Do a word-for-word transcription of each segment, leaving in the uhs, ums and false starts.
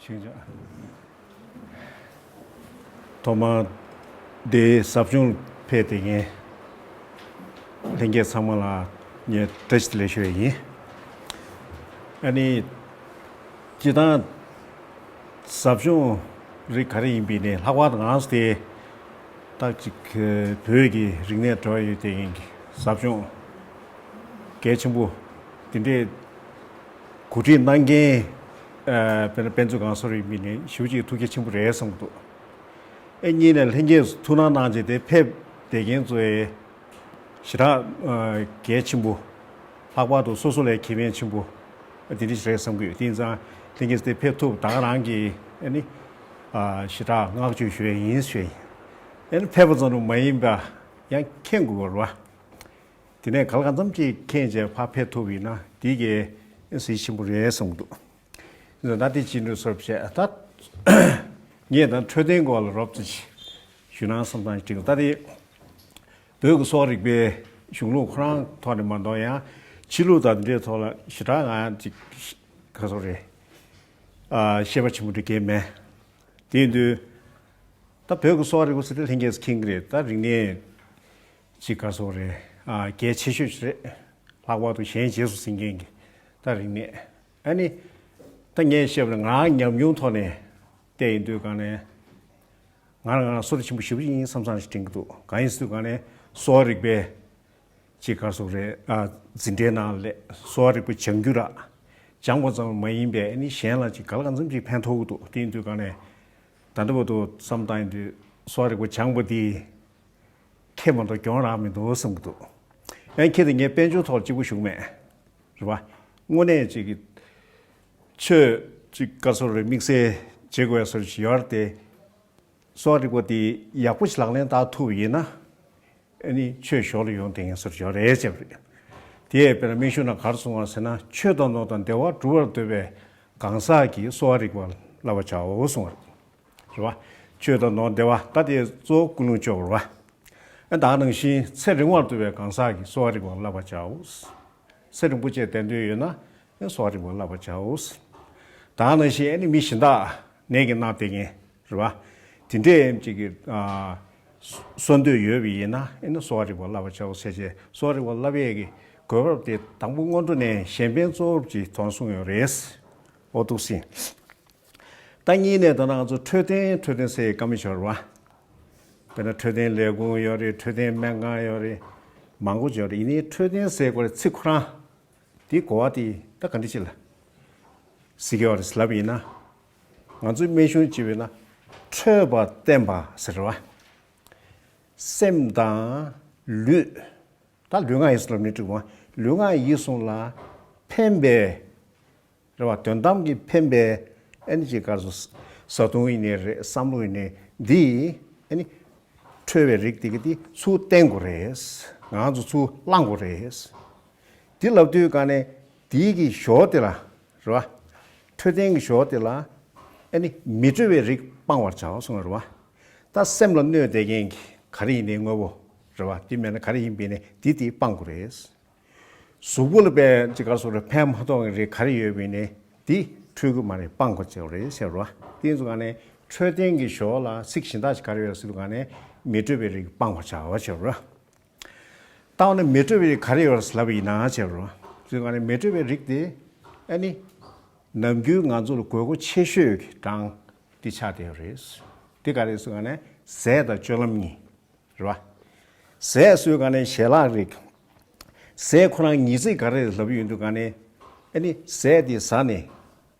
ཤེས་བྱ། ཐོག་མར་འདིའི་ཟབ་སྦྱོང་ཕེབས་བསྡད་མཁན་ལྷན་རྒྱས་ཚང་མ་ལ་ངས་བཀྲ་ཤིས་བདེ་ལེགས་ཞུ་ཡས་ཡིན། ཨ་ནི་སྤྱིར་བཏང་ཟབ་སྦྱོང་རིགས་ག་རེ་ཡིན་པའི་ནས་ལྷག་པར་དུ་ང་ཚོ་དེ་ད་ཅིག་བོད་ཀྱི་རིག་གནས་འབྲེལ་བ་ཡོད་བསྡད་མཁན་གྱི་ཟབ་སྦྱོང་གལ་ཆེན་པོ་དེ་འདྲས་གོ་སྒྲིག་གནང་མཁན་ཨ་དཔེར་ན་དཔེ་མཛོད་ཁང་སོགས་རིགས་མི་ནས་ཞེ་པོ་ཅིག་ཐུགས་རྗེ་ཆེན་པོ་རེད་བསམ་གྱི་འདུག་ཨེ་གཉིས་ནས་ལྷན་རྒྱས་སུ་ཐུགས་སྣང་གནང་བྱས་ཏེ་ཕེབས་བསྡད་མཁན་ཚོའི་ཞེ་དྲག་ཨ་གལ་ཆེན་པོ། ལྷག་པར་དུ་སོ་སོ་ལས་ཁེ་ཕན་ཆེན་པོ་འདི་འདྲ་ཞིག་རེད་བསམ་གྱི་ཡོད། དེ་ཡིན་ཙང་ལྷན་རྒྱས་སུ་དེ་ཕེབས་ཐུབ་ད་ག་རང་གི་ཨ་ནི་ཨ་ཞེ་དྲག་བསྔགས་བརྗོད་ཞུ་ཡས་ཡིན་ཞུ་ཡས་ཡིན། ཨ་ནི་ཕེབས་པ་ཙམ་དུ་མ་ཡིན་པ་ཡང་མཁྱེན་དགོས་པ་རེད་བ། དེ་ནས་ག་ལ་གང་འཚམ་ཅིག་མཁྱེན་བྱས་ཕར་ཕེབས་ཐུབ་ཡིན་ན་དེ་གའི་གཟི་ཆེན་པོ་རེད་བསམ་གྱི་འདུག་ད་དེ་ཅི་འདྲ་སོར་བྱས་ད་ངས་ད་འཕྲོད་བསྟེན་སྐོར་ལ་རོབ་ཙམ་ཞུ་ན་བསམ་སྟངས་ཅིག་ད་དེ་བོད་ཀྱི་གསོ་བ་རིག་པའི་གཞུང་ལུགས་ཁོ་རང་ཐོག་ནས་མ་གཏོགས་ཡང་ཕྱི་ལུགས་དང་དེ་འདྲའི་ཐོག་ལ་ཞེ་དྲག་ང་ཅིག་ག་སོ་རེད་ཤེས་པ་ཆེན་པོ་འདྲ་གས་མེད། དེ་ཡིན་དུས་ད་བོད་ཀྱི་གསོ་བ་རིག་པ་ཟེར་དེ་ལྷན་རྒྱས་མཁྱེན་གྱི་རེད། ད་རིག་གནས་ཅིག་ག་སོ་རེད་གལ་ཆེ་ཤོས་ཤིག་རེད། ལྷག་པར་དུ་གཞན་རྗེས་སུ་འཛིན་མཁན་གྱི་ད་རིག་གནས་ཨ་ནི་ད་ངས་བཤད་པ་ནི་ང་རང་ཉམས་མྱོང་ཐོག་ནས་བལྟས་ཡིན་དུས་གང་ནས་ང་རང་ང་རང་བསོད་བདེ་ཆེན་པོ་ཞེ་པོ་ཅིག་ཡིན་བསམ་བསམ་ཞིག་དྲན་གྱི་འདུག་གང་ཡིན་ཟེར་དུས་གང་ནས་གསོ་བ་རིག་པའི་ཅིག་ག་སོ་རེད་འཛིན་གྲྭའི་ནང་སླེབས། གསོ་བ་རིག་པ་སྦྱང་རྒྱུ་ར་སྦྱངས་པ་ཙམ་མ་ཡིན་པའི་ཨ་ནི་གཞན་ལ་ཅིག་ག་ལ་གང་འཚམ་ཅིག་ཕན་ཐོགས་ཀྱི་འདུག་དེ་ཡིན་དུས་གང་ནས་ད་ལྟ་བར་དུ་བསམ་བཏང་ཡིན་དུས་གསོ་བ་རིག་པ་སྦྱངས་པ་དེ་ཁེ་མ་གཏོགས་གྱོང་རག་མི་འདུག་བསམ་གྱི་འདུག་ཡང་ཁྱེད་དེ་ངའི་དཔལ་འབྱོར་ཐོག་གཅིག་པུ་ཞུགས་མེད་རེད་བ། དངོས་གནས་ཅིག་གི་ཆོས་ཅིག་ག་སོ་རེ་དམིགས་བསལ་བྱེད་དགོས་སོ་ཞིག་ཡོད་རེད་དེ། གསོ་བ་རིག་པ་དེ་ཡག་པོ་ཞིག་ལག་ལེན་བསྟར་ཐུབ་པ་ཡིན་ན་ཨ་ནི་ཆོས་ཞོར་ལ་ཡོང་བསྡད་མཁན་སོ་ཞིག་ཡོད་རེད་ཅེས་པ་རེད། དེ་ཡས་དཔེར་ན་སྨན་གཞུང་ནང་ག་རེ་གསུངས་པ་ཟེར་ན་ཆོས་དང་ནོར་དང་བདེ་བ་སྒྲུབ་པར་འདོད་པའི་གང་ཟག་གིས་གསོ་བ་རིག་པ་བསླབ་པར་བྱའོ་གསུངས་པ་རེད། རེད་བ། ཆོས་དང་ནོར་བདེ་བ་ད་དེ་གཙོ་བོ་ཀུན་སློང་བཅོས་པ་རེད་བ། ཨ་ད་ནང་བཞིན་ཚེ་རིང་བར་འདོད་པའི་གང་ཟག་གིས་གསོ་བ་རིག་པ་བསླབ་པར་བྱའོ། ཚེ་རིང་པོ་བཅས་བསྟེན་འདོད་ཡོད་ན་ཨ་གསོ་བ་རིག་པ་བསླབ་པར་བྱའོ། ད་ནང་བཞིན་ཨ་ནི་མི་གཞན་དག་ནད་ཀྱིས་མནར་བསྡད་མཁན་རེད་བ། དེ་འདྲའི་ཅིག་གི་ཨ་གསོ་འདོད་ཡོད་པ་ཡིན་ན་ཨ་ནི་གསོ་བ་རིག་པ་བསླབ་པར་བྱའོ་ཟེར་བྱས་གསོ་བ་རིག་པ་བསླབ་ཡས་ཀྱི་གོ་སྐབས་དེ་དང་པོ་སྔོན་འགྲོ་ནས་གཞན་ཕན་གཙོ་བོར་ཅིག་དོན་གསུངས་ཡོད་རེད། འོ་འདུག་སེ། ད་གཉིས་ནས་ད་ང་ཚོ་འཕྲོད་བསྟེན་འཕྲོད་བསྟེན་ཟེར་བཀའ་མོལ་ཤོར་བ། དཔེར་ན་འཕྲོད་བསྟེན་ལས་ཁུངས་ཡོད་རེད། འཕྲོད་བསྟེན་སྨན་ཁང་ཡོད་རེད། མང་པོ་ཡོད་རེད། ཡིན་ནའི་འཕྲོད་བསྟེན་ཟེར་དགོས་རེད་ཚིག་ཁོ་རང་དེའི་གོ་བ་དེ་ད་ག་འདྲ་ཅིག་ལ་གཟིགས་ཡོད་རེད་ལབ་ཡིན་ན། ང་ཚོའི་སྨན་གཞུང་ཅིག་བས་ན་འཕྲོད་པ་བསྟེན་པ་ཟེར་བ། སེམས་དང་ལུས། ད་ལུས་ངག་ཡིད་གསུམ་ལ་མི་འགྲིག་མ། ལུས་ངག་ཡིད་གསུམ་ལ་ཕན་པའི་རེད་བ། དོན་དམ་གྱི་ཕན་པའི་ཨ་ནི་ཅིག་ག་རེ་ཟེར་བཟའ་བཏུང་ཡིན་ནའི་རེད། བསམ་བློ་ཡིན་ནའི་འདི་ཨ་ནི་འཕྲོད་པའི་རིགས་དེ་གི་དེ་ཚུར་བསྟེན་དགོས་རེད། ང་ཚོ་ཚུར་བླང་དགོས་རེད། འདི་ལབ་དུས་ག་ནས་དེའི་གི་ཞོར་དེ་ལ་རེད་བ། འཕྲོད་བསྟེན་གྱི་ཞོར་དེ་ལ་ཨ་ནི་མི་འཕྲོད་པའི་རིགས་སྤང་བར་བྱའོ་གསུངས་རེད་བ། ད་སེམས་ལ་གནོད་བསྡད་མཁན་གྱི་ག་རེ་ཡིན་ནའི་དངོས་པོ་རེད་བ། དེ་མེད་ན་ག་རེ་ཡིན་པས་ནས་དེ་དེ་སྤང་དགོས་རེད། གཟུགས་པོ་ལ་དཔེ་ཅིག་ག་རེ་ཟེར་རེད། ཕན་མ་ཐོགས་མཁན་རིགས་ག་རེ་ཡོད་པ་ཡིན་ནའི་དེ་འཕྲོད་ཀྱི་མ་རེད། སྤང་དགོས་ཀྱི་རེད་ཟེར་བ། དེ་ཡིན་ཙང་ག་ནས་འཕྲོད་བསྟེན་གྱི་ཞོར་ལ་ཚིག་གཞན་དག་ཅིག་ག་རེ་ཡོད་ཟེར་དུས་ག་ནས་མི་འཕྲོད་པའི་རིགས་སྤང་བར་བྱའོ་ཟེར་བ། ད་འོ་ན་མི་འཕྲོད་པའི་རིགས་ག་རེ་ཡོད་ལབ་པ་ཡིན་ན་ཟེར་བ། ཟེར་དུས་ག་ནས་མི་འཕྲོད་པའི་རིགས་དེ་ཨ་ནི་ནམ་རྒྱུན་ང་ཚོ་ལ་དགོས་མཁོ་ཆེ་ཤོས་ཀྱི་གྲངས་དེ་ཆགས་བསྡད་ཡོད་རེད། དེ་ག་རེ་ཟེར་དུས་ག་ནས་ཟས་དང་སྤྱོད་ལམ་གཉིས། རེད་བ། ཟས་ཟེར་དུས་ག་ནས་ཞལ་ལག་རིགས། ཟས་ཁོ་རང་ཉིས་བརྩེགས་ག་རེ་ལབ་ཡོང་དུས་ག་ནས་ཨ་ནི་ཟས་དེ་ཟ་ནས་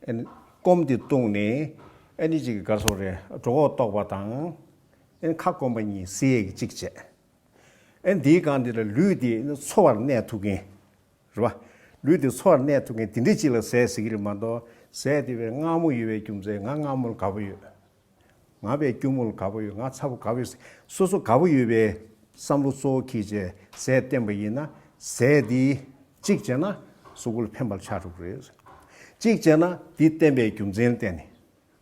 ཨ་ནི་སྐོམ་དེ་བཏུང་ནས་ཨ་ནི་ཅིག་ག་རེ་ཟེར་རེད། གྲོད་ཁོག་ལྟོགས་པ་དང་ཨ་ནི་ཁ་སྐོམ་པ་གཉིས་སེལ་ཡས་ཀྱི་གཅིག་བྱས། ཨ་ནི་དེའི་སྒང་དེ་ལ་ལུས་དེ་ཨ་ནི་འཚོ་བར་གནས་ཐུབ་མཁན། རེད་བ། ལུས་དེ་འཚོ་བར་གནས་ཐུབ་མཁན་དེ་འདྲ་ཅིག་ལ་ཟས་ཟེར་གྱི་རེད་མ་གཏོགས་ཟས་དེ་བས་མངར་མོ་ཡོད་པའི་རྒྱུ་མཚན་ང་མངར་མོ་ལ་དགའ་པོ་ཡོད། ང་བས་སྐྱུར་མོ་ལ་དགའ་པོ་ཡོད། ང་ཚ་པོ་དགའ་པོ་ཡོད། སོ་སོ་དགའ་པོ་ཡོད་པའི་བསམ་བློ་གཙོ་བོ་འཁྱེར་བྱས་ཟས་བསྟེན་པ་ཡིན་ན་ཟས་འདིས་གཅིག་བྱས་ན་གཟུགས་པོ་ལ་ཕན་པ་ཆགས་འགྲོ་གི་རེད། གཅིག་བྱས་ན་འདི་བསྟེན་པའི་རྒྱུ་མཚན་ལ་བརྟེན་ནས་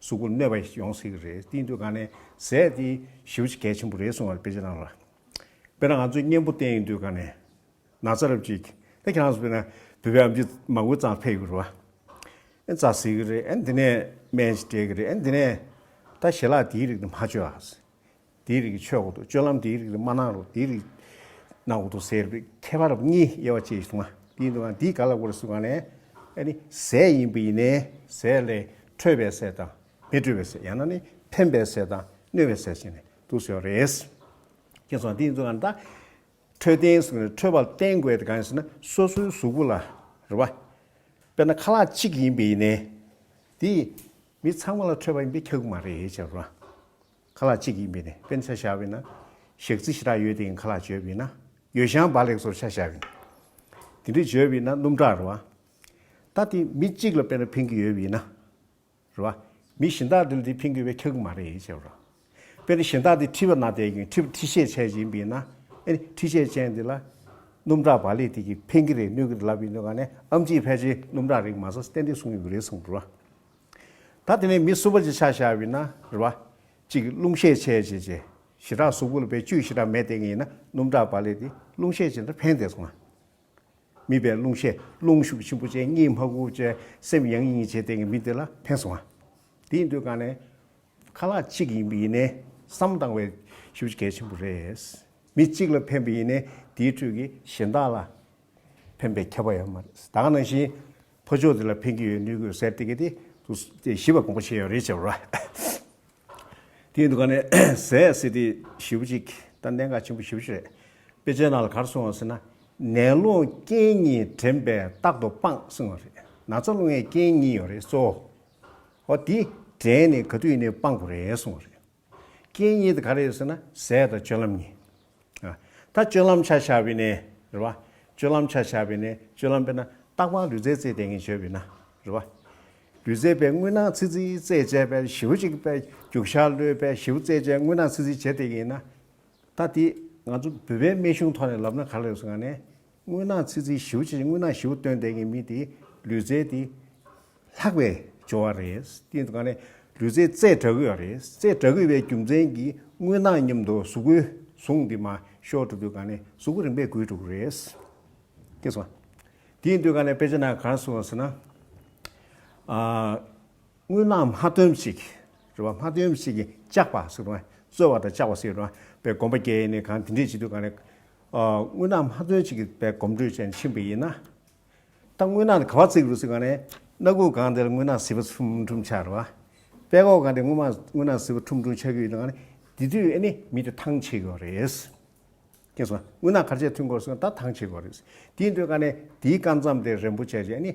གཟུགས་པོར་གནོད་པ་ཡོང་སྲིད་ཀྱི་རེད། དེ་ཡིན་དུས་ག་ནས་ཟས་འདི་ཞེ་པོ་ཅིག་གལ་ཆེན་པོ་རེད་གསུངས་པ་རེད། དཔེ་ཆ་ནང་ལ། དཔེར་ན་ང་ཚོས་གཉེན་པོ་བསྟེན་ཡོང་དུས་ག་ནས། ན་ཚ་རབ་ཅིག་ད་ཁྱེད་རང་ཚོ་དཔེར་ན་བོད་པའི་ཨམ་ཆི་མང་པོ་ཙམ་ཕེབས་ཡོད་རེད་བ། ཨེ་རྩ་ཟེར་གི་རེད། ཨེ་འདི་ནས་སྨན་ཅིག་སྤྲད་གི་རེད། ཨེ་འདི་ནས་ད་ཞལ་ལག་དེའི་རིགས་དེ་མ་བཅོས་ཨ། དེའི་རིགས་ཀྱི་ཆོས་འོག་ཏུ་སྤྱོད་ལམ་དེའི་རིགས་དེ་མ་གནང་རོགས། དེའི་རིགས་གནང་འོག་ཏུ་ཟེར་བའི་ཁྱད་པར་གཉིས་དབྱེ་བ་ཕྱེ་ཞིག་མ་དེའི་འདུག་ཨ། དེའི་ག་ལ་གོ་རེ་སུ་ག་ནས་ཨེ་ནི་ཟས་ཡིན་པ་ཡིན་ནའི་ཟས་ལས་འཕྲོད་པའི་ཟས་དང་མི་འཕྲོད་པའི་ཟས། ཡང་ན་ནི་ཕན་པའི་ཟས་དང་གནོད་པའི་ཟས་བྱས་ནས་འདུག་ཟེར་བ་རེད། ཁྱེད་ཚོ་དེའི་འདུག་ཨ། ད་འཕྲོད་བསྟེན་ཟེར་ནས་འཕྲོད་པ་བསྟེན་དགོས་དེ་གང་ཡིན་ཟེར་ན་སོ་སོའི་གཟུགས་པོ་ལ་རེད་བ། དཔེར་ན་ཁ་ལག་གཅིག་ཡིན་པ་ཡིན་ནའི་དེ་མི་ཚང་མ་ལ་འཕྲོད་པ་ཡིན་པས་ཁྱབ་ཀྱི་མ་རེད་ཅེས་རེད་བ། ཁ་ལག་གཅིག་ཡིན་པས་ནི་དཔེར་ན་ཆ་བཞག་པ་ཡིན་ན་ཞག་རྩི་ཞེ་དྲག་ཡོད་དེ་ཡིན་ཁ་ལག་བརྗོད་པ་ཡིན་ན་ཡོ་བྱང་བག་ལེབ་སོགས་ཆ་བཞག་པ་ཡིན། དེ་འདྲ་བརྗོད་པ་ཡིན་ན་སྣུམ་ཁྲག་རེད་བ། ད་དེ་མི་གཅིག་ལ་དཔེར་ན་ཕན་གྱི་ཡོད་པ་ཡིན་ན། རེད་བ། མི་གཞན་དག་དེ་ལ་དེ་ཕན་གྱི་ཡོད་པས་ཁྱབ་ཀྱི་མ་རེད་ཅེས་པ་རེད། དཔེར་ན་གཞན་དག་དེ་མཁྲིས་པ་ན་བསྡད་ཀྱིན་མཁྲིས་མཁྲིས་ཤས་ཆེ་ཅིག་ཡིན་པ་ཡིན་ན་ཨེ་ནི་མཁྲིས་ཤས་ཅན་དེ་ལ་སྣུམ་ཁྲག་བག་ལེབ་དེ་གིས་ཕན་གྱི་རེད་གནོད་ཀྱི་རེད་ལབ་པ་ཡིན་དུས་ག་ནས་ཨམ་ཆིས་ཕལ་ཆེར་སྣུམ་ཁྲག་རིགས་མ་ཟ་ཏན་ཏན་གསུང་གི་ཡོད་རེད་གསུངས་རེད་བ། ད་དེ་ནས་མི་གསུམ་པ་ཅིག་ཆ་བཞག་པ་ཡིན་ན་རེད་བ། གཅིག་རླུང་ཤས་ཆེ་ཆེ་ཆེ་ཞེ་དྲག་གཟུགས་པོ་ལ་དཔེ་བཅུད་ཞེ་དྲག་མེད་བསྡད་མཁན་ཡིན་ན་སྣུམ་ཁྲག་བག་ལེབ་དེ་རླུང་ཤས་ཆེ་ན་ཕན་བསྡད་སོང་ང་། མི་དཔེ་རླུང་ཤས་རླུང་ཤུགས་ཆེན་པོ་བྱས་གཉིད་མ་ཁུག་བྱས་སེམས་ཡང་ཡང་བྱས་བསྡད་མཁན་མི་དེ་ལ་ཕན་སོང་ང་། དེ་ཡིན་དུས་ག་ནས་ཁ་ལག་གཅིག་ཡིན་པ་ཡིན་ནའི་བསམ་བཏང་བའི་ཞེ་པོ་ཅིག་གལ་ཆེན་པོ་རེད། མི་གཅིག་ལ་ཕན་པ་ཡིན་ནའི་དེའི་ཁྲོད་ཀྱི་གཞན་དག་ལ་ཕན་པའི་ཁྱབ་པ་ཡོད་མ་རེད། ད་ག་ནང་བཞིན་ཕོ་མཆོག་དེ་ལ་ཕན་གྱི་ཡོད་གནོད་ཀྱི་ཡོད་ཟེར་དེ་གི་དེ་དུ་དེ་ཞིབ་པ་དགོངས་པ་བཞེས་ཡོད་རེད་བྱས་པ་རེད། དེའི་འདུག་ག་ནས་ཟས་ཟེར་དེ་ཞེ་པོ་ཅིག་ད་གནད་འགག་ཆེན་པོ་ཞེ་པོ་ཅིག་རེད། དཔེ་ཆའི་ནང་ལ་ག་རེ་གསུངས་པ་ཟེར་ན། ནད་སློང་རྐྱེན་གཉིས་དྲན་པས་རྟག་ཏུ་སྤང་གསུངས་པ་རེད། ན་ཚ་སློང་བའི་རྐྱེན་གཉིས་ཡོད་རེད་གཙོ་བོ། འོ་དེ་དྲན་ནས་ག་དུས་ཡིན་ནའི་སྤང་དགོས་རེད་གསུངས་པ་རེད། རྐྱེན་གཉིས་དེ་ག་རེ་ཡོད་ཟེར་ན་ཟས་དང་སྤྱོད་ལམ་གཉིས། ཨ། ད་སྤྱོད་ལམ་ཆ་བཞག་པ་ཡིན་ནའི་རེད་བ། སྤྱོད་ལམ་ཆ་བཞག་པ་ཡིན་ནའི་སྤྱོད་ལམ་དཔེར་ན་རྟག་པར་ལུས་རྩལ་རྩེད་བསྡད་མཁན་བྱས་པ་ཡིན་ན་རེད་བ། ལུས་རྩལ་དཔེ་དངོས་སྣང་ཚིག་ཚིག་རྩེད་བྱས་པས་ཞེ་པོ་ཅིག་དཔེ་རྒྱུག་ཤར་གློད་པས་ཞེ་པོ་རྩེད་བྱས་དངོས་སྣང་ཚིག་ཚིག་བྱས་བསྡད་མཁན་ཡིན་ན། ད་དེ་ང་ཚོ་བོད་པའི་སྨན་གཞུང་ཐོག་ནས་ལབ་ན་ག་རེ་ལབ་སོང་ང་ནས། དངོས་སྣང་ཚིག་ཚིག་ཞེ་པོ་ཅིག་དངོས་སྣང་ཞེ་པོ་སྟོན་བསྡད་མཁན་མི་དེ་ལུས་རྩལ་དེ་ལྷག་པའི་སྦྱོར་བ་རེད། དེ་ཡིན་དུས་ག་ནས་ལུས་རྩལ་རྩེད་དྲག་གི་ཡོད་རེད། རྩེད་དྲག་གི་ཡོད་པའི་རྒྱུ་མཚན་གྱིས་དངོས་སྣང་མཉམ་དུ་གཟུགས་པོའི་ཟུངས་དེ་མར་ཤོར་འགྲོ་དུས་ག་ནས་གཟུགས་པོ་རིམ་པས་རྒུད་འགྲོ་གི་རེད། སྐྱེས་སོང་། དེ་ཡིན་དུས་ག་ནས་དཔེ་ཆ་ནང་ག་རེ་གསུངས་པ་ཟེར་ན། ཨ། དངོས་སྣང་མ་ཐོན་ཞིག་རེད་བ། མ་ཐོན་ཞིག་གི་བཅག་པ་ཟེར་བ། རྩོལ་བ་དང་བཅག་པ་ཟེར་བ། པའི་སྒོམ་པ་སྐྱེ་ནས་གང་དེ་འདྲས་བྱེད་དུས་ག་ནས། ཨ། དངོས་སྣང་མ་ཐོན་ཞིག་གི་པའི་སྒོམ་འགྲོས་ཅན་ཕྱིན་པ་ཡིན་ན། ད་དངོས་སྣང་དེ་ག་བ་བརྩི་དགོས་ཟེར་ག་ནས། སྣ་ཁུག་གང་དེ་ལ་དངོས་སྣང་ཟིལ་པ་ཁྲུམ་ཁྲུམ་ཆགས་རེད་བ། པད་ཀོག་གང་དེ་དངོས་མ་དངོས་སྣང་ཟིལ་པ་ཁྲུམ་ཁྲུམ་ཆགས་ཀྱི་ཡོད་དུས་ག་ནས། དེ་དུས་ཨེ་ནི་མི་དེ་ཐང་ཆད་ཀྱི་ཡོད་རེད། སྐྱེས་སོང་། དངོས་སྣང་ག་རེ་བྱས་ཐོན་དགོས་ཟེར་ན་ད་ཐང་ཆད་དགོས་རེད། དེ་ཡིན་དུས་ག་ནས་དེའི་སྐབས་མཚམས་དེ་རན་པོ་བྱས་རྗེས་ཨ་ནི།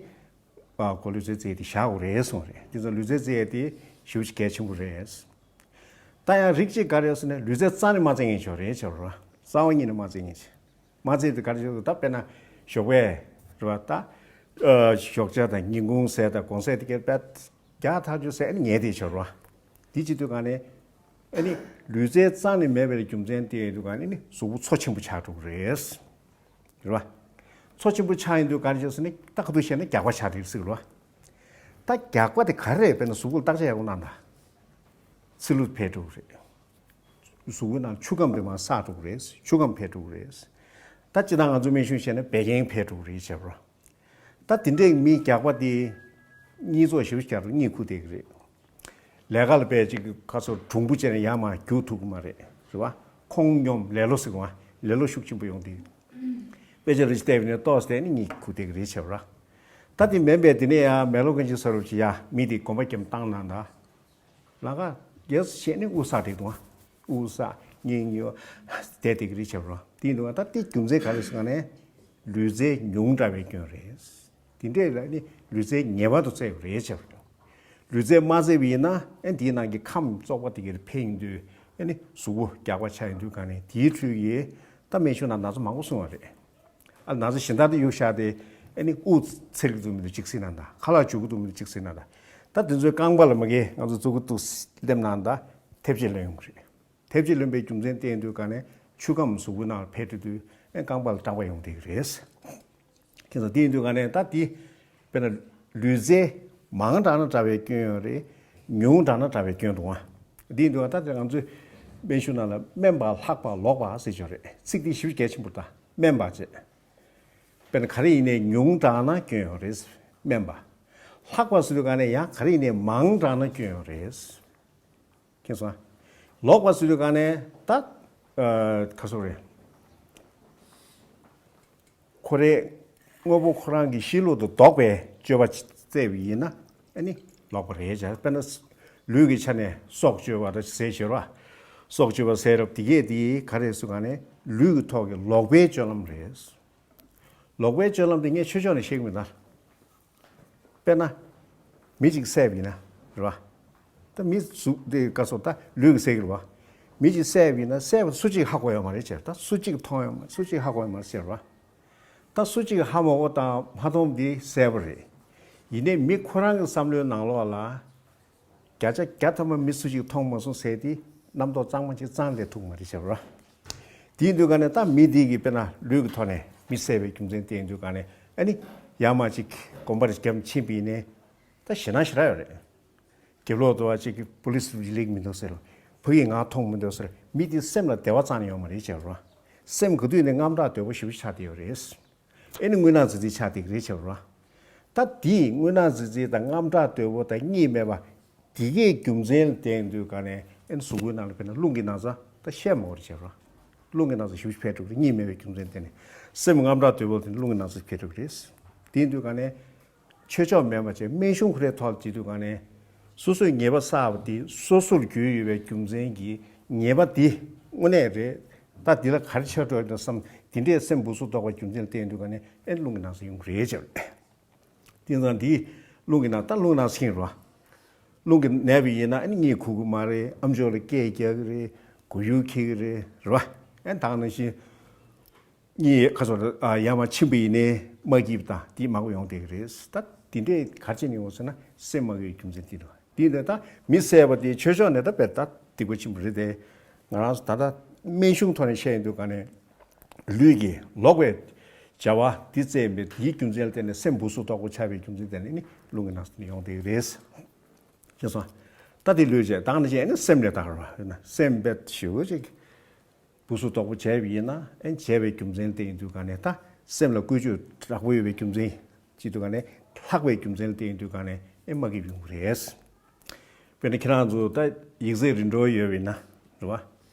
ཨ། གོ་ལུས་རྩལ་རྩེད་དེ་བཞག་དགོས་རེད་གསུངས་རེད། དེ་ཚོ་ལུས་རྩལ་རྩེད་དེ་ཞེ་པོ་ཅིག་གལ་ཆེན་པོ་རེད། ད་ཡང་རིགས་གཅིག་ག་རེ་ཟེར་ན་ལུས་རྩལ་རྩ་ནས་མ་རྩེད་མཁན་ཅིག་ཡོད་རེད་བྱས་པ་རེད་བ། རྩ་བ་ཉིད་ནས་མ་རྩེད་མཁན་ཅིག་མ་རྩེད་དེ་ག་རེ་བྱས་ད་དཔེར་ན་ཞོགས་པའི་རེད་བ། ད། ཨ། ཞོགས་ཇ་དང་ཉིན་གུང་ཟས་དང་དགོང་ཟས་དེ་གའི་དཔེ་རྒྱགས་ཐག་ཆོད་ཟས་ཨ་ནི་ཉལ་བསྡད་བྱས་པ་རེད་བ། དེ་བྱེད་དུས་ག་ནས། ཨ་ནི། ལུས་རྩལ་རྩ་ནས་མེད་པའི་རྒྱུ་མཚན་དེ་ཡིན་དུས་ག་ནས་ནི་གཟུགས་པོ་ཚོ་ཆེན་པོ་ཆགས་འགྲོ་གི་རེད། རེད་བ། ཚོ་ཆེན་པོ་ཆགས་ཡིན་དུས་ག་རེ་བྱས་ཟེར་ན་ད་ག་དུས་བཤད་ན་རྒྱགས་པ་ཆགས་འགྲོ་གི་རེད་བ། ད་རྒྱགས་པ་དེ་ག་རེ་རེད། དཔེར་ན་གཟུགས་པོ་ལ་བརྟག་དཔྱད་ཡག་པོ་གནང་དང་། ཚིལ་ལུ་འཕེལ་འགྲོ་གི་རེད། གཟུགས་པོའི་ནང་ཆུ་ཁམས་དེ་མར་བསགས་འགྲོ་གི་རེད། ཆུ་ཁམས་འཕེལ་འགྲོ་གི་རེད། ད་སྤྱིར་བཏང་ང་ཚོ་སྨན་གཞུང་བཤད་ན་བད་ཀན་འཕེལ་འགྲོ་གི་རེད་བྱས་པ་རེད། ད་དེ་འདྲའི་མི་རྒྱགས་པ་དེ་གཉིད་ཚོགས་ཞེ་པོ་ཅིག་རྒྱག་རུང་གཉིད་ཁུག་བསྡད་ཀྱི་རེད། ལས་ཀ་ལ་དཔེ་ཅིག་ཁ་སོ་གྲུང་པོ་བྱས་ནས་ཡར་མར་རྒྱུག་ཐུབ་ཀྱི་མ་རེད། རེད་བ། ཁོང་སྙོམས་ལེ་ལོ་ཟེར་གི་མ། ལེ་ལོ་ཤུགས་ཆེན་པོ་ཡོང་དུས། དཔེ་ཆ་རེ་ཞིག་བལྟས་པ་ཡིན་ན་ཏོག་ཙམ་བལྟས་ནས་གཉིད་ཁུག་བསྡད་ཀྱི་རེད་བྱས་པ་རེད། ད་དེ་མིན་པས་དེ་ནས་ཡང་མེ་ལོང་གན་ཇི་ཟེར་བ་ཅིག་ཡ་མི་དེ་གོམ་པ་རྒྱབ་བཏང་གནང་དང་། ལམ་ཁ་རྒྱབ་བྱས་ནས་དབུགས་བསགས་བསྡད་འདུག་ཨ། དབུགས་བསགས་གཉིད་ཉོ། བསྡད་བསྡད་ཀྱི་རེད་བྱས་པ་རེད། དེ་ཡིན་དུས་ད་དེ་རྒྱུ་མཚན་ག་རེ་ཟེར་ན་ནས། ལུས་རྩལ་ཉུང་དྲགས་པའི་སྐྱོན་རེད། དེ་འདྲས་ལ་ནི་ལུས་རྩལ་ངེས་པར་དུ་རྩེ་དགོས་རེད་བྱས་པ་རེད། ལུས་རྩལ་མ་རྩེ་བ་ཡིན་ན་ཨེ་འདིའི་ནང་གི་ཁམས་བཙོག་པ་དེ་གར་འཕེལ་ཡོང་དུས་ཨེ་ནི་གཟུགས་པོ་རྒྱགས་པ་ཆགས་ཡོང་དུས་ག་ནས་དེའི་འཕྲོས་ཀྱི་ད་སྨན་གཞུང་ནང་ན་ཚ་མང་པོ་གསུངས་པ་རེད། ཨ་ན་ཚ་གཞན་དག་དེ་གཡུག་བཞག་སྟེ་ཨེ་ནི་དབུགས་འཚེར་གྱི་འདུག་མི་འདུག་གཅིག་གཟིགས་གནང་དང་། ཁ་ལག་འཇུ་གི་འདུག་མི་འདུག་གཅིག་གཟིགས་གནང་དང་། ད་དེ་ཚོའི་རྐང་པ་ལ་མ་གི་ང་ཚོ་གཙུག་གི་འདུག་སླེབས་གནང་དང་ཐེབས་ཆེན་ལ་ཡོང་གི་རེད། ཐེབས་ཆེན་ལོན་པའི་རྒྱུ་མཚན་བསྟན་དུས་ག་ནས་ཆུ་ཁམས་གཟུགས་པོའི་ནང་ལ་འཕེལ་འགྲོ་དུས་ཨེ་རྐང་པ་ལ་སྐྲག་པ་ཡོང་བསྡད་ཀྱི་རེད། ཁྱེད་ཚོ་དེ་ཡིན་དུས་ག་ནས་ད་དེ་དཔེར་ན་ལུས་རྩལ་མང་དྲགས་ན་དྲགས་པའི་སྐྱོན་ཡོད་རེད། ཉུང་དྲགས་ན་དྲགས་པའི་སྐྱོན་འདུག་ཨ། དེ་ཡིན་དུས་ད་ལྟ་ང་ཚོའི་སྨན་གཞུང་ནང་ལ་སྨན་པ་ལྷག་པ་ལོག་པ་ཟེར་གྱི་ཡོད་རེད། ཚིག་དེ་ཞེ་པོ་གལ་ཆེན་པོ་རེད་ད། སྨན་པ་བྱས། དཔེར་ན་ག་རེ་ཡིན་ནའི་ཉུང་དྲགས་ན་སྐྱོན་ཡོང་རེད། དམན་པ། ལྷག་པ་ཟེར་དུས་ག་ནས་ཡང་ག་རེ་ཡིན་ནའི་མང་དྲགས་ན་སྐྱོན་ཡོང་རེད། མཁྱེན་སོང་ཨ། ལོག་པ་ཟེར་དུས་ག་ནས་ད་ཨ་ཁ་སོ་རེད། ཁོ་རེ་དངོས་པོ་ཁོ་རང་གི་གཤིས་ལུགས་དང་ལྡོག་པའི་སྤྱོད་པ་བཙལ་བ་ཡིན་ན་ཨ་ནི་ལོག་པ་རེད་བྱ། དཔེར་ན་ལུས་ཀྱི་ཆ་ནས་སྲོག་གཅོད་པ་ཟེར་ཞེས་པ། སྲོག་གཅོད་པ་ཟེར་རབས་དེ་གས་དེ་ག་རེ་ཟེར་ག་ནས་ལུས་ཀྱི་ཐོག་གི་ལོག་པའི་སྤྱོད་ལམ་རེད། ལོག་པའི་སྤྱོད་ལམ་དེ་ངས་ཆོས་ཕྱོགས་ནས་བཤད་ཀྱི་མི་འདུག་དཔེར་ན། མི་གཅིག་བསད་པ་ཡིན་ན། རེད་བ། ད་མི་གཟུགས་དེ་ག་སོ་ད་ལུས་ཀྱིས་བསད་ཀྱི་རེད་བ། མི་གཅིག་བསད་པ་ཡིན་ན་བསད་པ་སུ་གཅིག་ཧ་གོ་ཡོད་མ་རེད་ཅེས། ད་སུ་གཅིག་མཐོང་ཡོད་མ་སུ་གཅིག་ཧ་གོ་ཡོད་མ་རེད་ཅེས་རེད་བ། ད་སུ་གཅིག་ཧ་མ་གོ་དང་མ་མཐོང་འདི་བསད་པ་རེད། ཡིན་ནའི་མི་ཁོ་རང་གི་བསམ་བློའི་ནང་ལོགས་ལ། བརྒྱ་ཆ་བརྒྱ་ཐམ་པ་མི་སུ་ཞིག་མཐོང་མ་སོང་ཟེར་ཏེ་རྣམ་རྟོག་གཙང་མ་ཅིག་གཙང་ལས་ཐུག་མ་རེད་ཟེར་བ། དེ་ཡིན་དུས་ག་ནས་ད་མི་དེ་གི་དཔེར་ན་ལུས་ཀྱི་ཐོག་ནས་མི་བསད་པའི་རྒྱུ་མཚན་དེ་ཡིན་དུས་ག་ནས་ཨ་ནི་ཡར་མར་ཅིག་གོམ་པ་རེ་བརྒྱབ་ཕྱིན་པ་ཡིན་ནའི་ད་ཞེད་སྣང་ཞེ་དྲག་ཡོད་རེད། རྒྱབ་ལོགས་དུ་བ་ཅིག་གི་པུ་ལི་སི་ལིག་མི་འདུག་ཟེར། ཕ་གིས་ང་མཐོང་མི་འདུག་ཟེར། མི་དེ་སེམས་ལ་བདེ་བ་རྩ་ནས་ཡོད་མ་རེད་ཟེར་བ། སེམས་ག་དུས་ནས་དངངས་སྐྲག་དོད་པོ་ཞེ་པོ་ཆགས་བསྡད་ཡོད་རེད། ཨེ་ནི་དངོས་སྣང་རྫི་རྫི་ཆགས་བསྡད་ཀྱི་རེད་བྱས་པ་རེད་བ། ད་དེའི་དངོས་སྣང་རྫི་རྫི་དང་དངངས་སྐྲག་དོད་པོ་དང་གཉིད་མེད་པ། དེ་གའི་རྒྱུ་མཚན་ལ་བརྟེན་དུས་ག་ནས་ཨེ་ནི་གཟུགས་པོའི་ནང་ལ་ཕེབས་ན་རླུང་གི་ན་ཚ་ད་བཤད་མ་དགོས་རེད་བྱས་པ་རེད་བ། རླུང་གི་ན་ཚ་ཞེ་པོ་ཅིག་འཕེལ་འགྲོ་གི་རེད། གཉིད་མེད་པའི་རྒྱུ་མཚན་བརྟེན་ནས་སེམས་དངངས་སྐྲག་དོད་པོ་དེ་རླུང་གི་ན་ཚ་འཕེལ་འགྲོ་གི་རེད། དེ་ཡིན་དུས་ག་ནས། ཆོས་ཕྱོགས་མིན་པ་བྱས་སྨན་གཞུང་ཁོ་རའི་ཐོག་ལ་བྱེད་དུས་ག་ནས། སོ་སོས་ཉེས་པ་བསགས་པ་དེ་སོ་སོར་གྱུར་ཡོད་པའི་རྒྱུ་མཚན་གྱིས་ཉེས་པ་དེ་དངོས་གནས་རེད། ད་འདི་ལ་ག་རེ་ཆགས་འགྲོ་ཡོད་དམ་བསམ། དེ་འདྲའི་སེམས་སྦུག་སུབ་དོགས་པའི་རྒྱུ་མཚན་ལ་བརྟེན་དུས་ག་ནས་ཨེ་རླུང་གི་ན་ཚ་ཡོང་གི་རེད་བྱས། དེ་ཙང་འདི་རླུང་གི་ན་ད་རླུང་ན་ཚ་ཡིན་རོ། རླུང་གི་ནད་པ་ཡིན་ན་ཨེ་གཉིད་ཁུག་གི་མ་རེད། ཨམ་ཅོག་ལ་སྐད་རྒྱག་གི་རེད། མགོ་ཡུ་འཁྱེར་གི་རེད། རེད་བ། ཨེ་ད་ག་ནང་བཞིན། གཉིད་ཁ་སོ་ཡ་མ་ཕྱིན་པ་ཡིན་ནའི་མ་སྐྱིད་པ་དང་དེ་མང་པོ་ཡོང་བསྡད་ཀྱི་རེད། ད་དེ་འདྲས་ག་རེ་བྱས་ནས་ཡོང་ཟེར་ན་སེམས་མ་སྐྱིད་པའི་རྒྱུ་མཚན་དེ་འདུག་དེ་འདྲ་ད་མི་བསད་པ་དེ་ཆོས་ཕྱོགས་ནས་ད་དཔེ་ད་སྡིག་པ་ཆེན་པོ་རེད་དེ། ང་རང་ཚོ་ད་ལྟ་སྨན་གཞུང་ཐོག་ནས་བཤད་ཡོང་དུས་ག་ནས་ལུས་ཀྱི་ལོག་པའི་བྱ་བ་དེ་བཙལ་བའི་དེའི་རྒྱུ་མཚན་ལ་བརྟེན་ནས་སེམས་སྦུག་སུབ་དོགས་པོ་ཆགས་པའི་རྒྱུ་མཚན་བརྟེན་ནས་ནི་རླུང་གི་ན་ཚ་དེ་ཡོང་བསྡད་ཀྱི་རེད། ཤེས་སོང་། ད་དེ་ལུས་བྱས་ད་ག་ནང་བཞིན་ནི་སེམས་ལས་ད་ག་རེ་བ་ཡོད་ན་སེམས་དཔེ་ཞེ་པོ་ཅིག་སྦུག་སུབ་དོགས་པོ་བྱས་པ་ཡིན་ན་ཨེ་བྱས་པའི་རྒྱུ་མཚན་དེ་ཡིན་དུས་ག་ནས་ད་སེམས་ལ་ཀུན་སྤྱོད་དྲག་པོ་ཡོད་པའི་རྒྱུ་མཚན་བྱེད་དུས་ག་ནས་ལྷག་པའི་རྒྱུ་མཚན་དེ་ཡིན་དུས་ག་ནས་ཨེ་མ་སྐྱིད་ཡོང་གི་རེད། དཔེར་ན་ཁྱེད་རང་ཚོ་ད་ཡིག་ཚད་རིམ་གྲོ་ཡོད་པ་ཡིན་ན་རེད་བ།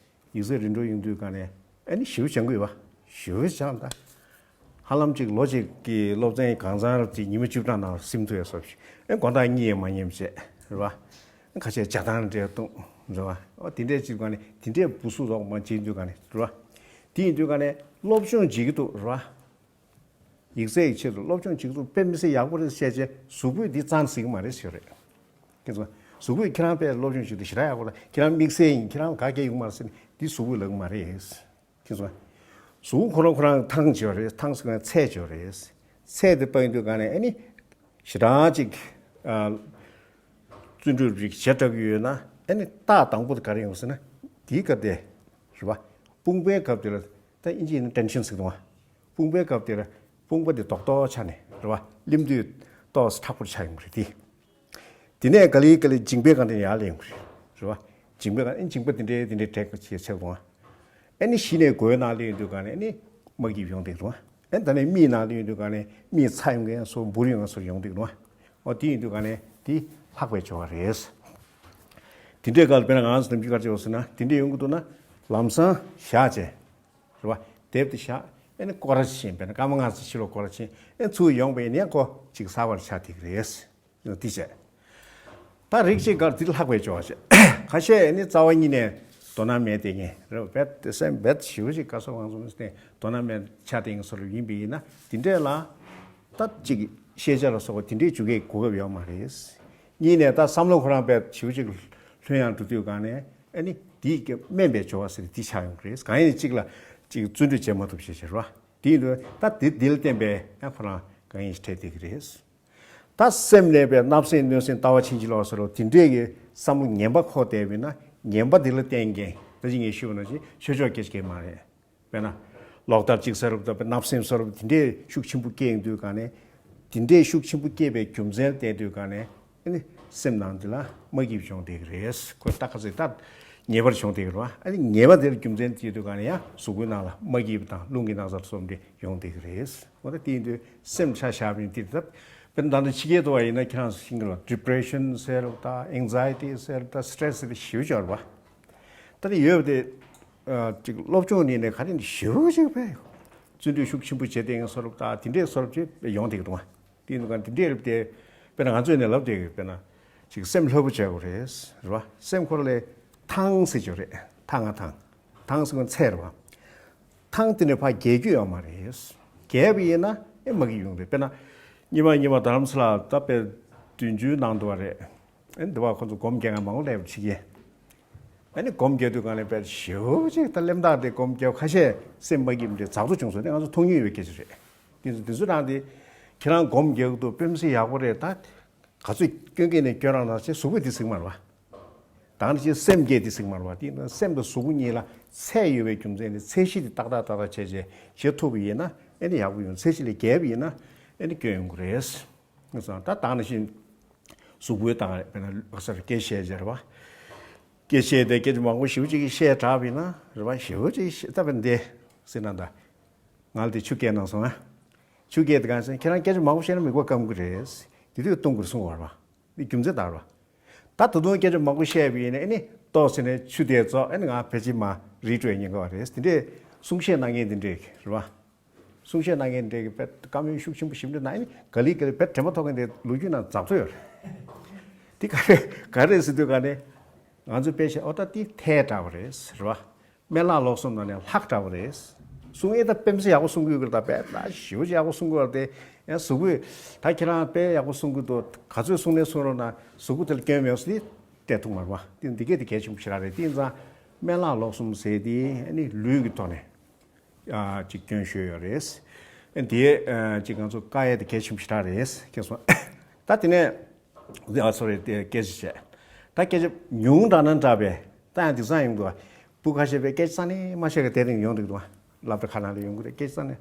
ཡིག་ཚད་རིམ་གྲོ་ཡོང་དུས་ག་ནས་ཨེ་ནི་ཞེ་པོ་སྦྱང་དགོས་བ། ཞེ་པོ་སྦྱང་ད། ཧ་ལམ་ཅིག་ལོ་གཅིག་གི་སློབ་ཚན་གང་ཚང་རབ་ཅིག་ཉི་མ་བཅུ་གྲངས་ནང་ཟིན་ཐུབ་ཡ་སོགས་ཤིག་ཨེ་དགོང་དག་གཉིད་ཡང་མ་ཉལ་བྱས་རེད་བ། ཁ་ཤས་ཇ་ཐང་འདྲ་བཏུང་རེད་བ། ཨོ་དེ་འདྲས་ཅིག་ག་ནས་དེ་འདྲས་སྦུག་སུབ་དོགས་པོ་མ་བྱེད་དུས་ག་ནས་རེད་བ། དེ་ཡིན་དུས་ག་ནས་སློབ་སྦྱོང་བྱེད་ཀྱི་འདུག་རེད་བ། ཡིག་ཚད་ཀྱི་ཆེད་དུ་སློབ་སྦྱོང་བྱེད་ཀྱི་འདུག་དཔེ་མི་སྲིད་ཡག་པོ་རེད་བཤད་བྱས་གཟུགས་པོས་འདི་གཙང་སྲིད་ཀྱི་མ་རེད་ཟེར་རེད། ཁྱེད་ཚོ། གཟུགས་པོས་ཁྱེད་རང་དཔེ་སློབ་སྦྱོང་བྱེད་དུས་ཞེ་དྲག་ཡག་པོ་ལ་ཁྱེད་རང་དམིགས་བསལ་ཡིན་ཁྱེད་རང་ག་གེ་ཡོང་མ་རེད་ཟེར་ནས་འདི་གཟུགས་པོས་ལབ་ཀྱི་མ་རེད། ཁྱེད་ཚོ། གཟུགས་པོ་ཁོ་རང་ཁོ་རང་ཐང་ཆད་ཡོད་རེད། ཐང་ཟེར་ན་ཚད་ཆད་ཡོད་རེད། ཚད་དེ་སྤང་དུས་ག་ནས་ཨ་ནི། ཞེ་དྲག་ཅིག་ཨ། བརྩོན་འགྲུས་རིགས་ཞེ་དྲག་ཡོད་ན་ཨ་ནི་རྟགས་དང་པོ་དེ་ག་རེ་ཡོང་ཟེར་ན། དེའི་སྐབས་དེ། རེད་བ། དཔུང་པའི་སྐབས་དེ་ལ་ད་ཨིན་ཇི་ཡིན་ན་ཊེན་ཤན་ཟེར་གི་འདུག་བ། དཔུང་པའི་སྐབས་དེར་དཔུང་པ་དེ་རྡོག་རྡོག་ཆགས་ནས་རེད་བ། ལེན་དུས་ཏོག་ཙམ་མཁྲེགས་པོར་ཆགས་ཡོང་གི་རེད་དེ། དེ་ནས་ག་ལེ་ག་ལེ་མཇིང་པའི་སྒང་དེ་ཡར་ལེན་ཡོང་གི་རེད་བ། མཇིང་པའི་སྒང་ཨེ་མཇིང་པ་དེ་འདྲའི་དེ་འདྲའི་བྲེག་བྱས་ཆགས་འདུག་བ། ཨེ་ནི་གཞི་ནས་མགོའི་ནང་ལེན་ཡོང་དུས་ག་ནས་ཨེ་ནི་མ་སྐྱིད་ཡོང་བསྡད་འདུག་བ། ཨེ་ད་ནས་མིག་ནང་ལེན་ཡོང་དུས་ག་ནས་མིག་ཚ་ཡོང་མཁན་སོགས་འབུར་ཡོང་མཁན་སོགས་ཡོང་བསྡད་འདུག་བ། འོ་དེ་ཡིན་དུས་ག་ནས་དེ་ལྷག་པའི་སྦྱོར་བ་རེད། དེ་འདྲའི་སྐབས་དཔེར་ན་ང་ཚོ་ནམ་རྒྱུན་ག་རེ་བྱེད་དགོས་ཟེར་ན་དེ་འདྲའི་ཡོང་གི་འདུག་ན་ལམ་སང་བཞག་བྱས། རེད་བ། དེབ་དེ་བཞག་ཨེ་ནི་སྐོར་ར་ཕྱིན་དཔེར་ན་སྐར་མ་ལྔ་ཙམ་ཕྱི་ལོགས་སྐོར་ར་ཕྱིན་ཨེ་ཚུར་ཡོང་བས་ནས་ཁོ་ཅིག་གསར་པར་ཆགས་བསྡད་ཀྱི་རེད། འདི་བྱས། ད་རིགས་གཅིག་གར་འདི་ལྷག་པའི་སྦྱོར་བ་བྱས། ཁ་ཤས་ཨེ་ནི་རྩ་བ་ཉིད་ནས་དོ་སྣང་མེད་བསྡད་མཁན་རེད་བ། རྦད་དེ་སེམས་རྦད་ཞེ་པོ་ཅིག་ག་སོ་གང་སོ་མི་སྟེ་དོ་སྣང་མེད་ཆགས་བསྡད་མཁན་སོ་རུ་ཡིན་པ་ཡིན་ན་དེ་འདྲས་ལ། ད་ཅིག་ཤེས་བྱ་ལ་སོགས་པ་དེ་འདྲས་འཇུག་གི་གོ་སྐབས་ཡོད་མ་རེད། གཉིས་ནས་ད་བསམ་བློ་ཁོ་རང་རྦད་ཞེ་པོ་ཅིག་ལྷོད་ཡངས་འགྲོ་དུས་ག་ནས། ཨ་ནི་དེའི་སྐབས་དམན་པའི་སྦྱོར་བ་ཟེར་དེ་ཆགས་ཡོང་གི་རེད། གང་ཡིན་གཅིག་ལ་གཅིག་བརྩོན་འགྲུས་བྱེད་མ་ཐུབ་ཞེས་བྱ་བ། དེ་ཡིན་དུས་ད་དེ་འདི་ལ་བརྟེན་པའི་ཡང་ཁོ་རང་གང་ཡིན་ཞིག་འཕྲད་བསྡད་ཀྱི་རེད། ད་སེམས་ལས་པའི་བརྣབ་སེམས་གནོད་སེམས་ལྟ་བ་ཕྱིན་ཅི་ལོག་ཟེར་རོ་དེ་འདྲས་ཀྱི་བསམ་བློ་ངན་པ་འཁོར་བསྡད་པས་ན་ངན་པ་འདི་ལ་བརྟེན་མཁན་ད་ཅི་ངས་ཞུས་པ་ནང་བཞིན་ཆོས་ཕྱོགས་སྐད་ཆ་སྐད་མ་རེད། དཔེར་ན། ལོག་ལྟ་གཅིག་ཟེར་རུ་ད་བརྣབ་སེམས་ཟེར་རུ་དེ་འདྲའི་ཤུགས་ཆེན་པོ་སྐྱེ་ཡོང་དུས་ག་ནས། དེ་འདྲའི་ཤུགས་ཆེན་པོ་སྐྱེས་པའི་རྒྱུ་མཚན་བལྟས་དུས་ག་ནས་ཨ་ནི་སེམས་ནང་འདི་ལ་མ་སྐྱིད་བྱུང་བསྡད་ཀྱི་རེད། ཁོ་ད་ག་ཚོད་ད་ ངེས་པར་བྱུང་བསྡད་ཀྱི་རེད་བ། ཨ་ནི་ངེས་པ་དེར་རྒྱུ་མཚན་དེ་དུས་ག་ནས་ཡང་གཟུགས་པོའི་ནང་ལ་མ་སྐྱིད་པ་དང་རླུང་གི་ན་ཚ་སོགས་འདི་ཡོང་བསྡད་ཀྱི་རེད། འོ་ད་དེ་ཡིན་དུས་སེམས་ཆ་བཞག་པ་ཡིན་དུས་ད་དཔེར་ན་ད་ལྟ་ཕྱི་རྒྱལ་དུ་བ་ཡིན་ན་ཁྱེད་རང་ཤེས་ཀྱི་རེད་བ། ཌི་པི་རེ་ཤན་ཟེར་བ་དང་ཨེང་ཛའི་ཊི་ཟེར་བ་དང་སི་ཊེ་རེ་སི་ཟེར་བ་ཞེ་པོ་ཅིག་ཡོད་རེད་བ། ད་དེ་ཡོད་པ་དེ་ཅིག་སློབ་སྦྱོང་ནི་ནས་ག་རེ་ནས་ཞེ་པོ་ཅིག་བས་བརྩོན་འགྲུས་ཤུགས་ཆེན་པོ་བྱེད་བསྡད་མཁན་བཟོ་འདྲ་དང་དེ་འདྲས་བཟོ་འདྲ་ཅིག་ཡོང་བསྡད་ཀྱི་འདུག་བ། དེ་ཡིན་དུས་ག་དེ་འདྲའི་རིགས་དེ་དཔེར་ན་ང་ཚོས་ནས་ལབ་བསྡད་ཀྱི་དཔེར་ན་ཅིག་སེམས་ལྷོད་པོ་བྱེད་དགོས་རེད་རེད་བ། སེམས་ཁོ་རང་ལ་ཐང་ཟེར་གྱི་རེད། ཐང་ང་ཐང་། ཐང་ཟེར་ཁོ་ཚད་རེད་བ། ཐང་དེ་ནས་ཕར་རྒྱས་རྒྱུ་ཡོད་མ་རེད། རྒྱས་པ་ཡིན་ན་ཨེ་མ་གི་ཡོང་རེད། དཔེར་ན་ཉི་མ་ཉི་མ་རྡ་རམ་ས་ལ་ད་དཔེ་བདུན་ཅུའི་ནང་འདུག་བ་རེད། ཨེ་འདི་བ་ཁོ་ཚོ་སྒོམ་རྒྱག་མཁན་མང་པོ་སླེབས་ཕྱི་རྒྱལ། ཨ་ནི་སྒོམ་རྒྱག་དུས་གང་ལས་དཔེ་ཞེ་པོ་ཅིག་ད་གླེན་རྟགས་དེ་སྒོམ་རྒྱག་ཁ་ཤས་སེམས་མ་སྐྱིད་པ་འདྲ་འཛག་ཐོ་བྱུང་སོང་ནས་ང་ཚོ་མཐོང་མྱོང་ཡོད་སྐད་ཆ་རེད། དེ་ཚོ་དེ་ཚོ་རང་དེ་ཁྱེད་རང་སྒོམ་རྒྱག་ཏུ་དཔེ་མི་སྲིད་ཡག་པོ་རེད། ད་ག་ཚོད་སྐྱོན་སྐྱོན་ནས་སྐྱོན་རང་ན་ཆེ་གཟུགས་པོ་དེ་ཟིག་མ་རེད་བ། ད་ནི་ཆེ་སེམས་བསྐྱེད་དེ་ཟིག་མ་རེད་བ། དེ་ཡིན་ན་སེམས་དང་གཟུགས་པོ་གཉིས་ལ་ཚད་ཡོད་པའི་རྒྱུ་མཚན་དེ་ཚད་གཞི་དེ་ཏག་ཏག་ཏག་ཏག་བྱས་བྱས་བྱེད་ཐུབ་པ་ཡིན་ན་ཨེ་ནི་ཡག་པོ་ཡོང་། ཚད་གཞི་ལས་བརྒལ་བ་ཡིན་ན་ཨེ་ནི་སྐྱོན་ཡོང་གི་རེད། ངས་སོང་ད་ད་ནི་ཆེ་གཟུགས་པོའི་སྟེང་དཔེར་ན་ལག་སར་སྐད་བཤད་བྱས་རེད་བ། སྐད་བཤད་དེ་སྐད་ཆ་མང་པོ་ཞེ་པོ་ཅིག་བཤད་དྲགས་པ་ཡིན་ན་རེད་བ། ཞེ་པོ་ཅིག་བཤད་ད་དཔེར་ན་འདི་ཟེར་ན་ད་ང་ལ་དེ་ཆུ་སྐྱེལ་གནང་སོང་ང་། ཆུ་སྐྱེལ་དེ་གང་ཟེར་ཁྱེད་རང་སྐད་ཆ་མང་པོ་བཤད་ན་མིག་པ་སྐམ་གི་རེད། དེ་དུས་བཏུང་དགོས་གསུང་བ་རེད་བ། འདི་རྒྱུ་མཚན་ད་རེད་བ། ད་ད་དུང་སྐད་ཆ་མང་པོ་བཤད་པ་ཡིན་ན་ཨེ་ནི་ཏོག་ཟེར་ནས་ཆུ་དེ་རྫོགས་ཨེ་ནི་ང་ཕལ་ཆེར་མ་རིག་འགྲོ་ཡ་ཉེན་ཁ་བ་རེད། དེ་འདྲས་གསུང་བཤད་གནང་མཁན་དེ་འདྲས་རེད་བ། གསུང་བཤད་གནང་མཁན་འདྲས་ཀྱི་བེད་བཀའ་མོལ་ཤུགས་ཆེན་པོ་ཞིབ་འདྲ་གནང་ཨེ་ནི་ག་ལི་ག་ལི་བེད་དྲན་པ་ཐོག་མཁན་དེ་ལོ་རྒྱུས་ནང་འཛག་ཐུབ་ཡོད་རེད། དེ་ག་རེ་ག་རེ་ཟེར་དུས་ག་ནས་ང་ཚོས་དཔེ་བཤད་ཨོ་ད་དེ་ཐལ་དྲགས་པ་རེད་ཟེར་བ། སྨན་བླ་ལོག་གསུམ་ནང་ནས་ལྷག་དྲགས་པ་རེད། གསུང་ཨེ་ད་དཔེ་མི་སྲིད་ཡག་པོ་གསུང་གི་ཡོད་གི་རེད། ད་དཔེ་ད་ཞེ་པོ་ཅིག་ཡག་པོ་གསུང་གི་ཡོད་རེད་དེ། ཡང་གཟུགས་པོས་ད་ཁྱེད་རང་དཔེ་ཡག་པོ་གསུང་གི་འདུག་ག་ཚོད་གསུང་ནས་གསུང་རོགས་ན་གཟུགས་པོ་དེ་ལ་སྐྱོན་མེད་སོང་དེ་བལྟས་ཐུབ་མ་རེད་བ། དེ་འདི་གས་དེ་གལ་ཆེན་པོ་ཞེ་དྲག་རེད། དེ་ཡིན་ཙང་སྨན་བླ་ལོག་གསུམ་ཟེར་དེ་ཨ་ནི་ལུས་ཀྱི་ཐོག་ནས་ཨ་ཅིག་སྐྱོན་ཤོས་ཡོད་རེད། དེ་ཨ་ཅིག་ང་ཚོ་བཀག་ཡས་དེ་གལ་ཆེན་པོ་ཞེ་དྲག་རེད་ཁྱེད་སོང་། ད་དེ་ནས། ཨ་སོ་རི་དེ་སྐད་ཆ་བཤད། ད་སྐད་ཆ་ཉུང་དྲགས་ན་འདྲ་བས་ད་ཡང་དེང་སང་ཡོང་འདུག་བ། བུ་ཁ་ཤས་པས་སྐད་ཆ་རྩ་ནས་མ་བཤད་ག་དེ་རིང་ཡོང་འདུག་འདུག་བ། སློབ་གྲྭ་ཁག་ནང་ལ་ཡོང་གི་རེད། སྐད་ཆ་རྩ་ནས།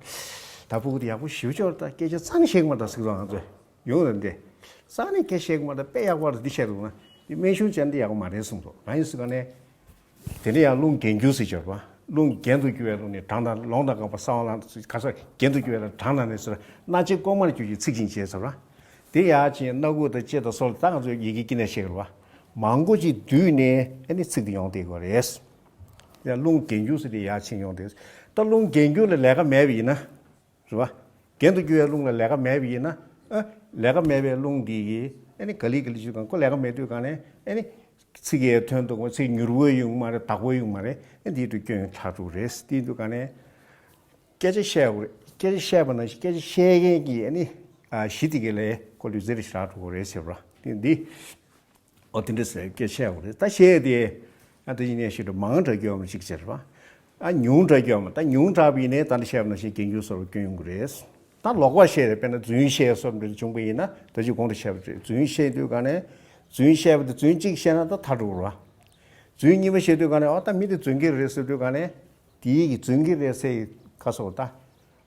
ད་ཕྲུ་གུ་དེ་ཡག་པོ་ཞེ་པོ་ཅིག་ཡོད་རེད། ད་སྐད་ཆ་རྩ་ནས་བཤད་གི་མ་རེད། ད་ཟིག་རོགས་ང་ཚོས་ཡོང་རེད་འདི། རྩ་ནས་སྐད་བཤད་གི་མ་རེད། དཔེ་ཡག་པོ་རེད་འདི་བཤད་འདུག་ན། འདི་སྨན་གཞུང་ཅན་འདི་ཡག་པོ་མ་རེད་གསུངས་འདུག་རང་ཡིན་ཟེར་ག་ནས། དེ་ནས་ཡང་རླུང་རྒྱན་འགྱུར་ཟེར་གྱི་ཡོད་རེད་བ། རླུང་རྒྱན་དུ་གྱུར་བའི་རླུང་ནི་གྲང་དང་རློང་དང་འགགས་པ་ས་འོག་ལ་ག་ས་རྒྱན་དུ་གྱུར་བའི་ལ་གྲང་དང་ནི་ཟེར་སྣ་ལྕེ་ལྐོག་མར་གྱུར་ཅིང་ཚིག་ཅིང་བྱེད་ཟེར་བ། དེ་ཡར་ཕྱིན་སྣ་ཁུག་དང་ལྕེ་དང་སོགས་ལ་ད་ང་ཚོ་ཡི་གེ་དཀྱིལ་ནས་བཤད་གི་རེད་བ། མང་པོ་ཅིག་བསྡུས་ནས་ཨ་ནི་ཚིག་དེ་ཡོང་བསྡད་ཀྱི་ཡོད་རེད། ཡང་རླུང་རྒྱན་འགྱུར་ཟེར་དེ་ཡར་ཕྱིན་ཡོང་བསྡད། ད་རླུང་རྒྱན་འགྱུར་ལ་ལས་ཀ་མེད་པ་ཡིན་ན། རེད་བ། རྒྱན་དུ་གྱུར་བའི་རླུང་ལ་ལས་ཀ་མེད་པ་ཡིན་ན། ཨ། ལས་ཀ་མེད་པའི་རླུང་འདི་གིས་ཨ་ནི་ག་ལེ་ག་ལེ་བྱེད་གང་ཁོ་ལས་ཀ་མེད་དུས་གང་ནས་ཨ་ནི། ཚིག་གི་དོན་དུ་ཚིག་མྱུར་པོ་ཡོང་མ་རེད། དག་པོ་ཡོང་མ་རེད། ཨ་འདིའི་དུས་སྐྱོན་ཆགས་འགྲོ་རེད། དེ་དུས་གང་ནས། སྐད་ཆ་བཤད་དགོས་རེད། སྐད་ཆ་བཤད་པ་ནང་བཞིན་སྐད་ཆ་བཤད་མཁན་གྱི་ཨ་ནི། ཨ་གཞི་དེ་ག་ལས་ཁོ་ལུས་རྩལ་ཞེ་དྲག་འགྲོ་གི་རེད་ཟེར་བ་དེ་འདི། ཨོ་དེ་འདྲ་ཟེར་སྐད་ཆ་བཤད་དགོས་རེད། ད་བཤད་དེ། ཨ་དེ་ཡིན་ནའི་ཞིག་ཏུ་མང་དྲགས་ཀྱི་ཡོད་མ་ཅིག་ཟེར་བ། ཨ་ཉུང་དྲགས་ཀྱི་ཡོད་མ། ད་ཉུང་དྲགས་པ་ཡིན་ནའི་ད་ནི་བཤད་པ་ནང་བཞིན་རྒྱན་འགྱུར་སོགས་ལ་སྐྱོན་ཡོང་གི་རེད། ད་ལོག་པ་བཤད་རེད། དཔེར་ན་རྫུན་བཤད་སོགས་འདྲ་བྱུང་པ་ཡིན་ན་ད་ཅི་གོང་དུ་བཤད་པ་རེད། རྫུན་བཤད་དུས་ག་ནས་རྫུན་བཤད་པ་དེ་རྫུན་གཅིག་བཤད་ན་ད་ཐག་འགྲོ་གི་རེད་བ། རྫུན་གཉིས་པ་བཤད་དུས་ག་ནས་ཨོ་ད་མི་དེ་རྫུན་གྱི་རེད་ཟེར་དུས་ག་ནས་དེའི་གི་རྫུན་གྱི་རེད་ཟེར་ག་སོགས་ད།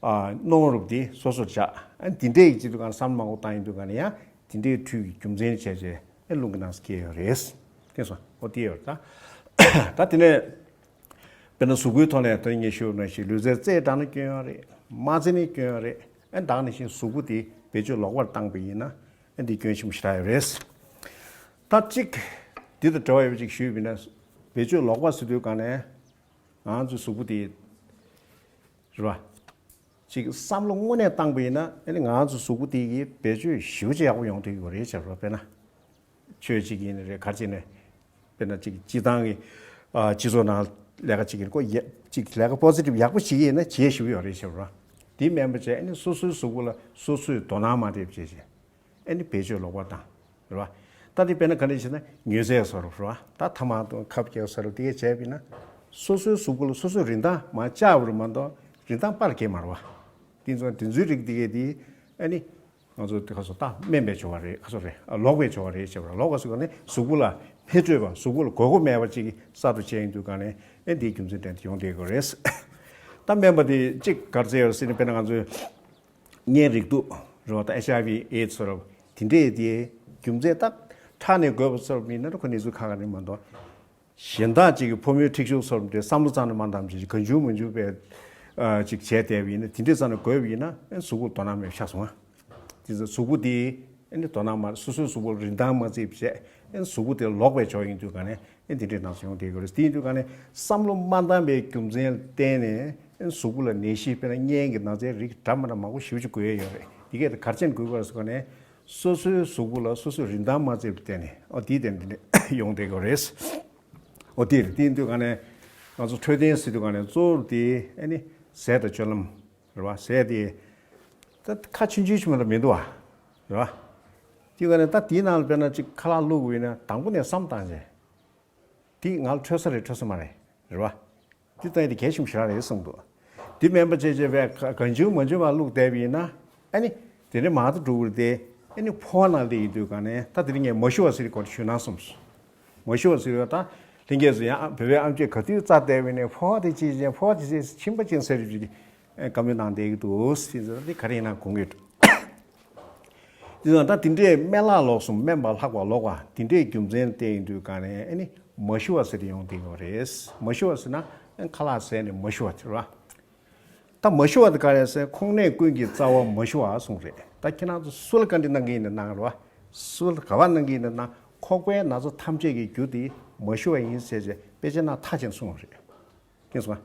ཨ་སྣང་རུབ་དེ་སོ་སོར་བཞག་ཨ་དེ་འདྲའི་གི་བྱེད་དུས་ག་ནས་བསམ་བློ་མང་པོ་བཏང་ཡོང་དུས་ག་ནས་ཡང་དེ་འདྲའི་འཁྲུལ་གྱི་རྒྱུ་མཚན་བྱས་བྱས་ཨ་རླུང་གི་ནང་སྐྱེ་ཡོད་རེད། དེ་སོང་ཨོ་དེ་ཡོད་ད། ད་དེ་ནས། དཔེར་ན་གཟུགས་པོའི་ཐོག་ནས་ད་ངས་ཞུས་པ་ནང་བཞིན་ལུས་རྩལ་རྩེ་དྲགས་ན་སྐྱོན་ཡོད་རེད། མ་རྩེ་ནས་སྐྱོན་ཡོད་རེད། ཨ་ད་ག་ནང་བཞིན་གཟུགས་པོ་དེ་བེད་སྤྱོད་ལོག་པར་བཏང་པ་ཡིན་ན་ཨ་འདི་སྐྱོན་ཆེན་པོ་ཞེ་དྲག་ཡོད་རེད། ད་གཅིག་འདི་དང་འབྲེལ་བ་ཡོད་པ་ཅིག་ཞུས་པ་ཡིན་ན། བེད་སྤྱོད་ལོག་པ་ཟེར་དུས་ག་ནས་ང་ཚོའི་གཟུགས་པོ་དེ་རེད་བ། ཅིག་བསམ་བློ་དངོས་གནས་བཏང་པ་ཡིན་ན་ཨ་ནི་ང་ཚོའི་གཟུགས་པོ་དེ་གི་བེད་སྤྱོད་ཞེ་པོ་ཅིག་ཡག་པོ་ཡོང་ཐུབ་ཀྱི་ཡོད་རེད་བྱས་པ་ལ་དཔེར་ན། ཆོས་གཅིག་ཡིན་ནི་རེད། ག་རེ་བྱས་ནས། དཔེར་ན་ཅིག་སྤྱི་བཏང་གི་ཨ་སྤྱི་ཚོགས་ནང་ལས་ཀ་བྱེད་ཀྱི་ཡིན་ཁོ་ཡ་ཅིག་ལས་ཀ་པོ་སི་ཊིབ་ཡག་པོ་བྱེད་ཀྱི་ཡིན་ན་བྱེད་ཞུ་གི་ཡོད་རེད་ཞེས་པ་རེད། དེ་མིན་པ་བྱས་ཨ་ནི་སོ་སོའི་གཟུགས་པོ་ལ་སོ་སོས་དོ་སྣང་མ་བྱས་བྱས་བྱས་ཨ་ནི་བེད་སྤྱོད་ལོག་པ་བཏང་རེད་བ། ད་དེ་དཔེར་ན་ག་འདྲ་བྱས་ན་མྱོས་རྫས་བཟོ་རུ་རེད་བ། ད་ཐ་མག་དང་ཁབ་རྒྱག་ས་རུ་དེ་གས་བྱས་པ་ཡིན་ན་སོ་སོའི་གཟུགས་པོ་ལ་སོ་སོས་རིན་ཐང་མར་བཅག་པ་རེད་མ་གཏོགས་རིན་ཐང་སྤར་གྱི་མ་རེད་བ། དེ་ཚོ་དེ་ཚོའི་རིགས་དེ་གས་དེ་ཨ་ནི། ང་ཚོ་དེ་ག་སོ་ད་སྨན་པའི་སྦྱོར་བ་རེད་ག་སོ་རེད། ཨ་ལོག་པའི་སྦྱོར་བ་རེད་ཟེར་བ་ལོག་པ་ཟེར་ག་ནི་གཟུགས་པོ་ལ་མི་སྤྲོད་པ་གཟུགས་པོ་ལ་དགོས་མཁོ་མེད་པ་ཅིག་གསར་དུ་བྱས་ཡོང་དུས་ག་ནས་ཨེ་འདིའི་རྒྱུ་མཚན་དྲན་དུ་ཡོང་བསྡད་ཀྱི་རེད། ད་སྨན་པ་དེ་གཅིག་ག་རེ་ཟེར་ཡོད་ཟེར་ན་དཔེར་ན་ང་ཚོའི་གཉན་རེག་དུག་རེད་བ། ད་ཨེཆ་ཨའི་ཝི་ཨེ་ཌི་སི་ཟེར་བ་དེ་འདྲས་དེ་རྒྱུ་མཚན་ད་ཁྲག་ནས་འགོས་པ་ཟེར་བ་མིན་ན་ཁོ་གནས་ཚུལ་ཁག་ཁག་རེད་མ་གཏོགས། གཞན་དག་ཅིག་གི་ཕོ་མོའི་འཁྲིག་སྦྱོར་སོགས་དེ་བསམ་བློ་རྩ་ནས་མ་བཏང་བྱས་གང་བྱུང་མང་བྱུང་བས་ཅིག་བྱས་བསྡད་པ་ཡིན་ན། དེ་འདྲས་རྩ་ནས་དགོས་པ་ཡིན་ན་གཟུགས་པོ་དོ་སྣང་མེད་ཆགས་སོང་ང་། དེ་ཚོ་གཟུགས་པོ་དེ་ཨེ་ནི་དོ་སྣང་མ། སོ་སོའི་གཟུགས་པོ་རིན་ཐང་མ་བརྩིས་བྱས་ཨེ་ནི་གཟུགས་པོ་དེ་ལོག་པའི་ཕྱོགས་ཡིན་དུས་ག་ནས་ཨེ་ནི་དེ་འདྲའི་སྣང་ཚུལ་ཡོང་བསྡད་ཀྱི་རེད། དེ་ཡིན་དུས་ག་ནས་བསམ་བློ་མ་བཏང་པའི་རྒྱུ་མཚན་ལ་བརྟེན་ནས་ཨེ་ནི་གཟུགས་པོ་ལ་ནད་གཞི། དཔེར་ན་གཉན་གྱི་ན་ཚའི་རིགས་འདྲ་མི་འདྲ་མང་པོ་ཞེ་པོ་ཅིག་འགོས་ཡས་ཡོད་རེད། དེ་གས་དེ་ག་རེ་བྱས་ནས་འགོས་ཀྱི་རེད་ཟེར་ག་ནས་སོ་སོའི་གཟུགས་པོ་ལ་སོ་སོའི་རིན་ཐང་མ་བརྩིས་པར་བརྟེན་ནས། ཨོ་དེའི་དེ་འདི་འདྲ་ཡོང་བསྡད་ཀྱི་རེད། ཨོ་དེ་རེད། དེ་ཡིན་དུས་ག་ནས་ང་ཚོ་འཕྲོད་བསྟེན་ཟེར་དུས་ག་ནས་གཙོ་བོ་དེ་ཨེ་ནི་ཟས་དང་སྤྱོད་ལམ་རེད་བ། ཟས་དེ་ད་ཁ་ཆུང་ཆུང་ཞིག་མ་གཏོགས་མི་འདུག་བ། རེད་བ། དེ་ག་ནས་ད་དེའི་ནང་ལ་དཔེར་ན་ཅིག་ཁ་ལག་བླུགས་པ་ཡིན་ན་དང་པོ་ནས་བསམ་བཏང་བྱས། དེ་ང་ལ་འཕྲོད་ས་རེད་འཕྲོད་ས་མ་རེད། རེད་བ། དེ་ལྟ་ཡིན་དེ་གལ་ཆེན་པོ་ཞེ་དྲག་རེད་བསམ་འདུག། དེ་མིན་པ་བྱས་བྱས་པས་ག་གང་བྱུང་མང་བྱུང་བ་བླུགས་བསྡད་པ་ཡིན་ན་ཨ་ནི་དེ་ནས་མང་དུ་འགྲོ་གི་རེད་དེ། ཨ་ནི་ཕོ་བ་ནང་དེ་ཡིན་དུས་ག་ནས་ད་དེ་རིང་ངས་མ་ཞུ་བ་ཟེར་གྱི་གོ་ཞུ་ན་སོམས། མ་ཞུ་བ་ཟེར་བ་ད་ལྷན་རྒྱས་ཚོ་ཡང་བོད་པའི་ཨམ་ཆོས་ག་དུས་རྩ་བལྟས་པ་ཡིན་ནའི་ཕོ་བ་དེ་ཅི་བྱས། ཕོ་བ་དེ་ཅི་ཕྱིན་པ་ཅན་ཟེར་གྱི་བཀའ་མོལ་གནང་བསྡད་ཀྱི་འདུག། དེ་ཚོ་དེ་ག་རེ་ཡིན་ན་དགོངས་ཀྱི་འདུག། དེ་ཙང་ད་དེ་འདྲའི་སྨན་བླ་ལོག་གསུམ། སྨན་པ་ལྷག་པ་ལོག་པ་དེ་འདྲའི་རྒྱུ་མཚན་བསྟན་ཡིན་དུས་ག་ནས་ཨ་ནི་མ་ཞུ་བ་ཟེར་ཏེ་ཡོང་བསྡད་ཡོད་རེད། མ་ཞུ་བ་ཟེར་ན་ཨ་ཁ་ལག་ཟས་ནས་མ་ཞུ་བ་དེ་རེད་བ། ད་མ་ཞུ་བ་དེ་ག་རེ་ཟེར། ཁོང་ནད་ཀུན་གྱི་རྩ་བ་མ་ཞུ་བ་གསུངས་རེད། ད་ཁྱེད་རང་ཚོ་སུ་ལ་བཀའ་འདྲི་གནང་གི་ཡིན་ན་གནང་རེད་བ། སུ་ལ་ག་པར་གནང་གི་ཡིན་ན་གནང་། ཁོག་པའི་ན་ཚ་ཐམས་ཅད་ཀྱི་རྒྱུ་དེ་མ་ཞུ་བ་ཡིན་ཟེར་བྱས་དཔེ་ཆ་ནང་མཐའ་ཅན་གསུངས་པ་རེད། མཁྱེན་སོང་ང་།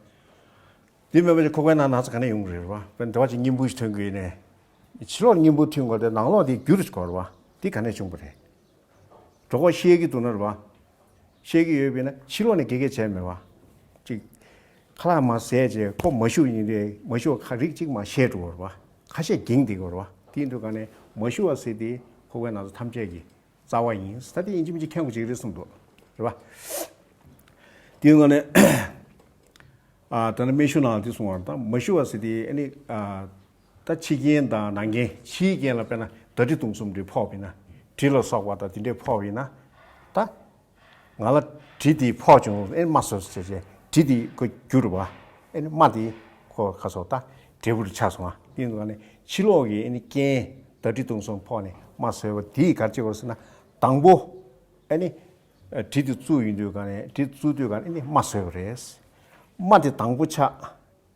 དེ་མིན་པ་ཅིག་ཁོག་པའི་ནང་ན་ཚ་ག་ནས་ཡོང་གི་རེད་བ། དཔེར་ན་དེ་བ་ཅིག་སྙིང་བུ་ཞིག་ཐོན་གི་ཡིན་ནའི། ཕྱི་ལོགས་སྙིང་བུ་ཐོན་དགོས་དེ་ནང་ལོགས་དེ་འགྱུར་དགོས་རེད་བ། དེ་ག་ནས་བྱུང་བ་རེད། གྲོད་ཁོག་བཤལ་གི་འདུག་ན་རེད་བ། བཤལ་གི་ཡོད་པས་ན་ཕྱི་ལོགས་ནས་ག་གེ་བྱས་མེད་བ། ཅིག་ཁ་ལག་མར་ཟས་བྱས་ཁོ་མ་ཞུ་ཡིན་རེད། མ་ཞུ་བ་ཁ་རིགས་གཅིག་མར་བཤལ་འགྲོ་བ་རེད་བ། ཁ་ཤས་འགྱིང་བསྡད་དགོས་རེད་བ། དེ་ཡིན་དུས་ག་ནས་མ་ཞུ་བ་ཟེར་དེ་ཁོག་པའི་ན་ཚ་ཐམས་ཅད་ཀྱི་རྩ་བ་ཡིན། ད་དེ་ཡིན་གཅིག་མིན་གཅིག་མཁྱེན་དགོས་ཅིག་རེད་བསམ་འདུག། རེད་བ། དེའི་ངོས་ནས་ཨ་ད་ནི་སྨན་གཞུང་ནང་དེ་གསུངས་པ་ད་མ་ཞུ་བ་ཟེར་དེ་ཨ་ནི་ཨ་ད་ཕྱི་རྐྱེན་དང་ནང་རྐྱེན། ཕྱིའི་རྐྱེན་ལ་དཔེར་ན་ཟླ་སྒྲིལ་དུང་གསུམ་དེ་ཕོག་པ་ཡིན་ན། གྲི་ལ་སོགས་པ་དང་དེ་འདྲས་ཕོག་པ་ཡིན་ན། ད་ང་ལ་གྲི་དེ་ཕོག་བྱུང་། ཨེ་རྨ་བཟོས་ཟེར་བྱས་གྲི་དེ་ཁོ་བསྒྱུར་བ། ཨེ་རྨ་དེ་ཁོ་ག་སོགས་ད་འབྲས་བུར་ཆགས་སོང་ང་། དེ་ཡིན་དུས་ག་ནས་ཕྱི་ལོགས་ཀྱི་ཨེ་ནི་རྐྱེན་ཟླ་སྒྲིལ་དུང་གསུམ་ཕོག་ནས་རྨ་བཟོས་པ་དེས་ག་རེ་བྱེད་དགོས་ཟེར་ན། དང་པོ་ཨེ་ནི་གྲི་དེ་བཙུགས་ཡོང་དུས་ག་ནས། གྲི་བཙུགས་དུས་ག་ནས་ཨེ་ནི་རྨ་བཟོས་པ་རེད། རྨ་དེ་དང་པོ་ཆགས།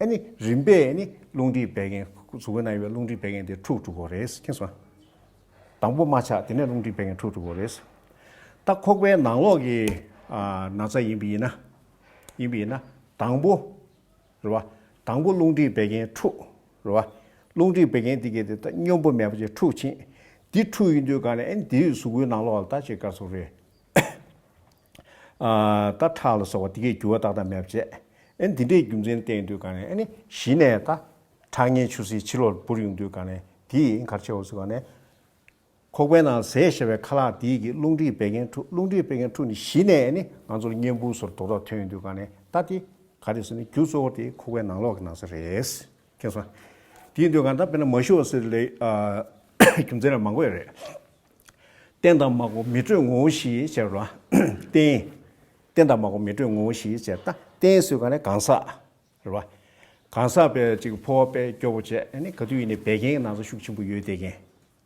ཨེ་ནི་རིམ་པས་ཨེ་ནི་རླུང་མཁྲིས་བད་ཀན། གཟུགས་པོའི་ནང་ཡོད་པའི་རླུང་མཁྲིས་བད་ཀན་དེ་འཁྲུགས་འགྲོ་གི་རེད། མཁྱེན་སོང་། དང་པོ་རྨ་ཆགས། དེ་ནས་རླུང་མཁྲིས་བད་ཀན་འཁྲུགས་འགྲོ་གི་རེད། ད་ཁོག་པའི་ནང་ལོགས་ཀྱི་ཨ་ན་ཚ་ཡིན་པ་ཡིན་ན། ཡིན་པ་ཡིན་ན་དང་པོ་རེད་བ། དང་པོ་རླུང་མཁྲིས་བད་ཀན་འཁྲུགས་རེད་བ། རླུང་མཁྲིས་བད་ཀན་དེ་གས་དེ་ད་སྙོམས་པོ་མེད་པ་ཅིག་འཁྲུགས་ཕྱིན། འདི་འཁྲུགས་ཡོང་དུས་ག་ནས་ཨེ་ནི་དེའི་གཟུགས་པོའི་ནང་ལོགས་ལ་ད་ཅིག་ག་སོགས་རེད། ཨ་ད་ཁྲག་ལ་སོགས་པ་དེ་གའི་རྒྱུ་བ་ཏག་ཏག་མེད་པ་བྱས། ཨེ་འདི་འདྲའི་རྒྱུ་མཚན་བསྟན་དུས་ག་ནས་ཨེ་ནི་གཞི་ནས་ད་ཁྲག་ངན་ཆུ་སེར་ཕྱི་ལོགས་འབུར་ཡོང་དུས་ག་ནས་དེ་ཡིན་ག་རེ་བྱེད་དགོས་ཟེར་ག་ནས། ཁོག་པའི་ནང་ཟས་བཞག་པའི་ཁ་ལག་དེ་གིས་རླུང་མཁྲིས་བད་ཀན་འཁྲུགས། རླུང་མཁྲིས་བད་ཀན་འཁྲུགས་ནས་གཞི་ནས་ཨེ་ནི་ང་ཚོ་ལ་གཉན་འབུ་སོགས་རྡོག་རྡོག་ཐོན་ཡོང་དུས་ག་ནས་ད་དེ་ག་རེ་ཟེར་ན་རྒྱུ་གཙོ་བོ་དེ་ཁོག་པའི་ནང་ལོགས་ཀྱི་ན་ཚ་རེད། མཁྱེན་སོང་། དེ་ཡིན་དུས་ག་ནས་ད་དཔེར་ན་མ་ཞུ་བ་ཟེར་ལས་ཨ་རྒྱུ་མཚན་ལ་མང་པོ་ཡོད་རེད། བསྟེན་དང་མ་གོམས་མི་སྤྲོད་ངོ་བོ་ཞི་ཟེར་བ། བསྟེན། བསྟེན་དང་མ་གོམས་མི་སྤྲོད་ངོ་བོ་ཞི་ཟེར། ད་བསྟེན་ཟེར་ག་ནས་གང་ཟག་རེད་བ། གང་ཟག་པས་ཅིག་ཕོ་བ་དཔེ་སྐྱོ་པོ་བྱས། ཨ་ནི་ག་དུས་ཡིན་ནའི་བད་ཀན་གྱི་ན་ཚ་ཤུགས་ཆེན་པོ་ཡོད་བསྡད་མཁན་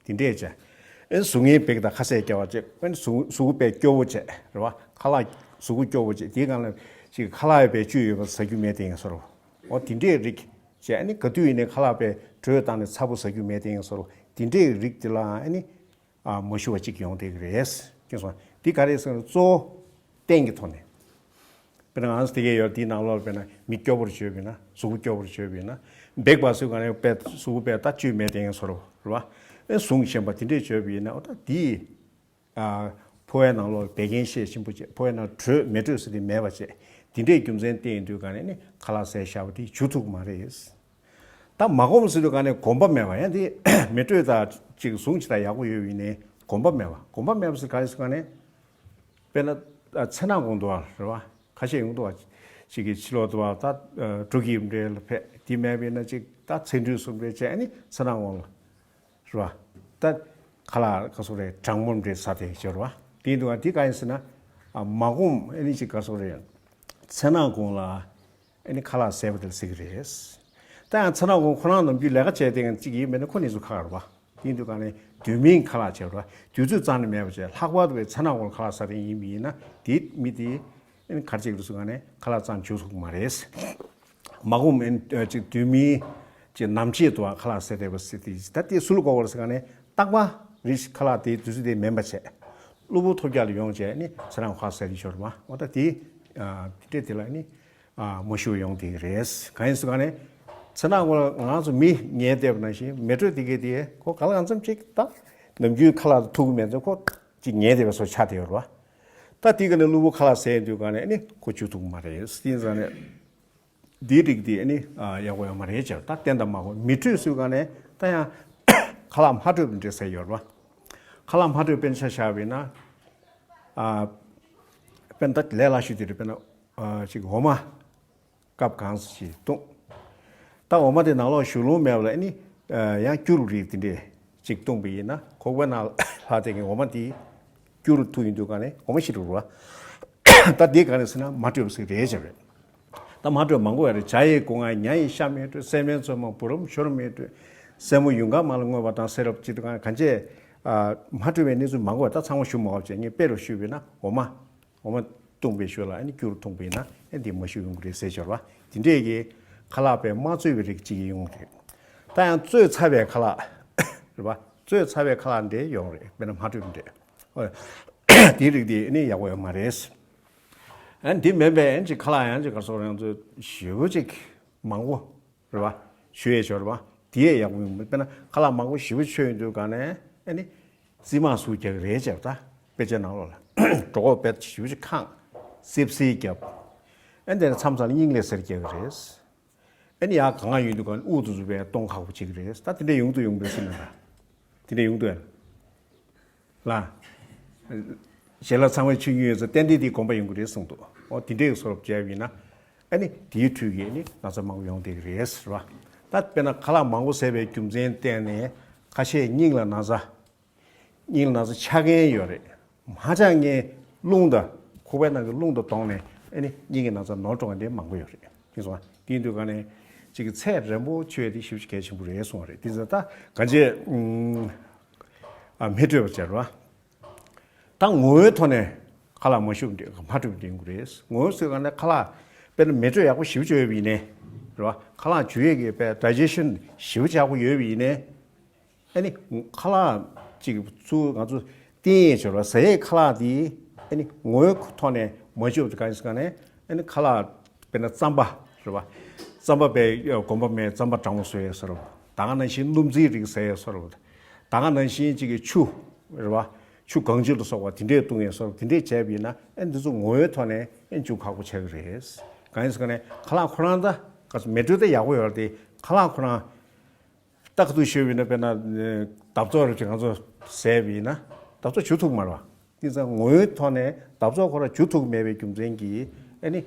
དེ་འདྲས་བྱས། ཨ་ནི་གཟུགས་བརྙན་བད་ཀན་དང་ཁ་ཟས་རྒྱག་པ་བྱས། ཨ་ནི་གཟུགས་གཟུགས་པོ་དཔེ་སྐྱོ་པོ་བྱས་རེད་བ། ཁ་ལག་གཟུགས་པོ་སྐྱོ་པོ་བྱས། དེའི་སྒང་ལ་ཅིག་ཁ་ལག་ཡང་བེད་སྤྱོད་ཡོད་པ་ཟ་རྒྱུ་མེད་བསྡད་མཁན་བཟོ་འདྲ། འོ་དེ་འདྲས་རིགས་བྱས། ཨ་ནི་ག་དུས་ཡིན་ནའི་ཁ་ལག་དཔེ་དྲོད་བཏང་ནས་ཚ་པོ་ཟ་རྒྱུ་མེད་བསྡད་མཁན་བཟོ་འདྲ། དེ་འདྲས་རིགས་དེ་ལའང་ཨ་ནི་ཨ་མ་ཞུ་བ་གཅིག་ཡོང་བསྡད་ཀྱི་རེད། མཁྱེན་སོང་། འདི་ག་རེ་ཟེར་ན་གཙོ་བོ་བསྟེན་གྱི་ཐོག་ནས། དཔེར་ན་ང་ཚོ་དེ་གས་ཡོད། འདིའི་ནང་ལོགས་དཔེར་ན་མི་སྐྱོ་པོར་བྱས་པ་ཡིན་ན། གཟུགས་པོ་སྐྱོ་པོར་བྱས་པ་ཡིན་ན། འབད་པ་ཟེར་ག་ནས་དཔེ་གཟུགས་པོ་དཔེ་ད་བཅོས་མེད་བསྡད་མཁན་བཟོ་འདྲ་རེད་བ། ཨེ་ཟུངས་ཞེན་པ་དེ་འདྲས་བྱས་པ་ཡིན་ན། འོ་ད་འདི་ཨ་ཕོ་བའི་ནང་ལོགས་བད་ཀན་ཤས་ཆེན་པོ་བྱས། ཕོ་བའི་ནང་དྲོད་མེ་དྲོད་ཟེར་དེ་མེད་པ་བྱས། དེ་འདྲས་རྒྱུ་མཚན་བསྟན་ཡོང་དུས་ག་ནས་ནི་ཁ་ལག་ཟས་བཞག་པ་དེ་འཇུ་ཐུབ་ཀྱི་མ་རེད། ད་མ་གོམས་ཟེར་དུས་ག་ནས་གོམས་པ་མེད་པ། ཡང་དེ་མེ་དྲོད་དང་ཅིག་ཟུངས་ཅིག་དང་ཡག་པོ་ཡོད་པ་ཡིན་ནའི་གོམས་པ་མེད་པ། གོམས་པ་མེད་པ་ཟེར་ག་རེ་ཟེར་ག་ནས། དཔེར་ན་ཨ་ཚེ་ན་གོང་དུ་བ་རེད་བ། ཁ་ཤས་ཡོང་དུ་བ་ཅིག་གི་ཕྱི་ལོགས་དུ་བ་ད་ཨ་འབྲུག་གི་འབྲེལ་ལ་ཕེབས། དེ་མེད་པ་ཡིན་ན་ཅིག་ད་ཚེ་འབྲུ་གསུམ་འབྲེལ་བྱས། ཨ་ནི་ཚེ་ན་གོང་ལ་རེད་བ། ད་ཁ་ལག་ག་སོགས་རེད། གྲང་མོ་འདྲ་ཟ་དེ་ཅོར་བ། དེ་འདུག་ག་འདི་ག་ཡིན་ཟེར་ན། ཨ་མ་གོམས། ཨ་ནི་ཅིག་ག་སོགས་རེད། ཚེ་ན་གོང་ལ་ཨ་ནི་ཁ་ལག་ཟས་པ་དེ་ལ་ཟེར་གི་རེད། ད་ཡང་ཚེ་ན་གོང་ཁོ་རང་ནམ་རྒྱུན་ལས་ཀ་བྱས་དེ་ཅིག་ཡིན་མིན་ན་ཁོ་ནི་ཚོ་ཁག་རེད་བ། དེ་འདུག་ག་ནས་དུས་མིན་ཁ་ལག་བྱས་རེད་བ། དུས་ཚོད་རྩ་ནས་མེད་པ་བྱས། ལྷག་པར་དུ་བའི་ཚེ་ན་གོང་ལ་ཁ་ལག་ཟ་དེ་ཡིན་པ་ཡིན་ན། དེ་མི་དེ་ ཨ་ནི་གར་ཅིག་རུ་སུ་ག་ནས་ཁ་ལག་གཙང་འཇུ་ཐུབ་མ་རེད། མ་གོམས་ཨ་ནི་ཅིག་དུས་མིན་ཅིག་ནམ་ཕྱེད་དུ་ཁ་ལག་ཟས་བསྡད་པ་ཟེར་དེ་ད་དེ་སུ་ལ་གོ་བར་ཟེར་ག་ནས་རྟག་པ་རིགས་ཁ་ལག་དེ་དུས་ཚོད་དེ་མིན་པ་བྱས། གློ་བུར་ཐོལ་རྒྱག་ལ་ཡོང་བྱས་ནི་ཚེ་རང་ཁ་ཟས་དེ་ཤོར་མ་འོ་ད་དེ་དེ་འདྲས་དེ་ལ་ནི། མ་ཞུ་ཡོང་དེ་རེད། གང་ཡིན་ཟེར་ག་ནས་ཚེ་ན་ང་ཚོ་མི་ཉལ་བསྡད་པ་ནང་བཞིན་མེ་དྲོད་དེ་གས་དེ་ཁོ་ག་ལ་གང་འཚམ་ཅིག་ད་ནམ་རྒྱུན་ཁ་ལག་ཐུག་གི་མེད་ཚེ་ཁོ་ཅིག་ཉལ་བསྡད་པ་སོགས་ཆགས་བསྡད་ཡོད་རེད་བ། ད་དེ་ག་ནས་གློ་བུར་ཁ་ལག་ཟས་དུས་ག་ནས་ནི་ཁོ་འཇུ་ཐུབ་མ་རེད། དེ་ཡིན་ཙང་ནས་འདིའི་རིགས་དེ་ནི་ཡག་པོ་ཡོད་མ་རེད་ཅེས་ད་བསྟན་དང་མ་གོ་མེ་དྲོད་ཟེར་ག་ནས་ད་ཡང་ཁ་ལག་མ་དྲོས་པ་འདྲ་ཟས་ཡོད་རེད་བ། ཁ་ལག་མ་དྲོས་དཔེར་ན་ཆ་བཞག་པ་ཡིན་ན། དཔེར་ན་ད་ལས་སླ་ཤོས་དེ་རེད། དཔེར་ན་ཅིག་འོ་མ། སྐབས་གང་ཞིག་བཏུང་། ད་འོ་མ་དེ་ནང་ལོགས་ཞུ་ལོང་མེད་པ་ལ་ཨ་ནི་ཡང་སྐྱུ་རུ་རིགས་དེ་འདྲས་ཅིག་བཏུང་བ་ཡིན་ན་ཁོག་པའི་ནང་ལྷག་དེ་གི་འོ་མ་དེ་སྐྱུ་རུ་ཐུག་ཡིན་དུས་ག་ནས་འོ་མ་ཤི་རུ་རུ་བ། ད་དེ་ག་ནས་ཟེར་ན་མ་དྲོས་པ་ཟིག་རེད་བྱ་བས། ད་མ་དྲོས་མང་པོ་ཡ་རེད། བྱ་ཡི་སྒོ་ང་ཉ་ཡི་ཤ་མེད་དྲོས། སྲན་མའི་ཚོད་མ་བུ་རམ་ཤོར་མེད་དྲོས། སྲན་མོ་ཡུངས་ཀར་མ་ལ་བསྔོས་པ་དང་ཟེར་རབ་ཅིག་དུས་ག་ནས་གང་བྱས། མ་དྲོས་པའི་གནས་ཚུལ་མང་པོ་ཡ་ད་ཚང་མ་ཞུ་མ་བ་བྱས་ངས་དཔེ་རུ་ཞུས་པས་ན་འོ་མ། འོ་མ་བཏུང་བའི་ཞོར་ལ་ཨ་ནི་སྐྱུ་རུ་འཐུང་བ་ཡིན་ན་ཨ་འདི་མ་ཞུ་ཡོང་གི་རེད་ཟེར་ཞོར་བ། དེ་འདྲས་ཀྱི་ཁ་ལག་པས་མ་བཙོས་པའི་རིགས་གཅིག་ཡོང་རེད། ད་ཡང་བཙོས་ཚར་བའི་ཁ་ལག་རེད་བ། བཙོས་ཚར་བའི་ཁ་ལག་འདྲས་ཡོང་རེད། དཔེར་ན་མ་དྲོས་འདྲས། ཨོ། དེའི་རིགས་དེ་ཨ་ནི་ཡག་པོ་ཡོད་མ་རེད། ཨ་འདི་མིན་པའི་ཨ་ཅིག་ཁ་ལག་ཡང་ཅིག་ག་སོགས་རང་ཚོ་ཞེ་པོ་ཅིག་མང་པོ། རེད་བ། ཞུ་ཡས་ཞོར་བ། དེ་ཡས་ཡག་པོ་ཡོང་མི་དཔེར་ན་ཁ་ལག་མང་པོ་ཞེ་པོ་མཆོད་ཡོང་དུས་ག་ནས་ཨ་ནི། རྩིས་མ་ཟུག་རྒྱག་གི་རེད་ཅེས་ད་དཔེ་ཆ་ནང་ལོགས་ལ་གྲོད་ཁོག་དཔེ་ཞེ་པོ་ཅིག་ཁེངས། སིབ་སིབ་རྒྱབ། ཨ་ནི་དེ་ནས་མཚམས་མཚམས་ལ་སྙིང་ལས་སེར་རྒྱག་གི་རེད། ཨ་ནི་ཡར་གང་ག་ཡོང་དུས་ག་ནས་དབུགས་དུ་འཛུགས་པའི་གཏོང་ཁག་པོ་བྱེད་ཀྱི་རེད། ད་དེ་འདྲས་ཡོང་དུས་ཡོང་དུས་སེམས་ལ་ད་དེ་འདྲས་ཡོང་དུས་ལ། ཞལ་ལག་ཚང་མས་མཆོད་ཀྱི་ཡོད་ཚེ་ཏན་ཏན་དེའི་གོམས་པ་ཡོང་གི་རེད་གསུངས་འདུག་འོ་དེ་འདྲའི་བཟོ་འདྲ་བྱས་པ་ཡིན་ན་ཨ་ནི་དེའི་འཕྲོས་ཀྱི་ནི་ན་ཚ་མང་པོ་ཡོང་བསྡད་ཀྱི་རེད་ཟེར་བ། ད་དཔེར་ན་ཁ་ལག་མང་པོ་ཟས་པའི་རྒྱུ་མཚན་བརྟེན་ནས་ཁ་ཤས་སྙིང་ལ་ན་ཚ། སྙིང་ལ་ན་ཚ་ཆགས་མཁན་ཡོད་རེད། མ་ཆགས་མཁན་རླུང་དང་ཁོག་པའི་ནང་གི་རླུང་དང་བསྡོངས་ནས་ཨ་ནི་སྙིང་གི་ན་ཚ་ནོར་འགྲོ་མཁན་དེ་མང་པོ་ཡོད་རེད། དེ་སོང་དེ་ཡིན་དུས་ག་ནས་ཅིག་གི་ཚད་རན་པོ་ཆོད་དེ་ཞེ་པོ་ཅིག་གལ་ཆེན་པོ་རེད་གསུངས་པ་རེད། དེ་ཚོ་ད་གང་ཅི། ཨ་མི་སྤྲོད་པ་བྱས་རོ། ད་ངོ་བོའི་ཐོག་ནས་ཁ་ལག་མ་ཞུ་འདྲ་མ་སྤྲོད་པ་འདྲ་ཡོང་གི་རེད། ངོ་བོ་ཟེར་ག་ནས་ཁ་ལག་དཔེར་ན་མེ་དྲོད་ཡག་པོ་ཞེ་པོ་ཅིག་ཡོད་པ་ཡིན་ནའི། རེད་བ། ཁ་ལག་འཇུ་ཡས་ཀྱི་དཔེ་ཌའི་ཇེ་ཤན་ཞེ་པོ་ཅིག་ཡག་པོ་ཡོད་པ་ཡིན་ནའི། ཨ་ནི་ཁ་ལག་ཅིག་ཚུར་ང་ཚོ་བསྟེན་ཡས་བྱས་རོ་ཟ་ཡས་ཁ་ལག་དེ་ཨ་ནི་ངོ་བོའི་ཐོག་ནས་མ་ཞུ་བ་ག་ཡིན་ཟེར་ག་ནས་ཨ་ནི་ཁ་ལག་དཔེར་ན་རྩམ་པ་རེད་བ། རྩམ་པ་དཔེ་གོམས་པ་མེད་རྩམ་པ་གྲང་མོ་བཟོ་ཡས་བཟོ་འདྲ་བོ། ད་ག་ནང་བཞིན་སྣུམ་རྩིའི་རིགས་ཟ་ཡས་བཟོ་འདྲ་བོ། ད་ག་ནང་བཞིན་གཅིག་གི་ཆུ་རེད་བ། ཆུ་གང་ཆུ་ལ་སོགས་པ་དེ་འདྲས་བཏུང་ཡས་བཟོ་འདྲ་བོ་དེ་འདྲས་བྱས་པ་ཡིན་ན་ཨེ་འདི་ཚོ་ངོ་བོའི་ཐོག་ནས་ཨེ་འཇུ་ཁག་པོ་ཆགས་ཀྱི་རེད། གང་ཡིན་ཟེར་ག་ནས་ཁ་ལག་ཁོ་རང་ད་ག་ཚོད་མེ་དྲོད་ད་ཡག་པོ་ཡོད་རེད་དེ་ཁ་ལག་ཁོ་རང་། ཏག་ཏུ་ཤོད་པ་ཡིན་ན་དཔེར་ན་འདབ་ཚོགས་རེ་ཅིག་ང་ཚོ་ཟས་པ་ཡིན་ན་འདབ་ཚོགས་འཇུ་ཐུབ་མ་རེད་བ། དེ་ཙང་ངོ་བོའི་ཐོག་ནས་འདབ་ཚོགས་ཁོ་རང་འཇུ་ཐུབ་མེད་པའི་རྒྱུ་མཚན་གྱིས་ཨ་ནི་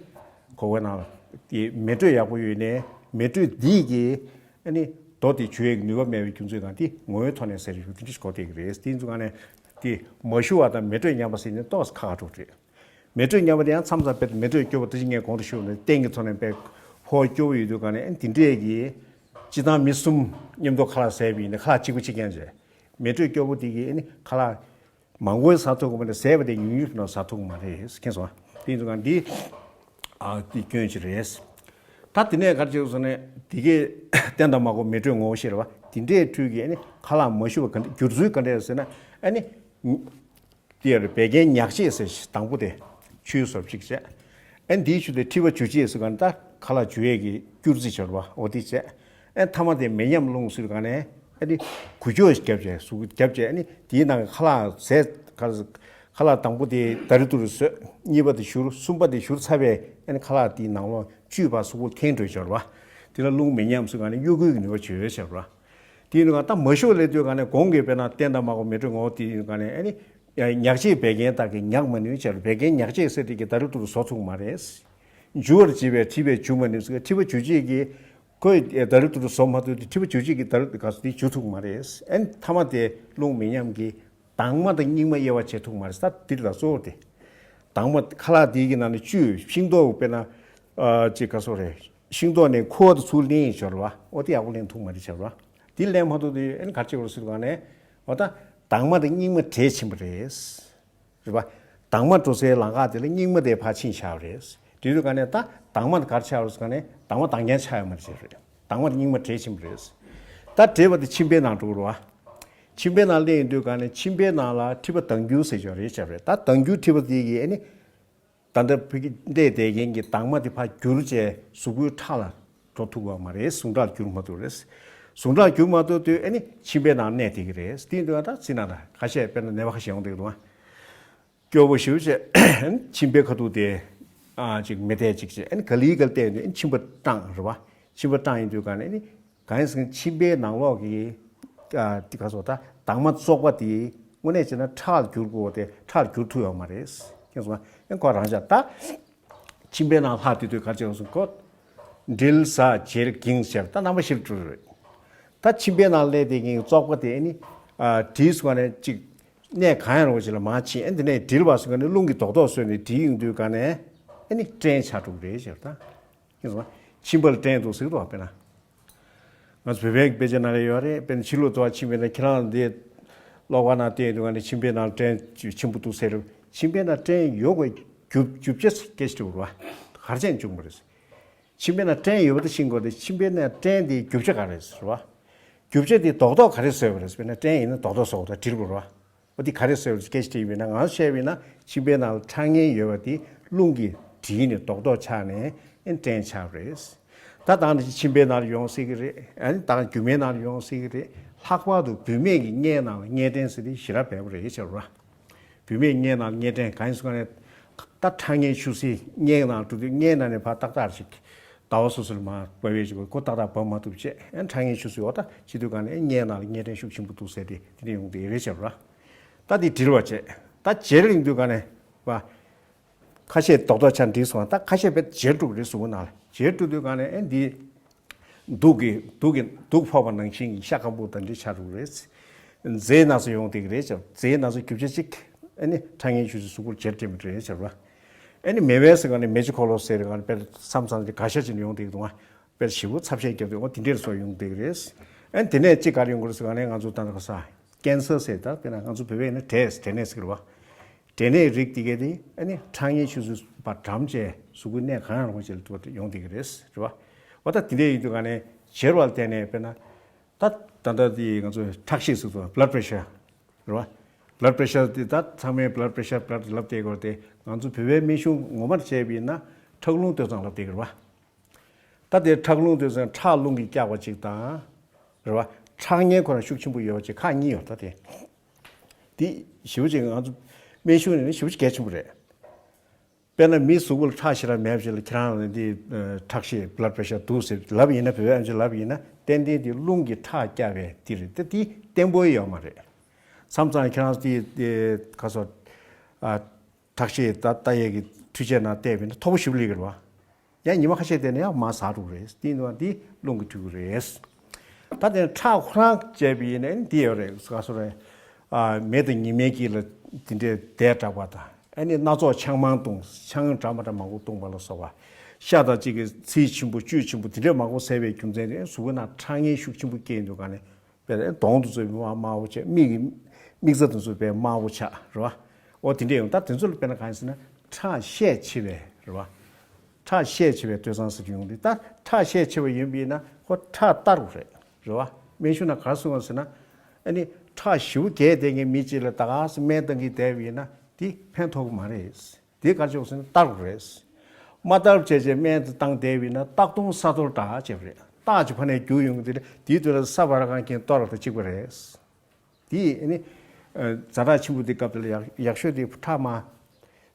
ཁོ་བོའི་ནང་ལ་དེ་མེ་དྲོད་ཡག་པོ་ཡོད་ནས་མེ་དྲོད་འདི་གིས་ཨ་ནི་རྡོ་དེ་འཇུ་ཡས་ཀྱི་ནུས་པ་མེད་པའི་རྒྱུ་མཚན་དང་དེ་ངོ་བོའི་ཐོག་ནས་ཟེར་ཞུ་དེ་འདྲ་ཞིག་གོ་བསྡད་ཀྱི་རེད། དེ་ཚོ་ག་ནས་དེ་མ་ཞུ་བ་དང་མེ་དྲོད་ཉམས་པ་ཟེར་ནས་ཏོག་ཙམ་ཁག་ཁག་འགྲོ་གི་རེད། མེ་དྲོད་ཉམས་པ་དེ་ཡང་མཚམས་མཚམས་དཔེ་མེ་དྲོད་སྐྱོ་པོ་དེ་བཞིན་ངས་གོང་དུ་ཞུས་པ་ནང་སྟེང་གི་ཐོག་ནས་དཔེ་ཕོ་སྐྱོ་པོ་ཡོད་དུས་ག་ནས་ཨ་ནི་དེ་འདྲས་ཀྱི་སྤྱི་བཏང་མི་གསུམ་མཉམ་དུ་ཁ་ལག་ཟས་པ་ཡིན་ན་ཁ་ལག་གཅིག་པ་གཅིག་རྐྱང་བྱས། མེ་དྲོད་སྐྱོ་པོ་དེ་གིས་ཨ་ནི་ཁ་ལག་མང་པོ་ཟ་ཐུབ་ཀྱི་མ་རེད། ཟས་པ་དེ་ཉུང་ཉུང་ཞིག་ནང་ཟ་ཐུབ་ཀྱི་མ་རེད། མཁྱེན་སོང་ཨ། དེ་ཡིན་དུས་ག་འདི་ཨ་འདི་སྐྱོན་ཅིག་རེད། ད་དེ་ནས་ག་རེ་བྱས་སོང་ནས་དེ་གའི་བསྟན་དང་མ་གོ་མེ་དྲོད་ངོ་བོ་ཤེས་རེད་བ། དེ་འདྲས་འཕྲུལ་གྱིས་ཨ་ནི་ཁ་ལག་མ་ཞུ་བ་ག་འདྲ་འགྱུར་ཚུལ་ག་འདྲས་ཟེར་ན་ཨ་ནི། དེ་ཡང་བད་ཀན་ཉག་གཅིག་ཟེར་ཞིག་དང་པོ་དེ་ཆུའི་བཟོ་གཅིག་བྱས། ཨ་ནི་དེའི་ཆུ་དེ་མཁྲིས་པ་འཇུ་བྱེད་ཟེར་ག་ནས་ད་ཁ་ལག་འཇུ་ཡས་ཀྱི་སྐྱུར་རྩི་བྱས་པ་འོ་དེ་བྱས། ཨ་ནི་ཐ་མ་དེ་མེ་མཉམ་རླུང་ཟེར་ག་ནས་ཨ་ནི་འགུལ་སྐྱོད་བརྒྱབ་བྱས་གཟུགས་བརྒྱབ་བྱས་ཨ་ནི་དེའི་ནང་གི་ཁ་ལག་ཟས་ཁ་ཁ་ལག་དང་པོ་དེ་ད་རི་ཏུ་རུ་བཟོས། གཉིས་པ་དེ་བཞུར། གསུམ་པ་དེ་བཞུར་ཚར་བས་ཨ་ནི་ཁ་ལག་དེའི་ནང་ལོགས་བཅུད་པ་གཟུགས་པོ་འཐེན་འགྲོ་བྱས་པ། དེ་ལ་རླུང་མེ་མཉམ་ཟེར་ག་ནས་གཡོ་འགུལ་གྱི་ནུས་པ་བྱས་བྱས་པ། དེ་ཡིན་དུས་ག་ད་མ་ཞུ་ལས་དུས་ག་ནས་གོང་གི་དཔེར་ན་བསྟན་དང་མ་གོ་མེ་དྲོད་ངོ་བོ་དེ་ཡིན་དུས་ག་ནས་ཨ་ནི། ཉག་གཅིག་བད་ཀན་དག་གིས་ཉག་མ་ནུས་བྱས་རུང་བད་ཀན་ཉག་གཅིག་ཟེར་དེ་གི་ད་རུ་ཏུ་རུ་བཟོ་ཐུབ་མ་རེད། འཇུ་བར་བྱེད་པའི་མཁྲིས་པས་འཇུ་མ་ནུས་ཟེར་མཁྲིས་པ་འཇུ་བྱེད་ཀྱི་ཁོས་ད་རུ་ཏུ་རུ་བཟོ་མ་ཐུབ་དེ་མཁྲིས་པ་འཇུ་བྱེད་ཀྱི་ད་རུ་ག་ཚོད་དེ་འཇུ་ཐུབ་མ་རེད། ཨན་ཐ་མ་དེ་རླུང་མེ་མཉམ་གྱིས་དྭངས་མ་དང་སྙིགས་མ་དབྱེ་བ་བྱེད་ཐུབ་མ་རེད། ད་དེ་ལ་གཙོ་བོ་དེ་དྭངས་མ་ཁ་ལག་དེ་གི་ནང་ནས་བཅུད་ཤིང་ཏོག་དཔེར་ན་ཅིག་ག་ཚོད་རེད། ཤིང་ཏོག་ནས་ཁུ་བ་དང་ཚུར་ལེན་ཡིན་ཞོར་བ་འོ་དེ་ཡག་པོ་ལེན་ཐུབ་མ་རེད་ཞོར་བ། དེ་ལེན་མ་ཐུབ་དུས་ཨན་ག་ཅིག་རུ་ཟེར་ག་ནས་འོ་ད་དྭངས་མ་དང་སྙིགས་མ་བྲལ་ཕྱིན་པ་རེད། རེད་པ། དྭངས་མ་འགྲོ་སའི་ལམ་ཁ་དེ་ལ་སྙིགས་མ་དེ་ཕར་ཕྱིན་ཆགས་པ་རེད། དེ་དུས་ག་ནས་ད་དྭངས་མ་ག་རེ་ཆགས་རེད་ཟེར་ག་ནས་དྭངས་མ་དྭངས་རྐྱང་ཆགས་ཡོད་མ་རེད་ཟེར་རེད། དྭངས་མ་དེ་སྙིགས་མ་བྲལ་ཕྱིན་པ་རེད། ད་བྲལ་བ་དེ་མཆིན་པའི་ནང་འགྲོ་གི་རེད་བ། མཆིན་པའི་ནང་སླེབས་ཡོང་དུས་ག་ནས་མཆིན་པའི་ནང་ལ་མཁྲིས་པ་ལྡང་འགྱུར་ཟེར་ཅིག་རེད་བྱས་པ་རེད། ད་ལྡང་འགྱུར་མཁྲིས་པ་དེ་གིས་ཨ་ནི། ད་ལྟ་བུ་གི་འདས་བསྡད་མཁན་གྱི་དྭངས་མ་དེ་ཕར་བསྒྱུར་བྱས་གཟུགས་པོའི་ཁྲག་ལ་འགྲོ་ཐུབ་པ་མ་རེད། ཟུངས་ཁྲག་བསྒྱུར་མ་ཐུབ་རེད། ཟུངས་ཁྲག་བསྒྱུར་མ་ཐུབ་དུས་ཨ་ནི་མཆིན་པའི་ནང་གནས་བསྡད་ཀྱི་རེད། དེ་འདུག་ད་ཚིག་ནང་ད་ཁ་ཤས་དཔེར་ན་ནད་པ་ཁ་ཤས་ཡོང་བསྡད་ཀྱི་འདུག་ཨ། སྐྱོ་པོ་ཞེ་པོ་བྱས་མཆིན་པའི་ཁ་ཐུག་དེ་ཨ་ཅིག་མི་བདེ་ཅིག་བྱས་ཨ་ནི་ག་ལེ་ག་ལེ་བལྟས་ནས་མཆིན་པ་སྐྲངས་རེད་བ། མཆིན་པ་སྐྲངས་ཡིན་དུས་ག་ནས་ཨ་ནི། གང་ཡིན་ཟེར་ན་མཆིན་པའི་ནང་ལོགས་ཀྱི་ཨ་དེ་ག་སོགས་ད་དྭངས་མ་བཙོག་པ་དེ་དངོས་གནས་བྱས་ན་ཁྲག་ལ་བསྒྱུར་དགོས་ཏེ་ཁྲག་ལ་བསྒྱུར་ཐུབ་ཡོད་མ་རེད། མཁྱེན་སོང་ང་། ཁོ་རང་ཅག་ད་མཆིན་པའི་ནང་ལྷག་དེ་དུས་ག་རེ་བྱས་སོང་ཁོ། དྲིལ་ཟ་འཇལ་འགྱིང་ཟེར་ད་རྣམ་པ་བཞིར་གྲུབ་རེད། ད་མཆིན་པའི་ནང་སླེབས་དེ་གིན་བཙོག་པ་དེ་ཨ་ནི་ཨ་དྲིལ་སོང་ནས་ཅིག་གནས་གང་ཡང་རུང་བ་ཅིག་ལ་མར་ཕྱིན་ཨ་ནི་དེ་ནས་དྲིལ་བ་སོང་ནས་རླུང་གི་རྡོག་རྡོག་བཟོས་ནས་དྲིལ་ཡོང་དུས་ག་ནས་ཨ་ནི་སྐྲན་ཆགས་འགྲོ་གི་རེད་ཟེར་ད། ཡིན་སོང་། མཆིན་པ་ལ་སྐྲན་འདུག་ཟེར་གི་འདུག་བ། དཔེར་ན། ང་ཚོ་བོད་པའི་དཔེ་ཆ་ནང་ལ་ཡོད་རེད། དཔེར་ན་ཕྱི་ལོགས་དུ་བ་ཕྱིན་པས་ན་ཁྱེད་རང་འདི་ཀློག་པ་ནང་བལྟས་འདུག་ག་ནས་མཆིན་པའི་ནང་སྐྲན་ཆེན་པོ་འདུག་ཟེར། མཆིན་པའི་ནང་སྐྲན་ཡོད་དགོས་རྒྱུ་རྒྱུ་ཆ་སྐད་ཆ་དྲི་བ་རེད་བ། ག་རེ་བྱས་ནས་བྱུང་བ་རེད། མཆིན་པའི་ནང་སྐྲན་ཡོད་པ་དེ་ཤེས་དགོས་ཏེ་མཆིན་པའི་ནང་སྐྲན་དེའི་རྒྱུ་ཆ་ག་རེ་རེད་ཟེར་བ། རྒྱུ་ཆ་དེ་རྡོག་རྡོག་ག་རེ་བཟོས་པ་རེད་ཟེར་བས་ན་སྐྲན་ཡིན་ན་རྡོག་རྡོག་བཟོ་དགོས་ད་དྲིལ་བུ་རེད་བ། འོ་དེ་ག་རེ་བཟོས་པ་རེད་སྐད་ཆ་དྲིས་པས་ན་ང་བཤད་པས་ན་མཆིན་པའི་ནང་ལ་ཁྲག་ངན་ཡོད་པ་དེ་རླུང་གིས་དྲིལ་ནས་རྡོག་རྡོག་ཆགས་ནས་ཨེ་སྐྲན་ཆགས་པ་རེད། ད་དང་ནི་མཆིན་པའི་ནང་ལ་ཡོང་སྲིད་ཀྱི་རེད། ཨ་ནི་དང་རྒྱུ་མའི་ནང་ལ་ཡོང་སྲིད་ཀྱི་རེད། ལྷག་པར་དུ་བུད་མེད་ཀྱི་མངལ་ནང་ལ་མངལ་སྐྲན་ཟེར་དེ་ཞེ་དྲག་འབེལ་པོ་རེད་ཟེར་བ། བུད་མེད་མངལ་ནང་ལ་མངལ་སྐྲན་གང་ཡིན་ཟེར་ན་ད་ཁྲག་ངན་ཤུགས་ཆེ་མངལ་ནང་འགྲོ་དུས་མངལ་ནང་ནས་ཕར་ཏག་ཏག་ཅིག་ཟླ་བ་སོ་སོར་མར་འབབ་པའི་ཅིག་ཁོ་ཏག་ཏག་འབབ་མ་ཐུབ་བྱས་ཨ་ཁྲག་ངན་ཤུགས་ཆེ་འོ་ད་བྱེད་དུས་ག་ནས་མངལ་ནང་ལ་མངལ་སྐྲན་ཤུགས་ཆེན་པོ་འདུག་ཟེར་ཏེ་དེ་འདྲ་ཡོང་གི་རེད་ཟེར་བ། ད་དེ་དྲིལ་བ་བྱས་ད་འཇལ་ཡོང་དུས་ག་ནས་བ། ཁ་ཤས་རྡོག་རྡོག་ཆགས་འགྲིག་སོང་། ད་ཁ་ཤས་བས་འཇལ་འགྲོ་གི་རེད་གཟུགས་པོ་ནང་ལ། འཇལ་འགྲོ་དུས་ག་ནས་ཨེ་འདི་དུག་གི་དུག་གི་དུག་ཕོག་པ་ནང་བཞིན་གྱི་ཤ་སྐམ་པོ་དང་འདྲ་ཆགས་འགྲོ་གི་རེད། མཛེའི་ན་ཚ་ཡོང་བསྡད་ཀྱི་རེད་ཅེས། མཛེའི་ན་ཚ་རྒྱུ་ཆ་གཅིག་ཨེ་ནི་ཁྲག་ངན་ཤུགས་ཆེ་གཟུགས་པོར་འཇལ་འགྲིག་མི་འགྲིག་རེད་ཅེས་པ། ཨེ་ནི་མེ་བལ་ཟེར་ག་ནས་མེ་ལྕེ་འཁོར་ལོ་ཟེར་ག་ནས་དཔེར་མཚམས་མཚམས་ཀྱི་ག་ཤ་ཅིག་ཡོང་བསྡད་ཀྱི་འདུག་ཨ། དཔེར་ཞེ་པོ་ཚབས་ཆེན་རྒྱབ་དུས་འོ་དེ་འདྲས་སོགས་ཡོང་བསྡད་ཀྱི་རེད། ཨ་ནི་དེ་ནས་གཅིག་ག་རེ་ཡོང་གི་རེད་ཟེར་ག་ནས་ང་ཚོ་ད་ལྟ་ག་ས་ཀན་སར་ཟེར་ད་དཔེར་ན་ང་ཚོ་བོད་པའི་ནི་འབྲས་འབྲས་ནད་ཟེར་གི་རེད་བ། འབྲས་ནད་རིགས་དེ་གས་དེ་ཨ་ནི་ཁྲག་ངན་ཤུགས་ཆེ་བ་འགྲམ་བཅས་གཟུགས་པོའི་གནས་གང་ཡང་རུང་བ་ཅིག་ལ་ཡོང་བསྡད་ཀྱི་རེད་རེད་བ། འོ་ད་དེ་འདྲས་ཡིན་དུས་ག་ནས་འཇལ་བ་ལ་བརྟེན་ནས་དཔེར་ན་ད་ད་ལྟ་དེ་ང་ཚོ་ཁྲག་ཤེད་ཟེར་དུས་blood pressure་རེད་བ། blood pressure་དེ་ད་ཚང་མས་blood pressure blood ལབ་བསྡད་ཀྱི་རེད་དེ་ང་ཚོ་བོད་པའི་སྨན་གཞུང་ངོ་མར་བྱས་པ་ཡིན་ན་ཁྲག་རླུང་སྟོད་འཚངས་ལབ་བསྡད་ཀྱི་རེད་བ། ད་དེ་ཁྲག་རླུང་དེ་ཚོ་ཁྲག་རླུང་གིས་བཀྱགས་པ་ཅིག་དང་། རེད་བ། ཁྲག་ངན་ཁོ་རང་ཤུགས་ཆེན་པོ་ཡོད་པ་ཅིག་ཁག་གཉིས་ཡོད་ད་དེ། དེ་ཞེ་པོ་ཅིག་ང་ཚོ་སྨན་གཞུང་ནས་ནི་ཞེ་པོ་ཅིག་གལ་ཆེན་པོ་རེད། དཔེར་ན་མི་གཟུགས་པོ་ལ་ཁྲག་ཞེ་དྲག་མེད་པ་ཅིག་ལ་ཁྱེད་རང་ལ་འདི་ཁྲག་ཤེད་blood pressure་འདུག་ཟེར་ལབ་ཡིན་ན་བོད་པའི་ཨམ་ཆི་ལབ་ཡིན་ན་ཏན་ཏན་དེ་རླུང་གིས་ཁྲག་བཀྱགས་པའི་དེ་རེད་དེ་དེ་བརྟན་པོ་ཡོད་མ་རེད། མཚམས་མཚམས་ཁྱེད་རང་དེ་དེ་ག་སོ། ཁྲག་ཤེད་ད་ལྟ་ཡས་ཀྱི་འཕྲུལ་ཆས་ནང་བལྟས་པས་ན་མཐོ་པོ་ཞེ་པོ་སླེབས་ཀྱི་རེད་བ། ཡང་ཉི་མ་ཁ་ཤས་བསྡད་ན་ཡང་མར་ཟག་འགྲོ་གི་རེད། དེ་ཡིན་དུས་འདི་རླུང་གིས་འཁྲུད་ཀྱི་རེད། ད་དེ་ཁྲག་ཁོ་རང་བཅས་པ་ཡིན་ན་འདི་ཡོད་རེད་ཟེར་ག་སོ་རེད། མེ་དང་ཉི་མའི་དཀྱིལ་ལ་དེ་འདྲའི་ཟླ་གྲགས་པ་དང་ཨ་ནི་སྣ་ཚོགས་ཆང་མང་བཏུང་ཆང་འདྲ་མ་འདྲ་མང་པོ་བཏུང་བ་ལ་སོགས་པ། ཤ་དང་གཅིག་གི་ཚིལ་ཆེན་པོ་བཅུད་ཆེན་པོ་དེ་འདྲའི་མང་པོ་ཟས་པའི་རྒྱུ་མཚན་དེ་གཟུགས་པོའི་ནང་ཁྲག་ངན་ཤུགས་ཆེན་པོ་སྐྱེས་འདུག་ག་ནས། དཔེར་ན་གདོང་དེ་ཚོ་དམར་དམར་པོ་ཆགས། མིག་གི་མིག་རྩ་དེ་ཚོ་དཔེ་དམར་པོ་ཆགས་རེད་བ། འོ་དེ་འདྲས་ཡོང་ད་དེ་ཚོ་ལ་དཔེར་ན་གང་ཡིན་ཟེར་ན་ཁྲག་ཤས་ཆེ་བས་རེད་བ། ཁྲག་ཤས་ཆེ་བའི་སྟོད་འཚངས་ཟེར་གྱི་ཡོང་དུས་ད་ཁྲག་ཤས་ཆེ་བ་ཡིན་པས་ན་ཁོ་ཁྲག་གཏར་དགོས་རེད་རེད་བ། སྨན་གཞུང་ནང་ག་རེ་གསུངས་པ་ཟེར་ན་ཨ་ནི་ཁྲག་ཞེ་པོ་རྒྱས་བསྡད་མཁན་མི་གཅིག་ལ་ད་ག་སེ་སྨན་བཏང་གི་བསྡད་པ་ཡིན་ན་དེ་ཕན་ཐོགས་ཀྱི་མ་རེད། དེ་ག་ཅོག་ཟེར་ན་གཏར་དགོས་རེད། མ་གཏར་བྱས་རྗེས་སྨན་དེ་བཏང་བསྡད་པ་ཡིན་ན་སྟག་དུང་ས་རྡོར་འདྲ་བྱས་པ་རེད། སྟག་ཅིག་ཕར་ནས་རྒྱུག་ཡོང་གི་དེ་རེད། དེའི་དུས་ལ་ས་བར་གང་གིན་གཏོར་བ་དང་གཅིག་པ་རེད། དེ་ནི་ཛ་དྲག་ཆེན་པོ་དེ་སྐབས་དེ་ལ་ཡག་ཡག་ཤོས་དེ་ཁྲག་མ་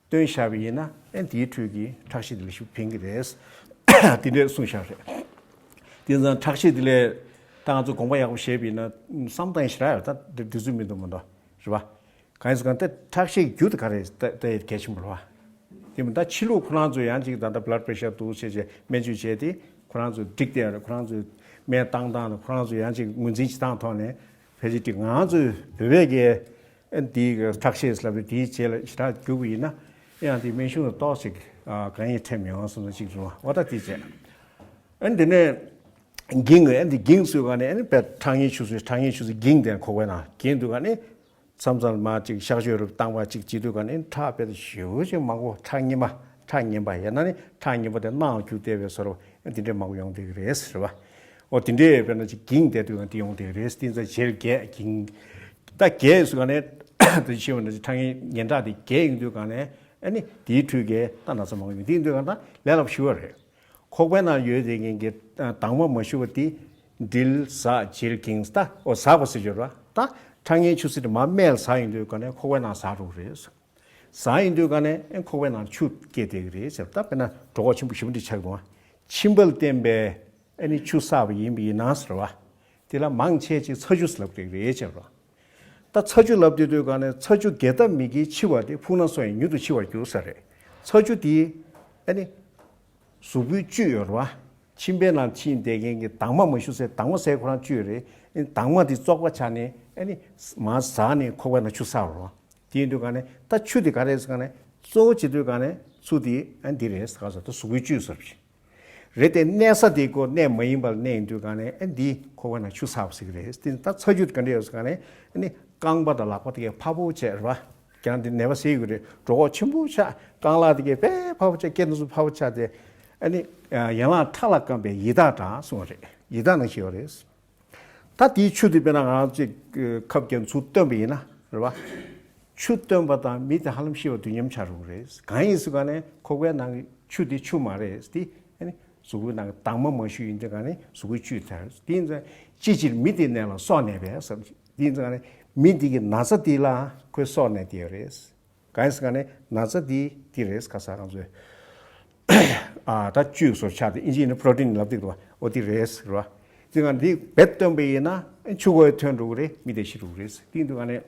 བཏོན་བཞག་པ་ཡིན་ན་ཨེ་དེའི་ཁྲོད་ཀྱི་ཁྲག་ཤེད་དེ་ལ་ཞིབ་ཕན་གི་རེད། དེ་འདྲས་གསུངས་བཞག་རེད། དེ་ཙང་ཁྲག་ཤེད་དེ་ལས་ད་ང་ཚོ་དགོངས་པ་ཡག་པོ་བཞེས་པ་ཡིན་ན་བསམ་སྟངས་ཞེ་དྲག་ཡོད་ད་དེ་དུས་ཚོད་མི་འདུག་མ་གཏོགས་རེད་བ། གང་ཡིན་ཟེར་ན་ད་ཁྲག་ཤེད་རྒྱུ་དེ་ག་རེ་ད་ད་ཡེ་གལ་ཆེན་པོ་རེད་བ། དེ་མིན་ད་ཕྱི་ལུགས་ཁོ་རང་ཚོས་ཡང་ཅིག་ད་ལྟ་blood pressure་འདུག་བྱས་བྱས་སྨན་བཅོས་བྱས་ཏེ་ཁོ་རང་ཚོས་འགྲིག་བསྡད་ཡོད་རེད། ཁོ་རང་ཚོས་སྨན་བཏང་སྟངས་དང་ཁོ་རང་ཚོས་ཡང་ཅིག་ངོས་འཛིན་བྱེད་སྟངས་ཐོག་ནས་ཕལ་ཆེར་འགྲིག་ང་ཚོས་བོད་པའི་གི་ཨ་འདིའི་གི་ཁྲག་ཤེད་ལབ་དུས་དེའི་རྗེས་ལ་ཞེ་དྲག་རྒྱུག་པ་ཡིན་ན་ཡང་དེ་སྨན་གཞུང་ལ་ཏོག་ཙམ་དཀའ་ངལ་འཕྲད་མི་ཡོང་བསམ་ན་ཅིག་བྱུང་བ་འོ་ད་དེ་བྱས། ཨ་འདི་ནས་འགྱིང་ཨ་འདི་འགྱིང་ཚུལ་ག་ནས་ཨ་ནི་དཔེ་ཁྲག་ངན་ཆུ་ཚོད་ཁྲག་ངན་ཆུ་ཚོད་འགྱིང་དེ་ཁོག་པའི་ནང་འགྱིང་དུས་ག་ནས། མཚམས་མཚམས་མ་ཅིག་གཤག་བཅོས་རུ་བཏང་བ་ཅིག་བྱེད་དུས་ག་ནས་ཁྲག་དཔེ་ཞེ་པོ་ཅིག་མང་པོ། ཁྲག་ངན་པ། ཁྲག་ངན་པ་ཡང་ན་ནི་ཁྲག་ངན་པ་དེ་ནང་རྒྱུག་བསྡད་པའི་བཟོ་འདྲ་འདི་འདྲའི་མང་པོ་ཡོང་བསྡད་ཀྱི་རེད་ཟེར་བ། འོ་དེ་འདྲའི་དཔེར་ན་ཅིག་འགྱིང་བསྡད་དུས་ག་དེ་ཡོང་བསྡད་ཀྱི་རེད། དེ་ཚོ་ཇེར་རྒྱས་འགྱིང་། ད་རྒྱས་སུ་ག་ནས་དེ་ཤེས་པ་ན་ཅིག་ཁྲག་ངན་ངན་ཁྲག་དེ་རྒྱས་ཡོང་དུས་ག་ནས་ཨ་ནི་དེའི་འཕྲོས་ཀྱི་ད་ན་ཚ་མང་པོ་ཡོང་དུས་དུས་ག་ད་ལས་སླ་པོ་ཞུ་བ་རེད། ཁོག་པའི་ནང་ཡོད་དེ་ངན་གྱི་དྭངས་མ་མ་ཞུ་བ་དེ་ཌིལ་ཟག་ཇེར་འགྱིང་། ད་འོ་ཟག་པ་ཟེར་གྱི་ཡོད་རེད་བ། ད་ཁྲག་ངན་ཆུ་སེར་དེ་མར་སྨད་ལ་ཟག་ཡོང་དུས་ག་ནས་ཁོག་པའི་ནང་ཟག་འགྲོ་གི་རེད། ཟག་ཡོང་དུས་ག་ནས་ཨེ་ཁོག་པའི་ནང་ཆུ་སྐྱེས་བསྡད་ཀྱི་རེད་ཟེར། ད་དཔེར་ན་གྲོད་ཁོག་ཆེན་པོ་ཞེ་པོ་འདི་ཆགས་འདུག་བ། མཆིན་པ་ལ་བརྟེན་པའི་ཨ་ནི་ཆུ་བསགས་པ་ཡིན་པ་ཡིན་ན་ཟེར་བ། དེ་ལ་མང་ཆེ་ཅིག་ཚ་ཆུ་ལབ་བསྡད་ཀྱི་རེད་ཟེར་བ། ད་ཚ་ཆུ་ལབ་བསྡད་དུས་ག་ནས་ཚ་ཆུ་རྒྱས་སྟབས་མི་དགེའི་འཆི་བ་དེ་ཕུགས་ན་སོང་ཡང་མྱུར་དུ་འཆི་བར་འགྱུར་ས་རེད། ཚ་ཆུ་དེ་ཨ་ནི་གཟུགས་པོའི་བཅུད་ཡོད་རེད་བ། མཆིན་པའི་ནང་ཕྱིན་བསྡད་མཁན་གྱི་དྭངས་མ་མ་ཞུ་ཟེར། དྭངས་མ་ཟེར་ཁོ་རང་བཅུད་རེད། ཨ་ནི་དྭངས་མ་དེ་བཙོག་པ་ཆགས་ནས་ཨ་ནི་མར་ཟག་ནས་ཁོག་པའི་ནང་ཆུ་བསགས་རེད་བ། དེ་ཡིན་དུས་ག་ནས་ད་ཆུ་དེ་ག་རེ་ཟེར་ག་ནས་གཙོ་བོ་བྱེད་དུས་ག་ནས་ཆུ་དེ་ཨ་འདི་རེད་ཟེར། ག་ཟེར་ད་གཟུགས་པོའི་བཅུད་ཟེར་བ་ཞིག་རེད་དེ། གནས་ས་དེ་ཁོ་གནས་མ་ཡིན་པར་གནས་ཡིན་དུས་ག་ནས་ཨ་འདི་ཁོག་པའི་ནང་ཆུ་བསགས་པ་ཟེར་གི་རེད། དེ་ད་ཚ་ཆུ་དེ་ག་འདྲ་ཡོད་ཟེར་ག་ནས་ཨ་ནི་རྐང་པ་དང་ལག་པ་དེ་གས་ཕར་ཕབ་བྱས་རེད་བ། ཀྱང་འདི་ནད་པ་ཟེར་གི་རེད། གྲོད་ཁོག་ཆེན་པོ་ཆགས། རྐང་ལག་དེ་གས་དཔེ་ཕབ་བྱས། སྐེ་དེ་ཚོ་ཕབ་བྱས་ཏེ་ཨ་ནི་ཡན་ལག་ཕྲ་ལ་བསྐམས་པའི་ཡི་དྭགས་འདྲ་གསུངས་པ་རེད། ཡི་དྭགས་ནང་བཞིན་ཡོད་རེད། ད་དེའི་ཆུ་དེ་དཔེར་ན་ང་རང་ཅིག་ཁབ་ཀྱང་ཚུར་བཏོན་པ་ཡིན་ན་རེད་བ། ཆུ་བཏོན་པ་དང་མི་དེ་ཧ་ལམ་ཤི་བ་དུས་མཉམ་ཆགས་འགྲོ་གི་རེད། གང་ཡིན་ཟེར་ག་ནས་ཁོག་པའི་ནང་གི་ཆུ་དེ་ཆུ་མ་རེད། དེ་ཨ་ནི་གཟུགས་པོའི་ནང་གི་དྭངས་མ་མ་ཞུ་ཡིན་དུས་ག་ནས་གཟུགས་པོའི་བཅུད་དར། དེ་ཡིན་ཙང་ཅི་ཕྱིར་མི་དེའི་ནད་ལ་སྲོག་གནས་པས་ཟེར། དེ་ཡིན་ཙང་ག་ནས་མི་དེ་གི་ན་ཚ་དེ་ལ་ཁོའི་སྲོག་གནས་དེ་ཡོད་རེད། གང་ཡིན་ཟེར་ག་ནས་ན་ཚ་དེ་དེ་རེད། ཁ་ས་ང་ཚོས་ཨ་ད་བཅུད་སོགས་ཆགས་ཏེ་ཨིན་ཇི་ནས་པྲོ་ཊིན་ལབ་དེ་འདུག་བ། འོ་དེ་རེད་ཟེར་བ། དེ་ག་འདི་བེད་སྟོན་པ་ཡིན་ན་ཆུ་ཁོལ་ཐོན་འགྲོ་གི་རེད། མི་དེ་ཤི་འགྲོ་གི་རེད། དེ་འདུག་ག་ནས་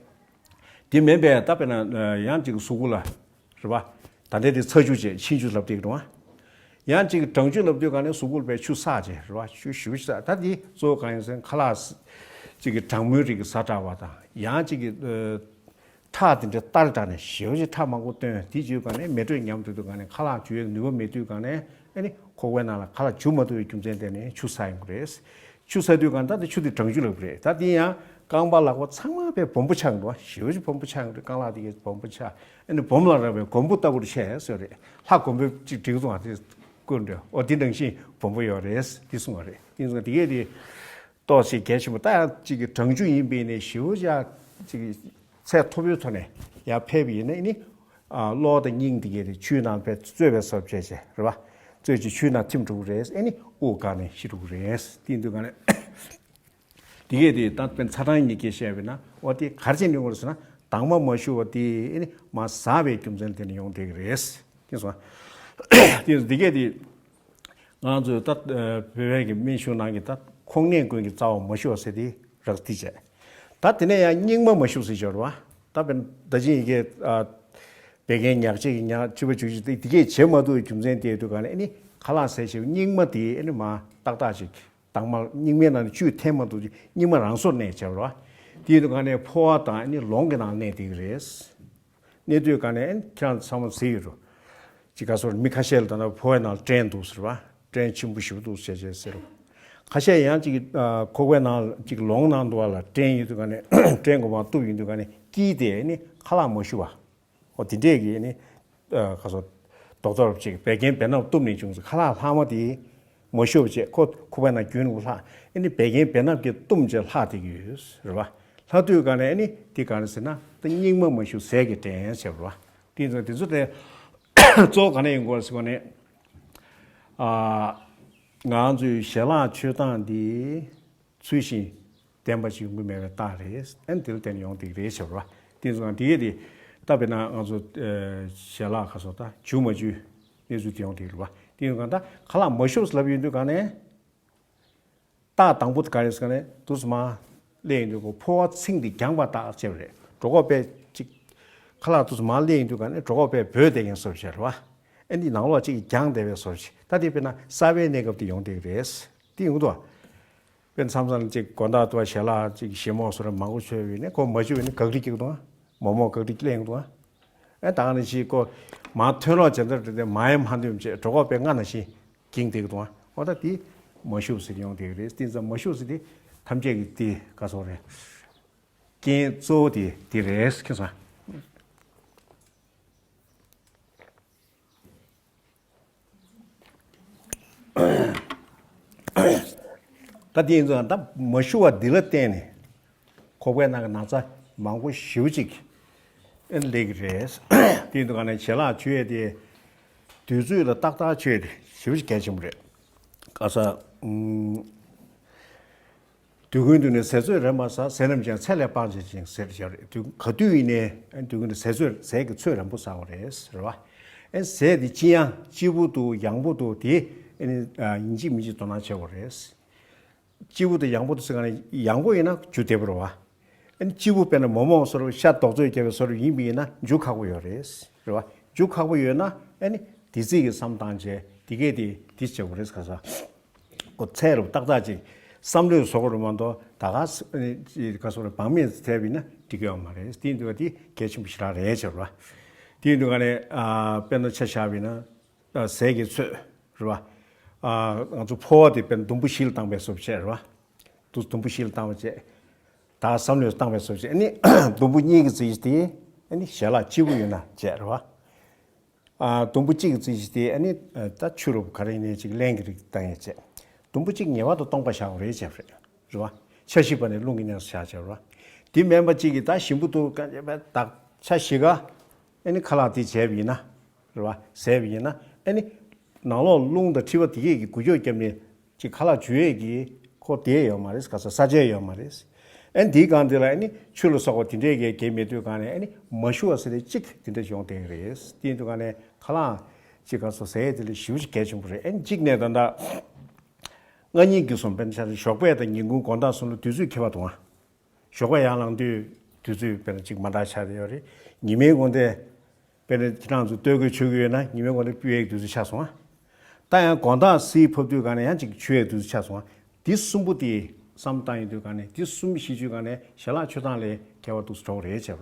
དེ་མིན་པའི་ད་དཔེར་ན་ཡང་ཅིག་གཟུགས་པོ་ལ་རེད་བ། ད་ལྟའི་དེ་ཚ་ཆུ་བྱས་མཆིན་ཆུ་ལབ་དེ་འདུག་བ། ཡང་ཅིག་གྲང་ཆུ་ལབ་དུས་ག་ནས་གཟུགས་པོ་ལ་བས་ཆུ་བསགས་བྱས་རེད་བ། ཆུ་ཞུ་ཞུ་ས་ད་དེ་གཙོ་བོ་གང་ཡིན་ཟེར་ན་ཁ་ལག་ཅིག་གི་གྲང་མོའི་རིགས་ཀྱི་ཟ་དྲགས་པ་དང་ཡང་ཅིག་གི་ཁྲག་དེ་འདྲ་ལྟར་དྲགས་ནས་ཞེ་པོ་ཅིག་ཁྲག་མང་པོ་བཏོན། དེ་བྱས་ག་ནས་མེ་དྲོད་ཉམས་འགྲོ་དུས་ག་ནས་ཁ་ལག་འཇུ་བའི་ནུས་པ་མེད་དུས་ག་ནས་ཨ་ནི་ཁོག་པའི་ནང་ལ་ཁ་ལག་འཇུ་མ་ཐུབ་པའི་རྒྱུ་མཚན་དེ་ནས་ཆུ་བསགས་ཡོང་གི་རེད། ཆུ་བསགས་དུས་ག་ནས་ད་དེ་ཆུ་དེ་གྲང་ཆུ་ལབ་ཀྱི་རེད། ད་དེ་ཡང་རྐང་པ་ལག་པ་ཚང་མ་དཔེ་སྦོམ་པོ་ཆགས་ཡོང་འདུག་ཞེ་པོ་ཅིག་སྦོམ་པོ་ཆགས་ཡོང་འདུག་རྐང་ལག་དེ་གས་སྦོམ་པོ་ཆགས། ཨ་ནི་སྦོམ་ལ་རག་པའི་མགོན་པོ་ལྟ་བུར་བཤད་ཟེར་རེད། ལྷ་མགོན་པོ་ཅིག་བསྒྲིགས་སོང་བ་དེ་བཀོད་འདྲ། འོ་དེ་ནང་བཞིན་སྦོམ་པོ་ཡོད་རེད་དེ་གསུངས་པ་རེད། དེ་ཚོ་དེ་གས་དེ། ཏོག་ཙམ་གལ་ཆེན་པོ། ད་ཡང་གཅིག་གི་གྲང་ཆུ་ཡིན་པས་ནས་ཞེ་པོ་ཅིག་གཅིག་གི་ཚད་མཐོ་པོའི་ཐོག་ནས་ཡར་ཕེབས་པ་ཡིན་ན་ནི། ཨ་གློ་དང་སྙིང་དེ་གས་དེ་ཆུའི་ནང་ཕེབས་རྩོལ་བའི་སོབ་བྱས་བྱས་རེད་བ། རྩོལ་ཅིག་ཆུའི་ནང་ཐིམ་འགྲོ་གི་རེད། ཨེ་ནི་དབུགས་འགག་ནས་ཤི་འགྲོ་གི་རེད། དེ་ཡིན་དུས་ག་ནས་དེ་གས་དེ་ད་དཔེར་ན་ཚ་གྲང་གཉིས་ཀས་བཤད་པས་ན་འོ་དེ་ག་རེ་བྱས་ནས་ཡོང་གི་རེད་ཟེར་ན་དྭངས་མ་མ་ཞུ་བ་དེ་ཨེ་ནི་མར་ཟག་པའི་རྒྱུ་མཚན་དེ་ནས་ཡོང་བསྡད་ཀྱི་རེད། དེ་སོང་། དེ་དེ་གས་དེ། ང་ཚོས་ད་བོད་པའི་གི་སྨན་གཞུང་ནང་གི་ད་ཁོང་ནད་ཀུན་གྱི་རྩ་བ་མ་ཞུ་བ་ཟེར་དེ་རགས་དེ་བྱས། ད་དེ་ནས་ཡང་སྙིགས་མ་མ་ཞུ་ཟེར་ཞོར་བ། ད་བན་ད་ཅི་ཡི་གེ་བད་ཀན་ཉག་གཅིག་གི་ཉག་ཕྱི་པ་བྱུག་ཅིག་དེ་དེ་གས་བྱེད་མ་ཐུབ་པའི་རྒྱུ་མཚན་དེ་དུས་ག་ནས་ཨ་ནི་ཁ་ལག་ཟས་བྱས་སྙིགས་མ་དེ་ཨ་ནི་མ་ཏག་ཏག་ཅིག་དྭངས་མ་སྙིགས་མའི་ནང་ནས་བཅུད་འཐེན་མ་ཐུབ་ཅིག་སྙིགས་མ་རང་སོར་གནས་བྱས་པ་རེད་བ། དེ་དུས་ག་ནས་ཕོ་བ་དང་ཨ་ནི་ལོང་གི་ནང་གནས་བསྡད་ཀྱི་རེད། གནས་དུས་ག་ནས་ཁྱེད་རང་ཚང་མ་ཟེར་ཡོད་རོ། ཅིག་ག་སོར་མི་ཁ་ཤས་ལ་ད་ན་ཕོ་བའི་ནང་སྐྲན་འདུག་ཟེར་བ། སྐྲན་ཆེན་པོ་ཞེ་པོ་འདུག་ཟེར་བྱས་ཟེར་རོ། ཁ་ཤས་ཡང་ཅིག་ཁོག་པའི་ནང་ཅིག་ལོང་ནང་འདུག་བ་ལ་སྐྲན་ཡོད་དུས་ག་ནས་སྐྲན་གོ་མ་གཏུབ་ཡིན་དུས་ག་ནས་དཀྱིལ་དེ་ནི་ཁ་ལག་མ་ཞུ་བ། འོ་དེ་འདྲས་ཀྱི་ནི་ག་སོར་རྡོག་རྡོག་ཅིག་བད་ཀན་བེ་སྣབས་གཏུབ་ནས་བྱུང་ཟེར། ཁ་ལག་ལྷག་མ་དེ། མ་ཤོབ་བྱས་ཁོ་ཁོ་པའི་ནང་རྒྱུན་ལྷག་ཨེ་ནི་བད་ཀན་བེ་སྣབས་ཀྱིས་བཏུམས་བྱས་ལྷག་བསྡད་ཀྱི་ཡོད་རེད་བ། ལྷག་དུས་ག་ནས་ཨེ་ནི་དེ་ག་རེ་ཟེར་ན་ད་སྙིགས་མ་མ་ཞུ་ཟས་ཀྱི་སྐྲན་བྱས་པ་རེད་བ། དེ་ཚོ་དེ་ཚོ་དེ་གཙོ་བོ་ག་ནས་ཡོང་དགོས་ཟེར་བ་ནས། ཨ། ང་ཚོའི་ཞལ་ལག་མཆོད་སྟངས་འདི་ཚུལ་བཞིན་ལྡན་པ་ཞིག་ཡོང་གི་མེད་པའི་རྟགས་རེད། ཨེ་ནི་དེ་ལ་བརྟེན་ནས་ཡོང་བསྡད་ཀྱི་རེད་བྱས་པ་རེད་བ། དེ་ཚོ་དེ་གས་དེ་ད་དཔེར་ན་ང་ཚོ་ཞལ་ལག་ག་སོ་ད་འཇུ་མ་འཇུ། གནས་ཚུལ་དེ་ཡོང་དེ་རེད་བ། དེ་ཡིན་གང་ལྟར་ཁ་ལག་མ་ཤོབ་ལབ་ཡོང་དུས་ག་ནས། རྟགས་དང་པོ་དེ་ག་རེ་ཟེར་ག་ནས་དུས་མ་སླེབས་ཡོང་དུས་ཁོ་ཕོ་བ་ཚིང་དེ་རྒྱང་བ་ལྟ་བྱས་པ་རེད། གྲོད་ཁོག་པས་ཅིག་ཁ་ལག་དུས་མ་སླེབས་ཡོང་དུས་ག་ནས་གྲོད་ཁོག་པས་བོས་བསྡད་མཁན་བཟོ་བྱས་རེད་བ། ཨེ་འདི་ནང་ལོགས་ཅིག་རྒྱང་བསྡད་པའི་བཟོ་བྱས། ད་དེ་དཔེར་ན་གསར་པའི་གནས་སྐབས་དེ་ཡོང་དེ་རེད། དེ་ཡོང་དུས། དཔེར་ན་མཚམས་མཚམས་ཅིག་དགོང་དག་ཏུ་བ་ཞལ་ལག་ཅིག་ཞིམ་མོ་བཟོ་རེ་མང་པོ་མཆོད་པ་ཡིན་ན་ཁོ་མ་མཆོད་པ་ཡིན་ན་གག་རི་སྐྱེ་གི་འདུག་མོག་མོག་གག་སྒྲིག་གླེང་འདུག་ཨ་ད་ནི་ཞིག་ཀོ་མ་ཐོན་རོགས་བྱས་ཚར་དེ་མ་ཡེ་མ་འདོན་བྱས་གྲོད་ཁོག་པའི་སྔ་ན་ཞིག་འགྱིང་བསྡད་ཀྱི་འདུག་ཨ་འོ་ད་དེ་མ་ཤུགས་ཟེར་ཡོང་བསྡད་ཀྱི་རེད། དེ་ཙམ་མ་ཤུགས་ཟེར་དེ་ཐམས་ཅད་ཀྱི་དེ་ག་སོགས་རེད། རྐྱེན་གཙོ་བོ་དེ་དེ་རེད། ཁྱེད་ཚོ། ད་དེ་ཡིན་ཙང་ད་མ་ཞུ་བ་འདི་ལ་བརྟེན་ནས་ཁོག་པའི་ནང་གི་ན་ཚ་མང་པོ་ཞེ་པོ་ཅིག་ཨེ་སླེབས་ཀྱི་རེད། དེ་ཡིན་དུས་ག་ནས་ཞལ་ལག་མཆོད་ཡས་དེ་དུས་ཚོད་ལ་ཏག་ཏག་མཆོད་ཡས་དེ་ཞེ་པོ་ཅིག་གལ་ཆེན་པོ་རེད། ག་ས། ཨུམ། དུས་ཀུན་དུ་ནི་ཟས་ཚོད་རན་པར་ཟ། ཟས་རྣམས་ཀྱང་ཚད་ལས་སྤང་བྱ་ཞིང་ཟེར་བྱ་རེད། དུས་ག་དུས་ཡིན་ནའི་དུས་ཀུན་དུ་ཟས་ཚོད་ཟས་ཀྱི་ཚོད་རན་པོ་ཟ་བ་རེད་ཟེར་བ། ཨེ་ཟས་དེ་ཅི་ཡང་སྐྱིད་པོ་འདུག་ཡང་པོ་འདུག་དེ་ཨེ་ནི་ཡིན་གཅིག་མིན་གཅིག་དོ་སྣང་བྱེད་དགོས་རེད། སྐྱིད་པོ་དང་ཡང་པོ་དང་ཟེར་ག་ནས་ཡང་པོ་ཡིན་ན་འཇུ་བདེ་པོ་རེད་བ། ཨ་ནི་སྐྱིད་པོ་དཔེར་ན་མོག་མོག་བཟོ་འདྲ་ཤ་རྡོག་བརྫིས་བརྒྱབ་པའི་བཟོ་འདྲ་ཡིན་པ་ཡིན་ན་འཇུ་ཁག་པོ་ཡོད་རེད། རེད་བ། འཇུ་ཁག་པོ་ཡོད་ན་ཨ་ནི་དེ་རྩིས་ཀྱི་བསམ་བཏང་བྱས་དེ་གས་དེ་དེ་བྱེད་དགོས་རེད་ག་ས། ཁོ་ཚད་རུ་ཏག་ཏག་ཅིག་བསམ་བློའི་བཟོ་འདྲ་མ་གཏོགས་ད་ག་ས་ཨ་ནི་ག་སོ་རེད་བང་མེད་ཐེབས་པ་ཡིན་ན་འགྲིག་གི་ཡོད་མ་རེད། དེ་ཡིན་དུས་དེ་གལ་ཆེན་པོ་ཞེ་དྲག་རེད་བྱས་རེད་བ། དེ་ཡིན་དུས་ག་ནས་དཔེར་ན་ཆ་བཞག་པ་ཡིན་ན། ཟས་ཀྱི་ཚོད་རེད་བ། ང་ཚོ་ཕོ་བ་དེ་དཔེར་ན་དུམ་བུ་བཞི་ལ་བཏང་བའི་བཟོ་བྱས་རེད་བ། དུ་དུམ་བུ་བཞི་ལ་བཏང་བ་བྱས། ད་བསམ་བློས་བཏང་བའི་བཟོ་བྱས་ཨ་ནི་དུམ་བུ་གཉིས་ཀྱི་རྩིས་དེ་ཨ་ནི་ཞལ་ལག་སྐྱིད་པོ་ཡོད་ན་བྱས་རེད་བ། དུམ་བུ་གཅིག་གི་རྩིས་དེ་ཨ་ནི་ད་ཆུ་རུ་ག་རེ་ཡིན་ནའི་ཅིག་རླན་གྱི་རིགས་བཏང་ཡས་བྱས། དུམ་བུ་གཅིག་ངེས་པར་དུ་སྟོང་པ་བཞག་དགོས་རེད་བྱས་རེད་བ། ཆ་བཞི་པ་ནས་རླུང་གི་གནས་སུ་བཞག་བྱས་རེད་བ། དེ་མིན་པ་གཅིག་གིས་ད་ཞིམ་པོ་འདུག་ག་ད་ཆ་བཞི་ཀ་ཨ་ནི་ཁ་ལག་དེ་བྱས་པ་ཡིན་ན། རེད་བ། ཟས་པ་ཡིན་ན་ཨ་ནི་ནང་ལོགས་རླུང་དང་མཁྲིས་པ་དེ་གས་ཀྱི་འགུལ་སྐྱོད་བརྒྱབ་ནས་ཅིག་ཁ་ལག་འཇུ་ཡས་ཀྱི་ཁོ་དེ་ཡོད་མ་རེད། ག་ས་ས་བཅད་ཡོད་མ་རེད། ཨ་ནི་དེའི་སྒང་དེ་ལ་ཨ་ནི་ཆུ་ལ་སོགས་པ་དེ་འདྲས་ཀྱི་གས་མེད་དུས་སྒང་ནས་ཨ་ནི་མ་ཞུ་བ་ཟེར་ཏེ་གཅིག་དེ་འདྲས་ཡོང་བསྡད་ཀྱི་རེད། དེ་ཡིན་དུས་སྒང་ནས་ཁ་ལག་ཅིག་ག་ས་ཟས་དེ་ལ་ཞེ་པོ་ཅིག་གལ་ཆེན་པོ་རེད། ཨ་ནི་གཅིག་ནས་ད་ལྟ་སྔ་ཉིན་གྱི་སོང་དཔེར་ན་ཆ་ཞོགས་པ་དང་ཉིན་གུང་དགོང་དག་གསུམ་ལ་དུས་ཚོད་ཁྱད་པར་འདུག་ཨ། ཞོགས་པ་ཡར་ལངས་དུས་དུས་ཚོད་དཔེར་ན་གཅིག་མ་འདྲ་ཆགས་ཡོད་རེད། ཉི་མའི་དགོང་དེ་དཔེར་ན་ཁྱེད་རང་ཚོ་སྟོད་གོས་མཆོད་ཀྱི་ཡོད་ན་ཉི་མའི་དགོང་དེ་སྤུ་ཡས་དུས་ཚོད་ཆགས་སོང་ཨ། ད་ཡང་དགོང་དག་བསིལ་ཕབ་དུས་ག་ནས་ཡང་གཅིག་མཆོད་ཡས་དུས་ཚོད་ཆགས་སོང་ཨ། འདི་གསུམ་པོ་དེ་བསམ་བཏང་ཡོང་དུས་ག་ནས་འདི་གསུམ་ཤེས་དུས་ག་ནས་ཞལ་ལག་མཆོད་སྟངས་ལས་ཁྱད་པར་འདུག་སེ་འགྲོ་གི་རེད་བྱས་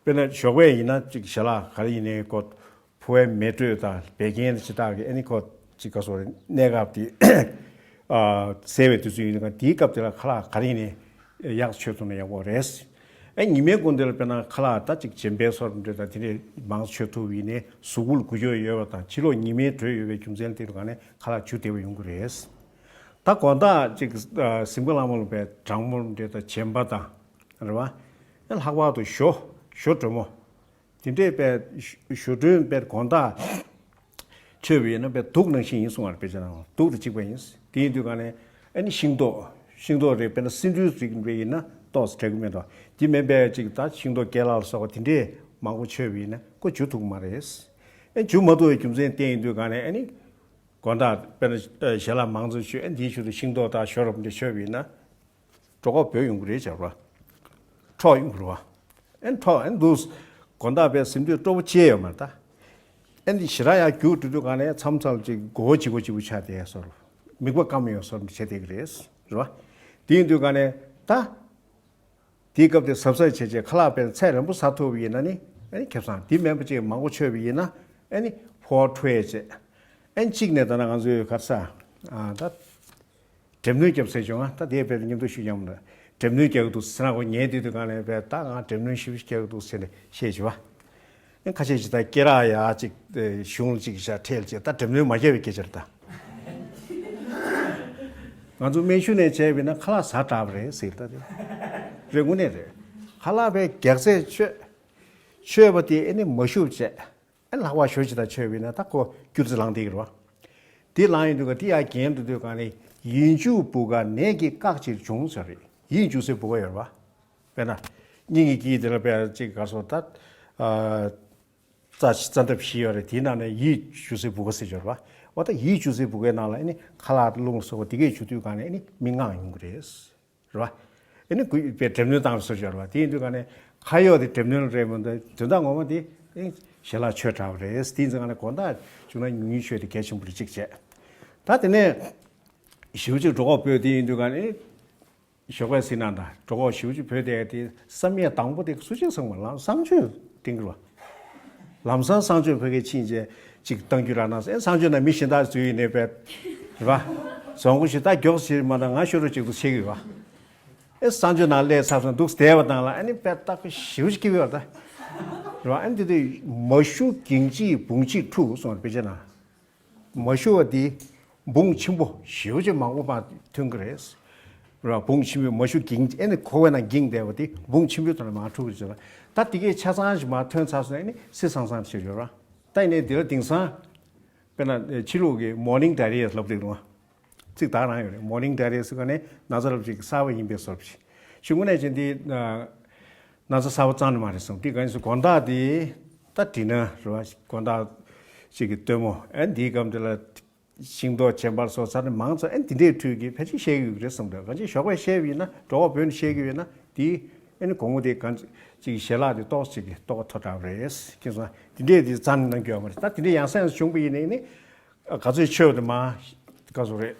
པ་རེད། དཔེར་ན་ཞོགས་པ་ཡིན་ན་གཅིག་ཞལ་ལག་ག་རེ་ཡིན་ནའི་ཀོ། ཕོ་བའི་མེ་དྲོད་དང་བད་ཀན་དང་ཇི་ལྟར་གྱི་ཨ་ནི་ཁོ་ཅིག་ག་སོ་རེ་གནས་སྐབས་དེ་ཨ་གསལ་བའི་དུས་ཚོད་ཡིན་ན་དེའི་སྐབས་དེ་ལ་ཁ་ལག་ག་རེ་ཡིན་ནའི་ཡག་མཆོད་ཐུབ་ན་ཡག་པོ་རེད། ཨ་ཉི་མའི་དགོང་དེ་ལ་དཔེར་ན་ཁ་ལག་ད་ཅིག་གཅིན་པའི་སོར་འདྲ་དང་དེ་འདྲས་མང་མཆོད་ཐུབ་ཡིན་ནའི་གཟུགས་པོ་ལ་འགུལ་སྐྱོད་ཡོད་པ་དང་ཕྱི་ལོགས་ཉི་མའི་དྲོད་ཡོད་པའི་རྒྱུ་མཚན་དེ་རུ་ག་ནས་ཁ་ལག་འཇུ་བདེ་བ་ཡོང་གི་རེད། ད་དགོང་དག་ཅིག་གཟིམ་དཀའ་ལྷག་མ་ལ་བའི་གྲང་མོ་འདྲ་དང་བྱེམ་པ་དང་རེད་བ། ལྷག་པར་དུ་ཞོ་ཞོ་དྲོན་མོ། དེ་འདྲས་པའི་ཞུ་གྲོན་པའི་དགོང་དག་མཆོད་པ་ཡིན་ན་པའི་དུག་ནང་བཞིན་ཡིན་གསུང་བར་དཔེ་ཆ་ནང་དུག་དང་གཅིག་པ་ཡིན། དེ་ཡིན་དུས་ག་ནས་ཨ་ནི་ཤིང་ཏོག་ཤིང་ཏོག་རེད་དཔེར་ན་སེ་འབྲུའི་རིགས་རེད་ཡིན་ན་ཏོག་ཙམ་འབྲས་བུ་མེད་དོ། དེ་མིན་པའི་ཅིག་ད་ཤིང་ཏོག་ཀེ་ལ་ལ་སོགས་པ་དེ་འདྲས་མང་པོ་མཆོད་པ་ཡིན་ན་ཁོ་འཇུ་ཐུབ་ཀྱི་མ་རེད། ཨ་འཇུ་མ་ཐུབ་པའི་རྒྱུ་མཚན་བསྟན་ཡིན་དུས་ག་ནས་ཨ་ནི་དགོང་དག་དཔེར་ན་ཞལ་ལག་མང་ཙམ་མཆོད་ཨ་འདིའི་ཤུལ་དུ་ཤིང་ཏོག་དང་ཞོ་རབ་འདྲས་མཆོད་པ་ཡིན་ན། གྲོད་ཁོག་བོད་ཡོང་གི་རེད་བྱ་བ། འཕྲོག་ཡོང་གི་རེད་བ། ཨེ་འཕྲོག་ཨེ་འདུག་དགོང་དག་པའི་གཟིམ་དུས་སྤྲོ་པོ་ཅི་ཡང་ཡོད་མ་རེད་ད། ཨེ་འདི་ཞེ་དྲག་ཡར་རྒྱུགས་འགྲོ་དུས་ག་ནས་མཚམས་མཚམས་ཅིག་མགོ་བོ་ལྗིད་ཁོག་ལྗིད་ཁོག་ཆགས་བསྡད་སོར། མིད་པ་སྐམ་ཡོང་སོར་བྱེད་བསྡད་ཀྱི་རེད། རེད་བ། དེ་ཡིན་དུས་ག་ནས་ད། དེའི་སྐབས་དེ་གཟབ་གཟབ་བྱས་བྱས་ཁ་ལག་དཔེར་ན་ཚད་རན་པོ་ཟ་ཐུབ་པ་ཡིན་ན་ནི་ཨེ་ནི་ཁེ་བཟང་དེ་མིན་པ་ཅིག་མང་པོ་མཆོད་པ་ཡིན་ན་ཨེ་ནི་ཕོ་བ་འཕྲོ་ཡས་བྱས། ཨེ་ནི་གཅིག་ནས་ད་ན་ང་ཚོའི་ག་རེ་ཟ། ཨ་ད། འགྲེམས་སྣོན་རྒྱབ་ཟེར་བྱུང་ང་ད་དེ་བས་མཉམ་དུ་ཞུ་སྙམ་ལ། འགྲེམས་སྣོན་རྒྱག་གི་འདུག་ཟེར་ན་ཁོ་ཉལ་དུས་དུས་གང་ལས་བས་ད་ང་འགྲེམས་སྣོན་ཞིབ་ཞིབ་རྒྱག་གི་འདུག་ཟེར་ནས་བཤད་བྱུང་བ། ཨེ་ཁ་ཤས་ཅིག་ད་སྐེ་རགས་ཡ་ཅིག་གཞུང་ལ་ཅིག་བཞག་ཁྲལ་ཅིག་ད་འགྲེམས་སྣོན་མ་རྒྱབ་པའི་སྐད་ཆ་རེད་ད། ང་ཚོ་སྨན་ཞུ་ནས་བྱས་པས་ན་ཁ་ལག་ཟ་དྲགས་པ་རེད་ཟེར་ད་དེ། རེད་དངོས་གནས་རེད། ཁ་ལག་བས་རྒྱག་ཚད་མཆོད། མཆོད་པ་དེ་ཨེ་ནི་མ་ཞུ་བྱས། ཨ་ལྷག་པར་ཞོ་ཅིག་དང་མཆོད་པས་ན་ད་ཁོ་སྐྱུར་རྩི་ལངས་བསྡད་ཀྱི་རེད་བ། དེ་ལངས་ཡོང་དུས་ཀ་དེ་ཡར་གྱེན་དུ་དུས་ག་ནས་ཡིད་འཇུག་བུ་ག་ནད་ཀྱིས་བཀག་ཕྱིར་འབྱུང་ཟེར་རེད། ཡིད་འཇུག་སའི་བུ་ག་ཡོད་རེད་བ། དཔེར་ན། སྙིང་གི་དཀྱིལ་དེ་ལ་དཔེ་ཅིག་ག་སོ་ད། རྩ་རྩ་འདབ་བཞི་ཡོད་རེད་དེའི་ནང་ནས་ཡིད་འཇུག་སའི་བུ་ག་ཟེར་ཡོད་རེད་བ། འོ་ད་ཡིད་འཇུག་སའི་བུ་གའི་ནང་ལ་ཨ་ནི་ཁ་ལག་རླུང་སོགས་པ་དེ་གས་འཇུ་དུས་ག་ནས་ཨ་ནི་མི་དངངས་ཡོང་གི་རེད། རེད་བ། ཨེ་ནི་གུས་པའི་འགྲེམས་སྣོན་བཏང་བའི་བཟོ་ཅིག་རེད་བ། དེ་ཡིན་དུས་ག་ནས་ཁ་ཡོག་དེ་འགྲེམས་སྣོན་རེད་མོད་དོན་དག་ངོ་མ་དེ་ཨེ་ཞལ་ལག་མཆོད་དྲགས་པ་རེད། དེ་ཡིན་ཙང་ག་ནས་དགོང་དག་བྱུང་ན་ཉུང་ཉུང་མཆོད་དེ་གལ་ཆེན་པོ་རེད་གཅིག་བྱས། ད་དེ་ནས་ཞེ་པོ་ཅིག་གྲོད་ཁོག་བོས་དེ་ཡིན་དུས་ག་ནས་ཞོགས་པའི་སྲིད་ན་ད་གྲོད་ཁོག་ཞེ་པོ་ཅིག་བོས་དེ་དེ་བསམ་ཡས་དང་པོ་དེ་སུ་ཅིག་སོང་བ་ལམ་སང་མཆོད་དྲན་གི་རེད་བ། ལམ་སང་གསང་སྤྱོད་ཕ་གིར་ཕྱིན་བྱས་ཅིག་གཏང་རྒྱུ་རག་ན་ཟེར། གསང་སྤྱོད་ན་མི་གཞན་དག་ཚུད་ཡིན་ནས་པས་རེད་བ། རྫོང་སྒོ་ཞིག་ད་མགྱོགས་ཕྱིར་མ་གཏོགས་ང་ཤོར་རོ་ཅིག་ཏུ་ཆེ་གི་བ། ཨེ་གསང་སྤྱོད་ནང་སླེབས་ཚར་སོང་འདུག་བསྡད་པ་དང་ལ། ཨ་ནི་དཔེ་སྟག་པོ་ཞེ་པོ་ཅིག་སྐྱིད་པོ་ཡོད་རེད་ད། རེད་བ། ཨ་ནི་དེ་དུས་མ་ཞུ་གིང་གཅིག་བུང་གཅིག་འཁྲུགས་སོང་བ། དཔེ་ཆ་ན་མ་ཞུ་བ་དེ་བུང་ཆེན་པོ་ཞེ་པོ་ཅིག་མང་པོ་མར་ཐོན་གི་རེད། རེད་བ། བུང་ཆེན་པོའི་མ་ཞུ་གིང་ཨེ་ནི་ཁོ་བའི་ནང་གིང་བསྡད་པ་དེ་བུང་ཆེན་པོའི་ཐོག་ནས་མར་འཁྲུགས་གི་རེད། ད་དེ་གས་ཆ་ཚང་ཞིག་མར་ཐོན་ཚར་སོང་། ཨེ་ནི་སི་སང་སང་ཞིག་ཡོད་རེད་བ། ད་ཡིན་ནའི་དེ་ལ་དེང་སང་དཔེར་ན་ཕྱི་ལུགས་ཀྱི་མོར་ནིང་ཌའི་རི་ལབ་འདུག་རུང་། ཚིག་དག་རང་ཡོད་རེད། མོར་ནིང་ཌའི་རི་ཟེར་ག་ནས་ན་ཚ་ལབ་ཅིག་གསར་པ་ཡིན་པའི་བཟོ་འདྲ་ཞིག་དངོས་གནས་བྱས་འདི་ན་ཚ་གསར་པ་རྩ་ནས་མ་རེད་གསུངས། འདི་ག་ནས་སུ་དགོང་དག་འདི་ད་བྲིས་ན་རེད་བ། དགོང་དག་ཅིག་གི་སྟོན་མོ་ཨེ་འདིའི་སྐབས་འདི་ལ་ཤིང་ཏོག་བྱེ་འབར་སོགས་ཚར་ནས་མང་ཚོགས་ཨེ་འདི་འདྲའི་ཁྲོད་ཀྱི་ཕལ་ཆེར་བཤད་ཀྱི་ཡོད་རེད་གསུངས་འདུག་གང་ཅི་ཞོགས་པ་བཤད་པ་ཡིན་ན་གྲོགས་པོ་བོད་ནས་བཤད་ཀྱི་ཡོད་ན་འདི་ཨེ་ནི་དགོང་མོ་དེ་གང་ཅིག་ཞལ་ལག་དེ་ཏོག་ཅིག་གི་ལྟོ་གོས་ཐོབ་དྲགས་རེད། ཁྱེད་ཚོ་འདི་འདྲའི་དེ་རྩ་ནས་གནང་རྒྱུ་ཡོད་མ་རེད། ད་དེ་འདྲའི་ཡང་སེ་ཡང་སེ་བྱུང་པ་ཡིན་ནའི་ནི། ག་ཚོད་ཆོད་དེ་མ། ག་ཚོད་རེད།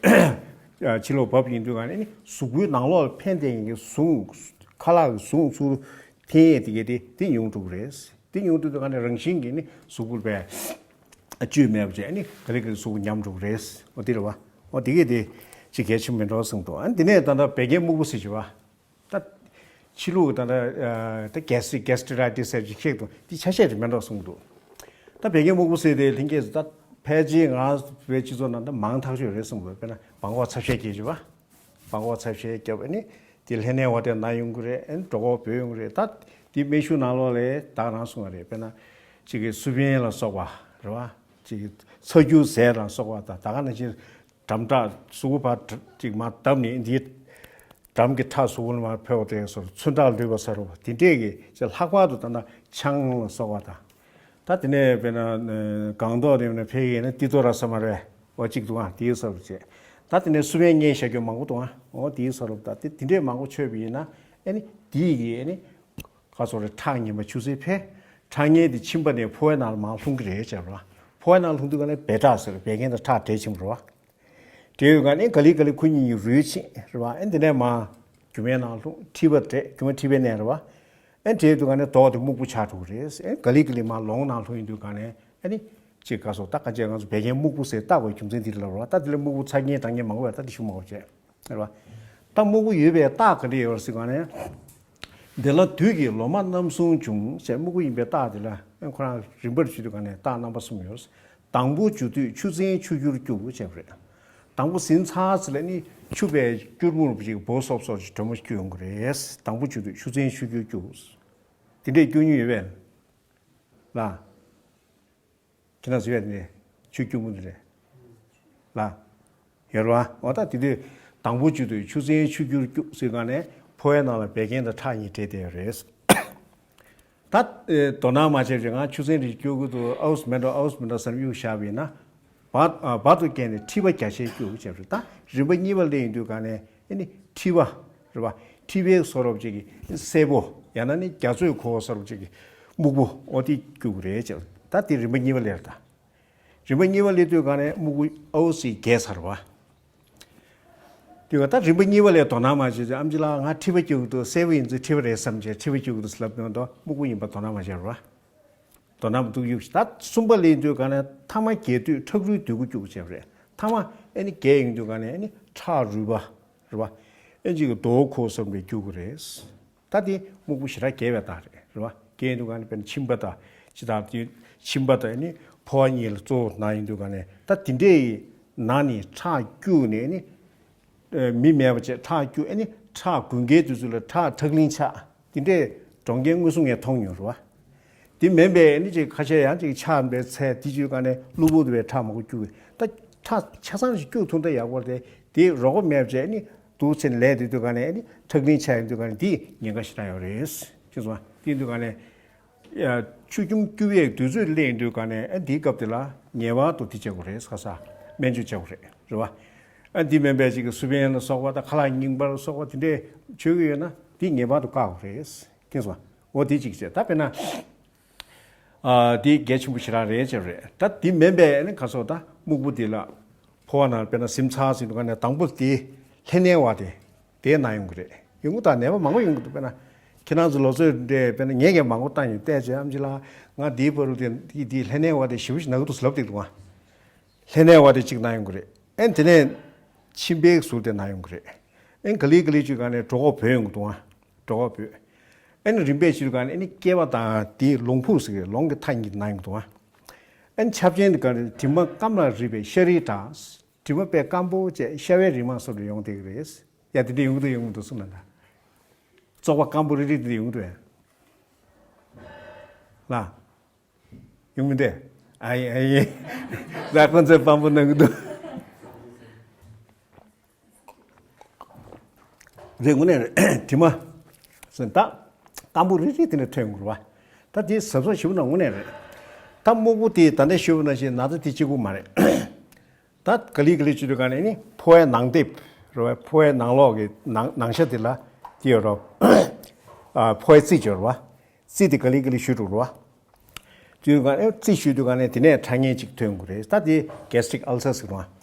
ཕྱི་ལོགས་བབས་ཡིན་དུས་ག་ནས་ནི་གཟུགས་པོའི་ནང་ལོགས་ལ་ཕན་བདེ་ཡིན་གྱི་ཟུངས། ཁ་ལག་གི་ཟུངས་ཚུར་འཐེན་ཡས་དེ་གས་དེ་དེ་ཉུང་འགྲོ་གི་རེད། དེ་ཉུང་འགྲོ་དུས་ག་ནས་རང་བཞིན་གྱིས་ནི་གཟུགས་པོར་བས་བཅུད་མེད་པ་བྱས་ནི་ག་ལེ་ག་ལེ་གཟུགས་པོ་ཉམས་འགྲོ་གི་རེད། འོ་དེ་རེད་བ། འོ་དེ་གས་དེ་ཅིག་གལ་ཆེན་མིན་འགྲོ་གསུངས་འདུག་ཨ་ནི་དེ་ནས་ད་ལྟ་བད་ཀན་སྨུག་པོ་ཟེར་གྱི་བ། ད། ཕྱི་ལུགས་ད་ལྟ་ད་གེ་སི་ཊི་རིག་གེ་སི་ཊི་རའི་ཊི་སི་ཟེར་གྱི་ཁེག་ཏུ་འདི་ཆ་ཤས་ཀྱི་མེད་འགྲོ་གསུངས་འདུག་ད་བད་ཀན་སྨུག་པོ་ཟེར་དེ་ལྷན་རྒྱས་སུ་ད་ཕལ་ཆེར་ང་བོད་སྤྱི་ཚོགས་ནང་ད་མང་ཐག་ཆོད་རེད་གསུངས་འདུག་དཔེར་ན་སྦྲང་གོག་ཚབ་ཤེས་སྐྱེས་བྱས་པ། སྦྲང་གོག་ཚབ་ཤེས་སྐྱབས་ཨ་ནི་དེ་ལྷན་ནེ་བ་དེ་ན་ཡོང་གི་རེད། ཨ་ནི་གྲོད་ཁོག་བུད་ཡོང་གི་རེད། ད་དེ་སྨན་གཞུང་ནང་ལོགས་ལས་ད་རང་གསུངས་པ་རེད། དཔེར་ན་ཅིག་གི་སུ་པན་ལ་སོགས་པ་རེད་བ། ཅིག་གི་ཚ་རྒྱུ་ཟས་ལ་སོགས་པ་དང་ད་ག་ནང་བཞིན། འགྲམ་ཁྲག་གཟུགས་པོ་ཕར་ཅིག་མར་བརྡབས་ནས་འདིའི་འགྲམ་གྱི་ཁྲག་གཟུགས་པོ་ལ་མར་འཕེལ་བ་དེ་སོགས་ཚོན་ཁྲག་ལུད་པ་ཟེར་བ་དེ་འདྲས་ཀྱི་ཅིག་ལྷག་པར་དུ་ད་ལྟ་ཆང་ལ་སོགས་པ་དང་། ད་དེ་ནས་དཔེར་ན་སྒང་ཏོག་དེ་ནས་ཕལ་ཡིན་ན་ཏི་ཏོ་ར་ས་མ་རེད། འོ་གཅིག་འདུག་ཨ་དེའི་ས་རུ་བྱས། ད་དེ་ནས་སུ་པན་ངས་བཞག་རྒྱུ་མང་པོ་འདུག་ཨ། འོ་དེའི་ས་རུ་ད་དེ་དེ་འདྲས་མང་པོ་མཆོད་པ་ཡིན་ན་ཨེ་ནི་དེའི་གི་ཨེ་ནི། ཁ་སོ་རེ་ཁྲག་ངན་པ་ཆུ་སེར་འཕེལ། ཁྲག་ངན་དེ་མཆིན་པ་ནས་ཕོ་བའི་ནང་ལ་མར་ལྷུང་གི་རེད་བྱས་པ་རེད། ཕོ་བའི་ནང་ལྷུང་དུས་ག་ནས་བད་ཁྲག་ཟེར་བད་ཀན་དང་ཁྲག་འདྲེས་ཕྱིན་པ་རེད་བ། འདྲེས་ཡོད་ག་ནས་ག་ལེ་ག་ལེ་ཁོ་གཉིས་ཀྱི་རུས་ཕྱིན་རེད་བ། ཨེ་འདི་ནས་མར་རྒྱུ་མའི་ནང་ལྷུང་མཁྲིས་པ་འདྲེས་རྒྱུ་མ་མཁྲིས་པའི་ནད་རེད་བ། ཨེ་འདྲེས་དུས་ག་ནས་མདོག་དེ་སྨུག་པོ་ཆགས་འགྲོ་གི་རེད། ཨེ་ག་ལེ་ག་ལེ་མར་ལོང་ནང་ལྷུང་ཡོང་དུས་ག་ནས་ཨེ་ནི་ཅིག་ག་སོ་ད་ག་བྱས་ང་ཚོ་བད་ཀན་སྨུག་པོ་ཟེར་བཏགས་པའི་རྒྱུ་མཚན་འདི་རེད་ལབ་རེད་བ། ད་འདི་ལ་སྨུག་པོ་ཚ་རྐྱེན་དྲག་རྐྱེན་མང་པོ་ཡོད་ད་འདི་ཞུ་མ་དགོས་བྱས། རེད་བ། ད་སྨུག་པོ་ཡོད་པའི་རྟགས་ག་འདྲ་ཡོད་ཟེར་ག་ནས། འདི་ལ་དུས་ཀྱི་ལོ་མ་རྣམ་གསུམ་འབྱུང་ཞེས་སྨུག་པོ་ཡིན་པའི་རྟགས་འདི་ལ་ཁོ་རང་རིམ་པར་བྱེད་དུས་ག་ནས་རྟགས་རྣམ་པ་གསུམ་ཡོད། དང་པོ་འཇུ་དུས་ཆུ་ཚན་ཆུ་སྐྱུར་སྐྱུག་བྱས་པ་རེད། དང་པོ་ཟིན་ཚར་ཚེ་ལ་ནི་ཆུ་བའི་སྐྱུར་མོར་ཅིག་སྦོ་སོབ་སོབ་ཅིག་དྲོན་མོ་སྐྱུག་ཡོང་གི་རེད། དང་པོ་འཇུ་དུས་ཆུ་ཚན་ཆུ་སྐྱུར་སྐྱུག་དེ་འདྲས་སྐྱུག་མྱོང་ཡོད་པས། ལ། ཁྱེད་རང་གཟིགས་པ་དེ་ནས་ཆུ་སྐྱུར་མོ་དེ་རེད། ལ། ཡོད་རེད་བ། འོ་ད་དེ་དུས་དང་པོ་བཅུད་དུ་ཆུ་ཚན་ཆུ་སྐྱུར་སྐྱུག་ཟེར་ག་ནས་ཕོ་བའི་ནང་ལ་བད་ཀན་དང་ཁྲག་གཉིས་འདྲེས་བསྡད་ཡོད་རེད། ད་དོ་སྣང་མ་བྱས་ཅིག་ང་ཆུ་ཚན་རེ་སྐྱུག་གི་འདུག་ཨའུ་སི་མེད་འགྲོ་ཨའུ་སི་མེད་འགྲོ་བསམ་གཡུག་བཞག་པ་ཡིན་ན། བར་བར་དུ་བཀལ་ནས་མཁྲིས་པ་རྒྱ་ཆེར་སྐྱུག་བྱས་པ་རེད། ད་རིམ་པ་གཉིས་པ་སླེབས་ཡོང་དུས་ག་ནས་ཨེ་ནི་མཁྲིས་པ་རེད་བ། མཁྲིས་པའི་བཟོ་འདྲ་ཅིག་གི་སེར་པོ་ཡང་ན་ནི་རྒྱ་མཚོའི་ཁུ་བ་བཟོ་འདྲ་ཅིག་གི་སྨུག་པོ་འོ་དེ་སྐྱུག་གི་རེད་བྱས། ད་དེ་རིམ་པ་གཉིས་པ་སླེབས་རེད་ད། རིམ་པ་གཉིས་པ་སླེབས་དུས་ག་ནས་སྨུག་པོ་ཨའུ་སི་རྒྱས་ཚར་བ། དེ་བ་ད་རིམ་པ་གཉིས་པ་ལ་དོ་སྣང་མ་བྱས་ཙང་ཨེམ་ཆི་ལགས་ང་མཁྲིས་པ་སྐྱུག་འདུག་སེར་པོ་ཡིན་ཙང་མཁྲིས་པ་རེད་བསམ་བྱས་མཁྲིས་པ་སྐྱུག་འདུག་ལབ་ནས་འདུག་སྨུག་པོ་ཡིན་པ་དོ་སྣང་མ་བྱས་ར། དོ་སྣང་མ་འདུག་གཡུག་ད་གསུམ་པ་སླེབས་དུས་ག་ནས་ཐ་མ་རྒྱས་དུས་ཁྲག་རུལ་དུད་ཀོ་སྐྱུག་བྱས་པ་རེད། ཐ་མ་ཨེ་ནི་རྒྱས་ཡོང་དུས་ག་ནས་ཨེ་ནི་ཁྲག་རུལ་པ་རེད་བ། ཨེ་ཅིག་གི་རྡོ་ཁུ་བསམ་པའི་སྐྱུག་གི་རེད། ད་དེ་སྨུག་པོ་ཞེ་དྲག་རྒྱས་པའི་རྟགས་རེད་རེད་བ། རྒྱས་ཡོང་དུས་ག་ནས་དཔེར་ན་མཆིན་པ་དང་ཇི་ལྟར་དེ་མཆིན་པ་དང་ཨེ་ནི་ཕོ་བ་གཉིས་ལ་གཙོ་བོ་ན་ཡོང་དུས་ག་ནས་ད་དེ་འདྲའི་ནང་ནས་ཁྲག་སྐྱུག་ནས་ཨེ་ནི། མི་མེད་པ་བྱས་ཁྲག་སྐྱུག་ཨེ་ནི་ཁྲག་དགུན་ཁའི་དུས་ཚོད་ལ་ཁྲག་ཁྲག་ལིང་ཆགས་དེ་འདྲས་གྲོང་ཁྱེར་དངོས་སུ་ངས་མཐོང་མྱོང་རེད་བ། དེ་མིན་པའི་ཨེ་ནི་ཅིག་ཁ་ཤས་ཡང་ཅིག་ཆགས་པའི་ཚེ་དེ་བྱུང་ག་ནས་གློ་བུར་དུ་བའི་ཁྲག་མང་པོ་སྐྱུག་གི་ད་ཁྲག་ཆ་ཚང་ཞིག་སྐྱུག་ཐུབ་ན་ཡག་པོ་རེད་དེ། དེ་རོགས་པ་མེད་པ་བྱས་ཨེ་ནི་འདུག་ཚེ་ལས་དེ་དུས་ག་ནས་ཨེ་ནི་ཁྲག་ལིང་ཆགས་ཡོང་དུས་ག་ནས་དེ་ཉེན་ཁ་ཞེ་དྲག་ཡོད་རེད། ཅེས་སོང་བ་དེ་དུས་ག་ནས། ཆུ་སྐྱོམ་སྐྱུག་པའི་དུས་ཚོད་སླེབས་ཡོང་དུས་ག་ནས་ཨ་འདིའི་སྐབས་དེ་ལ་ངེས་པར་དུ་དེ་བྱེད་དགོས་རེད། ཁ་ས་སྨན་བཅོས་བྱེད་དགོས་རེད་རེད་བ། ཨ་འདི་མིན་པའི་ཅིག་གི་སུ་པན་ལ་སོགས་པ་དང་ཁ་ལག་རྙིང་པ་ལ་སོགས་པ་དེ་འདྲས་མཆོད་ཀྱི་ཡོད་ན་དེ་ངེས་པར་དུ་བཀག་དགོས་རེད། མཁྱེན་སོང་ང་། འོ་དེ་གཅིག་བྱས་ད་དཔེར་ན། ཨ་དེ་གལ་ཆེན་པོ་ཞེ་དྲག་རེད་ཅེས་རེད། ད་དེ་མིན་པའི་ཨ་ནི་ཁ་སོགས་ད་སྨུག་པོ་དེ་ལ་ཕོ་བ་ནང་དཔེར་ན་གཟིམ་ཚར་ཟིན་དུས་ག་ནས་དང་པོ་དེ་ལྷན་ནེ་བ་དེ། དེའི་ནང་ཡོང་གི་རེད། ཡོང་གི་ད་ནད་པ་མང་པོ་ཡོང་གི་འདུག་དཔེར་ན། ཁྱེད་རང་ཚོ་ལོ་ཚོད་འདྲས་དཔེར་ན་ངས་ཀྱང་མང་པོ་བཏང་ཡོད་བལྟས་བྱས་ཨེམ་ཆི་ལགས་ང་འདིའི་བར་དུ་དེ་འདི་ལྷན་ནེ་བ་དེ་ཞེ་པོ་ཞིག་ན་གི་འདུག་ལབ་བསྡད་འདུག་ཨ། ལྷན་ནེ་བ་དེ་གཅིག་ན་ཡོང་གི་རེད། ཨེ་དེ་ནས་མཆིན་པའི་ཟུར་དེ་ན་ཡོང་གི་རེད། ཨེ་ག་ལེ་ག་ལེ་བྱེད་དུས་ག་ནས་གྲོད་ཁོག་བུད་ཡོང་གི་འདུག་ཨ། གྲོད་ཁོག་བུད། ཨེ་ནི་རིམ་པས་བྱེད་དུས་ག་ནས་ཨེ་ནི་སྐེད་པ་དང་དེའི་ལོང་ཕུག་ཟེར་གི་ལོང་གི་མཐའ་གཉིས་ན་ཡོང་གི་འདུག་ཨ། ཨེ་ནི་ཆབ་ཆེན་དེ་ག་ནས་དྲི་མ་སྐམ་ལ་རིད་པའི་ཤ་རིལ་དང་། དྲི་མ་དཔེ་སྐམ་པོ་བཅས་ཤ་བའི་རིལ་མ་སོགས་ལ་ཡོང་བསྡད་ཀྱི་རེད། ཡ་དེ་འདྲ་ཡོང་གི་འདུག་ཡོང་གི་འདུག་གསུངས་ན་ད། བཙོག་པ་སྐམ་པོ་རིལ་རིལ་དེ་འདྲ་ཡོང་གི་འདུག་ཡ། ལ། ཡོང་མི་འདུག་ཨ་ཡེ་ཨ་ཡེ། ད་ཁོ་ཚོས་དཔང་པོ་གནང་གི་འདུག་རེད་དངོས་གནས་རེད། དྲི་མ། ཟེར་ད། སྐམ་པོ་རིལ་རིལ་དེ་འདྲ་ཐོན་དགོས་རེད་བ། ད་དེ་གཟབ་གཟབ་ཞིབ་ན་དངོས་གནས་རེད། ད་སྨུག་པོ་དེ་ད་ལྟ་ཞུས་པ་ནང་བཞིན་ན་ཚ་དེ་གཅིག་པུ་མ་རེད། ད་ག་ལེ་ག་ལེ་བྱེད་དུས་ག་ནས་ནི་ཕོ་བའི་ནང་ལྡེབས་རེད་བ། ཕོ་བའི་ནང་ལོགས་ཀྱི་ནང་ནང་ཤ་དེ་ལ་དེ་ཡོད་རེད། ཨ་ཕོ་བའི་རྩི་ཡོད་རེད་བ། རྩི་དེ་ག་ལེ་ག་ལེ་བཞུ་འགྲོ་རེད་བ། དུས་ག་ནས་རྩི་བཞུ་དུས་ག་ནས་དེ་ནས་ཁྲག་ངན་ཅིག་ཐོན་དགོས་རེད། ད་དེ་གེ་སི་ཊིག་ཨལ་སར་ཟེར་བ།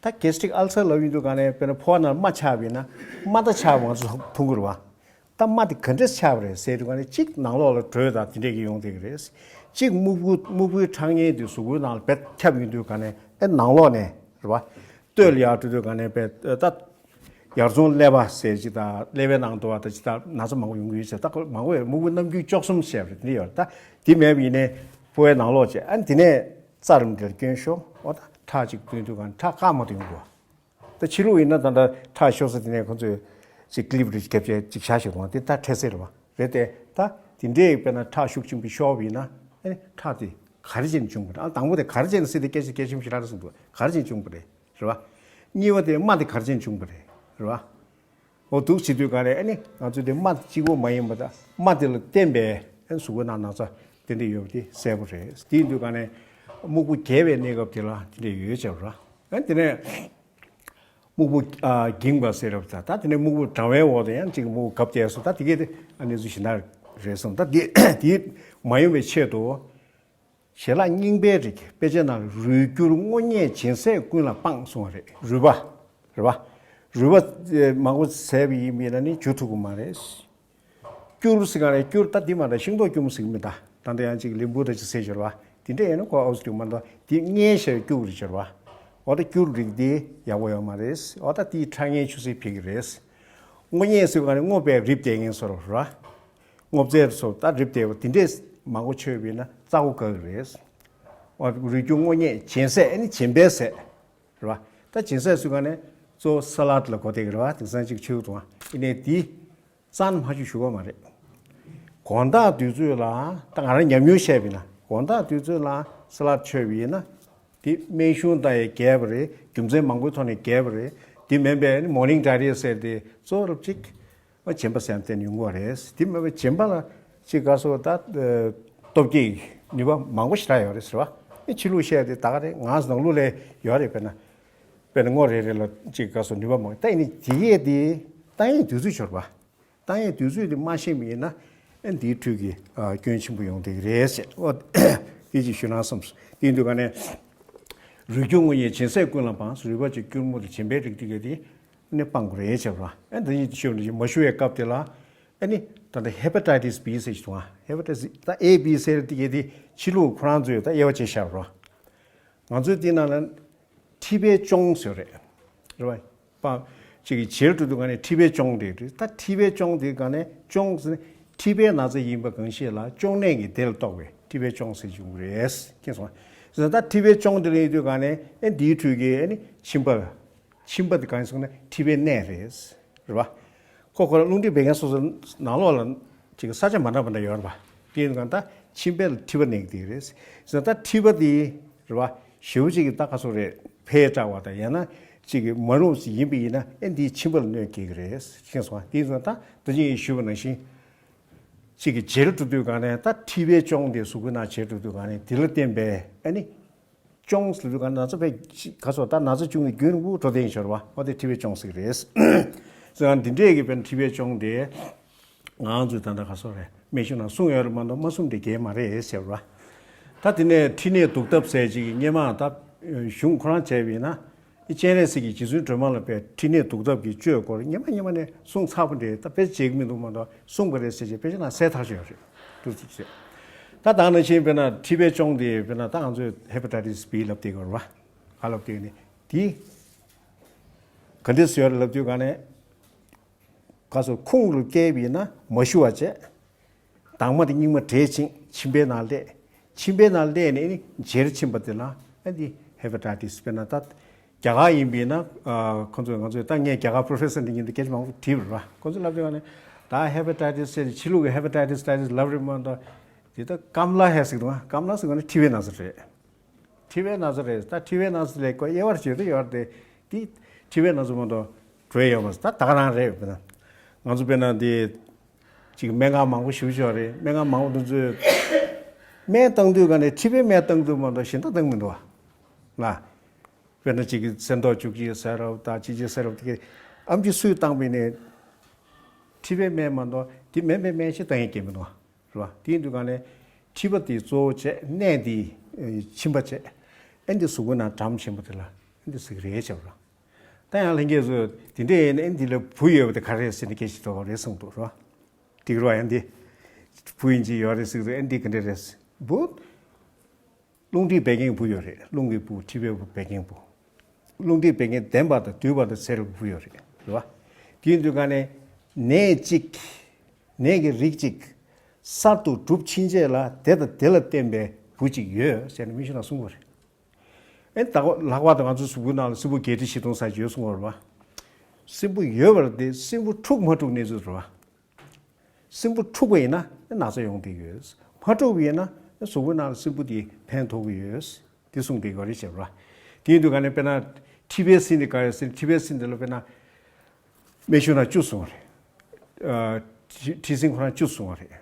ད་གེ་སི་ཊིག་ཨལ་སར་ལབ་ཡོང་དུས་ག་ནས་དཔེར་ན་ཕོ་བ་ནང་རྨ་ཆགས་པ་ཡིན་ན་རྨ་ད་ཆགས་པ་ང་ཚོ་འཐུང་གི་རེད་བ། ད་རྨ་དེ་ག་འདྲས་ཆགས་པ་རེད་ཟེར་དུས་ག་ནས་གཅིག་ནང་ལོགས་ལ་དྲོད་དང་དེ་འདྲས་ཀྱི་ཡོང་བསྡད་ཀྱི་རེད། གཅིག་སྨུག་པོ་སྨུག་པོའི་ཁྲག་ངན་དེ་གཟུགས་པོའི་ནང་ལ་བེད་ཁྱབ་ཡོང་དུས་ག་ནས་ཨེ་ནང་ལོགས་ནས་རེད་བ། སྟོད་ལ་ཡར་འགྲོ་དུས་ག་ནས་བེད་ད། ཡར་ཚོང་ཀླད་པ་ཟེར་ཅིག་དང་ཀླད་པའི་ནང་དུ་བ་དང་ཅིག་དང་ན་ཚ་མང་པོ་ཡོང་གི་ཡོད་ཟེར། ད་ཁོ་མང་པོ་ཡོད། སྨུག་པོ་རྣམ་འགྱུར་བཅུ་གསུམ་ཟེར་བ་རེད། དེ་འདྲ་ཡོད་རེད། ད་དེ་མེད་པ་ཡིན་ནའི་ཕོ་བའི་ནང་ལོགས་བྱས་ཨ་ནི་དེ་ནས་རྩ་རུམ་དེར་སྐྱོན་ཤོག་འོ་ད་ཁྲག་ཅིག་བཏོན་དུས་གང་ཁྲག་བཀག་མ་ཐུབ་ཡོང་གི་བ། ད་ཕྱི་ལུགས་ཡིན་ན་ད་ལྟ་ཁྲག་ཤོར་ས་དེ་ནས་ཁོ་ཚོས་ཅིག་ཀི་ལིབ་རེ་བརྒྱབ་བྱས་ཅིག་བཞག་ཤོག་འོ་དེ་ད་འཕྲལ་སེལ་རེད་བ། རེད་དེ་ད་དེ་འདྲའི་དཔེར་ན་ཁྲག་ཤུགས་ཆེན་པོ་ཤོར་བ་ཡིན་ན་ཨ་ནི་ཁྲག་དེ་ག་རེ་བྱས་ནས་བྱུང་བ་རེད། ཨ་དང་པོ་དེ་ག་རེ་བྱས་ནས་སྲིད་དེ་སྐད་ཆ་སྐད་ཆ་ཞིག་ར་རེ་གསུངས་འདུག་ག་རེ་བྱས་ནས་བྱུང་བ་རེད། རེད་བ། གཉིས་པ་དེ་རྨ་དེ་ག་རེ་བྱས་ནས་བྱུང་བ་རེད། རེད་བ། འོ་འདུག་བྱེད་དུས་ག་རེ་ཨ་ནི་ང་ཚོ་དེ་རྨ་གཅིག་པོ་མ་ཡིན་པ་དང་རྨ་དེ་ལ་བརྟེན་པའི་ཨ་ནི་གཟུགས་པོའི་ནང་ན་ཚ་དེ་འདྲ་ཡོད་པ་དེ་གསལ་པོ་རེད། དེ་ཡིན་དུས་ག་ནས་སྨུག་པོ་རྒྱས་པའི་གནས་སྐབས་དེ་ལ་དེ་འདྲ་ཡོད་ཅེས་ར། ཨ་ནི་དེ་ནས་སྨུག་པོ་ཨ་འགྱིང་བ་ཟེར་རབས་ད་ད་དེ་ནས་སྨུག་པོ་གྲང་བའི་འོག་ཏུ་ཡང་གཅིག་སྨུག་པོ་གབ་བསྡད་སོང་། ད་དེ་གས་དེ་ཨ་གནས་ཚུལ་གཞན་དག་རེད་སོང་། ད་དེ་དེ་མ་ཡོང་བའི་ཆེད་དུ། ཞལ་ལག་རྙིང་པའི་རིགས་དཔེ་ཆ་ནང་རུས་སྐྱུར་སྔོ་བསྙལ་སྦྱིན་སྲེག་ཀུན་ལ་སྤང་གསུངས་པ་རེད། རུས་པ། རེད་པ། རུས་པ་མང་པོ་ཟས་པ་ཡིན་མིན་ན་ནི་འཇུ་ཐུབ་ཀྱི་མ་རེད། སྐྱུར་ཟེར་ག་རེ་སྐྱུར་ད་འདི་མ་རེད་ཤིང་ཏོག་སྐྱུར་མོ་ཟེར་གི་མི་ད་ད་འདི་ཡང་ཅིག་ལིམ་བུ་ད་ཅིག་ཟེར་ཞོར་བ་དེ་འདྲ་ཡིན་ན་ཁོ་ཨའུ་སི་ཀྱུར་མ་ད་འདི་བསྙལ་ཞེས་སྐྱུར་རེད་ཞོར་བ། འོ་ད་སྐྱུར་རིགས་འདི་ཡག་པོ་ཡོད་མ་རེད། འོ་ད་དེའི་ཁྲག་ངན་ཆུ་སེར་ཕེབས་ཀྱི་རེད། སྔོ་བསྙལ་ཟེར་ག་རེ་སྔོ་བས་རིབ་བསྡད་མཁན་སོ་ར། སྔོ་ཚལ་སོགས་ད་རིབ་བསྡད་པ་དེ་འདྲས་མང་པོ་མཆོད་པས་ན་རྩ་སྒོ་འགག་གི་རེད། འོ་རུས་སྐྱུར་སྔོ་བསྙལ་སྦྱིན་སྲེག་ཨ་ནི་སྦྱིན་པའི་སྲེག་རེད་བ། ད་སྦྱིན་སྲེག་ཟེར་ག་ནས་གཙོ་བོ་ས་ལད་ལ་གོ་བསྡད་ཀྱི་རེད་བ། དེང་སང་ཅིག་ཆུ་དང་ཨ་ནི་དེ་གཙང་མ་ཞུ་ཞུ་བ་མ་རེད། དགོང་དག་དུས་ཚོད་ལ་ད་ང་རང་ཉམས་མྱོང་བཤད་པ་ཡིན་ན་དགོང་དག་དུས་ཚོད་ལ་ས་ལད་མཆོད་པ་ཡིན་ན་དེ་སྨན་གཞུང་དང་ཡང་འགལ་བ་རེད། རྒྱུ་མཚན་མང་པོའི་ཐོག་ནས་འགལ་བ་རེད། དེ་མིན་པའི་ནི་མོར་ནིང་ཌའི་རི་ཡ་ཟེར་དེ་གཙོ་བོ་རབ་ཅིག་སྦྱིན་པ་ཟེར་ཡ་དེ་ཡོང་གི་རེད། དེ་མིན་པའི་སྦྱིན་པ་ལ་ཅིག་ག་སོ་ད་སྟོབས་ཀྱི་ནུས་པ་མང་པོ་ཞེ་དྲག་ཡོད་རེད་ཟེར་བ། ཨེ་ཕྱི་ལུགས་བཤད་དེ་ད་ག་རེད། ང་ནང་ལུགས་ལས་ཡོད་རེད། དཔེར་ན་དཔེར་ན་སྔོ་རེ་རེ་ལ་ཅིག་ག་སོ་ནུས་པ་མང་ད་ཡིན་ནི་དེ་ཡས་དེ་ད་ཡིན་དུས་ཚོད་ཤོར་བ། ད་ཡིན་དུས་ཚོད་དེ་མ་ཤེས་པ་ཡིན་ན་ཨེ་འདིའི་འཕྲུལ་གྱི་སྐྱོན་ཆེན་པོ་ཡོང་བསྡད་ཀྱི་རེད་ཟེར། ཨོ་དེ་ཅིག་ཞུ་ན་བསམས། དེ་ཡིན་དུས་ག་ནས་རུས་སྐྱུར་སྔོ་བསྙལ་སྦྱིན་སྲེག་ཀུན་ལ་སྤང་། རུས་པ་ཅིག་སྐྱུར་མོ་དང་སྦྱིན་པའི་རིགས་དེ་གས་དེ་ནི་སྤང་དགོས་རེད་བྱས་པ། ཨེ་འདི་ཡིན་ཞུ་ནས་མ་ཞུ་བའི་སྐབས་དེ་ལ་ཨེ་ནི་ད་ལྟ་ཧེ་པ་ཊའི་ཊི་སི་བི་ཟེར་ཞིག་འདུག་ཨ། ཧེ་པ་ཊའི་ཊི་སི་ད་ཨེ་བི་ཟེར་དེ་གས་དེ་ཕྱི་ལུགས་ཁོ་རང་ཚོས་ད་དབྱེ་བ་ཕྱེ་བཞག་པ་རེད། ང་ཚོའི་དེ་ནང་ལ་མཁྲིས་པའི་གཅོང་ཟེར་རེད། རེད་བ། པ། ཅིག་གི་བྱེར་འགྲོ་དུས་ག་ནས་མཁྲིས་པའི་གཅོང་དེ་རེད། ད་མཁྲིས་པའི་གཅོང་དེ་ག་ནས་གཅོང་ཟེར་ནས་མཁྲིས་པའི་ན་ཚ་ཡིན་པ་གང་ཤེས་ལ་གཅོང་ནད་ཀྱི་དེ་ལ་གཏོགས་པའི་མཁྲིས་པའི་གཅོང་ཟེར་བྱུང་གི་རེད། མཁྱེན་སོང་ང་། ད་མཁྲིས་པའི་གཅོང་དེ་ལ་ཡིན་དུས་ག་ནས་ཨེ་འདིའི་འཕྲུལ་གྱི་ཨེ་ནི་མཆིན་པ། མཆིན་པ་དེ་གང་ཡིན་ཟེར་ན་མཁྲིས་པའི་གནས་རེད། རེད་བ། ཁོ་ཁོ་རང་རླུང་མཁྲིས་བད་ཀན་སོ་སོ་ནང་ལོགས་ལ་ཅིག་ས་ཆ་མ་འདྲ་མ་འདྲ་ཡོད་རེད་བ། དེ་ཡིན་ཙང་ད་མཆིན་པའི་མཁྲིས་པ་ནད་ཀྱི་དེ་རེད། ཟེར་ན་ད་མཁྲིས་པ་དེ་རེད་བ། ཞེ་པོ་ཅིག་གི་ད་ག་སོ་རེད་འཕེལ་དྲགས་པ་དང་ཡང་ན་ཅིག་གི་མ་རུངས་ཤིག་ཡིན་པ་ཡིན་ན་ཨེ་འདིའི་མཆིན་པ་ལ་གནོད་སྐྱེལ་གྱི་རེད། མཁྱེན་སོང་ང་། དེ་ཡིན་ཙང་ད་ད་ཅིག་ཞུས་པ་ནང་བཞིན་ཅིག་གི་བྱེར་འགྲོ་དུས་ག་ནས་ད་མཁྲིས་པའི་གཅོང་དེ་གཟུགས་པོའི་ནང་བྱེར་འགྲོ་དུས་ག་ནས་དེ་ལ་བརྟེན་པའི་ཨེ་ནི། གཅོང་ཟེར་དུས་ག་ན་ཚ་བས་ག་སོ་ད་ན་ཚ་བྱུང་གི་རྒྱུན་རིང་པོ་འགྲོ་བསྡད་ཡིན་ཤོར་བ། འོ་དེ་མཁྲིས་པའི་གཅོང་ཟེར་གི་རེད། ཟེར་ན་འདི་འདྲས་ཀྱི་དཔེར་ན་མཁྲིས་པའི་གཅོང་དེ་ང་ཚོས་ད་ལྟ་ག་སོ་རེད་སྨན་གཞུང་ནང་གསུངས་ཡོད་རེད་མ་གཏོགས་མ་གསུངས་དེ་གལ་མ་རེད་ཟེར་བ། ད་དེ་ནས་མཁྲིས་ནད་བཟློག་ཐབས་ཟེར་ཅིག་གི་སྔོན་མ་ད་གཞུང་ཁོ་རང་བྱས་པ་ཡིན་ན། ཨི་སྤྱན་རས་གཟིགས་ཀྱིས་རྗེ་བཙུན་སྒྲོལ་མ་ལ་དཔེ་མཁྲིས་ནད་བཟློག་ཐབས་ཀྱི་བཅོས་སྐོར་སྔོན་མ་སྔོན་མ་ནས་གསུངས་ཚར་པོ་འདྲ་ད་དཔེ་བྱེད་ཀྱི་མི་འདུག་མ་གཏོགས་གསུངས་པ་རེད་ཟེར་བྱས་དཔེ་ཆ་ནང་གསལ་ཐག་ཆོད་རེད། ཏུ་ཏུ་ཟེར། ད་ད་ནང་བཞིན་དཔེར་ན་མཁྲིས་པའི་གཅོང་དེ་དཔེར་ན་ད་ང་ཚོས་ཧེ་པ་ཊའི་ཊི་སི་བི་ལབ་དེ་གོ་རེད་བ། ག་ལབ་དེ་ནི་དེ་ག་འདྲས་ཟེར་ལབ་དུས་ག་ནས་ ག་སོ་ཁུང་རུ་བསྐྱལ་བ་ཡིན་ན་མ་ཞུ་བ་བྱས། དྭངས་མ་དེ་རྙིང་མ་བྲེད་ཕྱིན་མཆིན་པའི་ནང་སླེབས། མཆིན་པའི་ནང་སླེབས་ནས་ནི་འབྱེར་ཕྱིན་པ་དེ་ལ་ཨ་འདི་ཧེ་པ་ཊའི་ཊི་སི། དཔེར་ན་ད་རྒྱ་གར་ཡིན་པས་ན། ཨ་ཁོང་ཚོས་ང་ཚོས་ད་ངས་རྒྱ་གར་པོ་རོ་ཕེ་སར་འདི་ཉིད་དུ་སྐད་ཆ་མང་པོ་དྲིས་པ་རེད་བ། ཁོང་ཚོས་ལབ་དུས་ནི་ད་ཧེ་པ་ཊའི་ཊི་སི་ཟེར་ནས་ཕྱི་ལུགས་ཀྱི་ཧེ་པ་ཊའི་ཊི་སི་ཊའི་ཊི་སི་ལབ་རེད་མ་གཏོགས། དེ་ད་སྐམ་ལ་ཧེ་ཟེར་གི་འདུག་སྐམ་ལ་ཟེར་གོ་ནི་མཁྲིས་པའི་ན་ཚ་རེད། མཁྲིས་པའི་ན་ཚ་རེད། ད་མཁྲིས་པའི་ན་ཚ་ལས་ཀོ་དབྱེ་བར་བྱེད་དུ་ཡོད་རེད་དེ། མཁྲིས་པའི་ན་ཚ་མ་གཏོགས་བྲོས་ཡོད་མ་རེད། ད་ད་ག་རང་རེད། དཔེར་ན་ང་ཚོ་དཔེར་ན་འདི་ཅིག་སྨན་ཁང་མང་པོ་ཞིག་ཡོད་རེད། སྨན་ཁང་མང་པོ་དེ་ཚོས་སྨན་བཏང་དུས་ག་ནས་མཁྲིས་པའི་སྨན་བཏང་དུས་མ་གཏོགས་གཞན་དག་བཏང་མི་འདུག་བ་ལ། དཔེར་ན་ཅིག་གི་གསེར་མདོག་བཅུ་གཅིག་ཟེར་རབས་དང་ཅི་ཅི་ཟེར་རབས་དེ་གའི་ཨེམ་ཆི་སུས་བཏང་པ་ཡིན་ནའི་མཁྲིས་པའི་སྨན་མ་གཏོགས་དེ་མིན་པའི་སྨན་ཞིག་བཏང་ཡས་ཀྱི་མི་འདུག་བ། རེད་བ། དེ་ཡིན་དུས་ག་ནས་མཁྲིས་པ་དེ་གཙོ་བོ་བྱས་ནད་དེ་ཨེ་མཆིན་པ་བྱས། ཨེ་འདི་གཟུགས་པོའི་ནང་གྲམ་ཕྱིན་པ་དེ་ལ་ཨེ་འདི་ཟེར་གི་རེད་བྱས་པ་རེད། ད་ཡང་ལྷན་རྒྱས་ཚོས་དེ་འདྲ་ཡིན་ན་ཨེ་འདི་ལ་བུ་ཡོད་པ་དེ་ག་རེ་རེད་ཟེར་ནས་སྐད་ཆ་དྲི་བ་རེད་གསུངས་འདུག་རེད་བ། འགྲིག་རེད་བ། ཡང་འདི་བུ་ཡིན་གྱི་ཡོད་རེད་ཟེར་གི་འདུག་ཨེ་འདི་ག་འདྲ་རེད། བུ། རླུང་མཁྲིས་བད་ཀན་བུ་ཡོད་རེད། རླུང་གི་བུ། མཁྲིས་པའི་བུ། བད་ཀན་བུ། རླུང་མཁྲིས་བད་ཀན་ལྡན་པ་དང་འདུས་པ་དང་ཚེ་རབས་བུ་ཡོད་རེད། རེད་བ། དེ་ཡིན་དུས་ག་ནས་ནད་གཅིག་ནད་ཀྱི་རིགས་གཅིག་གསར་དུ་གྲུབ་ཕྱིན་རྗེས་ལ་དེ་དང་དེ་ལ་བརྟེན་པའི་བུ་གཅིག་ཡོད་ཟེར་ནས་མི་ཤི་ན་གསུང་བ་རེད། ཨེ་ད་ལྷག་པར་དུ་ང་ཚོ་གཟུགས་པོའི་ནང་ལ་སྲིན་བུ་བརྒྱད་ཁྲི་བཞི་སྟོང་ཟེར་ཡོད་གསུང་བ་རེད་བ། སྲིན་བུ་ཡོད་པར་དེ་སྲིན་བུ་འཁྲུག་མ་འཁྲུག་གནས་ཚུལ་རེད་བ། སྲིན་བུ་འཁྲུགས་པ་ཡིན་ན་ན་ཚ་ཡོང་བསྡད་ཡོད། མ་འཁྲུགས་པ་ཡིན་ན་གཟུགས་པོའི་ནང་ལ་སྲིན་བུ་དེ་ཕན་ཐོགས་ཀྱི་ཡོད། དེ་གསུངས་བསྡད་ཡོད་རེད་བྱས་པ་རེད། དེ་ཡིན་དུས་ག་ནས་དཔེར་ན་མཁྲིས་པའི་སྲིན་དེ་ག་རེ་ཟེར། མཁྲིས་པའི་སྲིན་དེ་ལ་དཔེར་ན་སྨན་ཞུ་ན་བཅུ་གསུངས་པ་རེད། ཨ་མཁྲིས་མཁྲིས་སྲིན་ཁོ་རང་བཅུ་གསུངས་པ་རེད།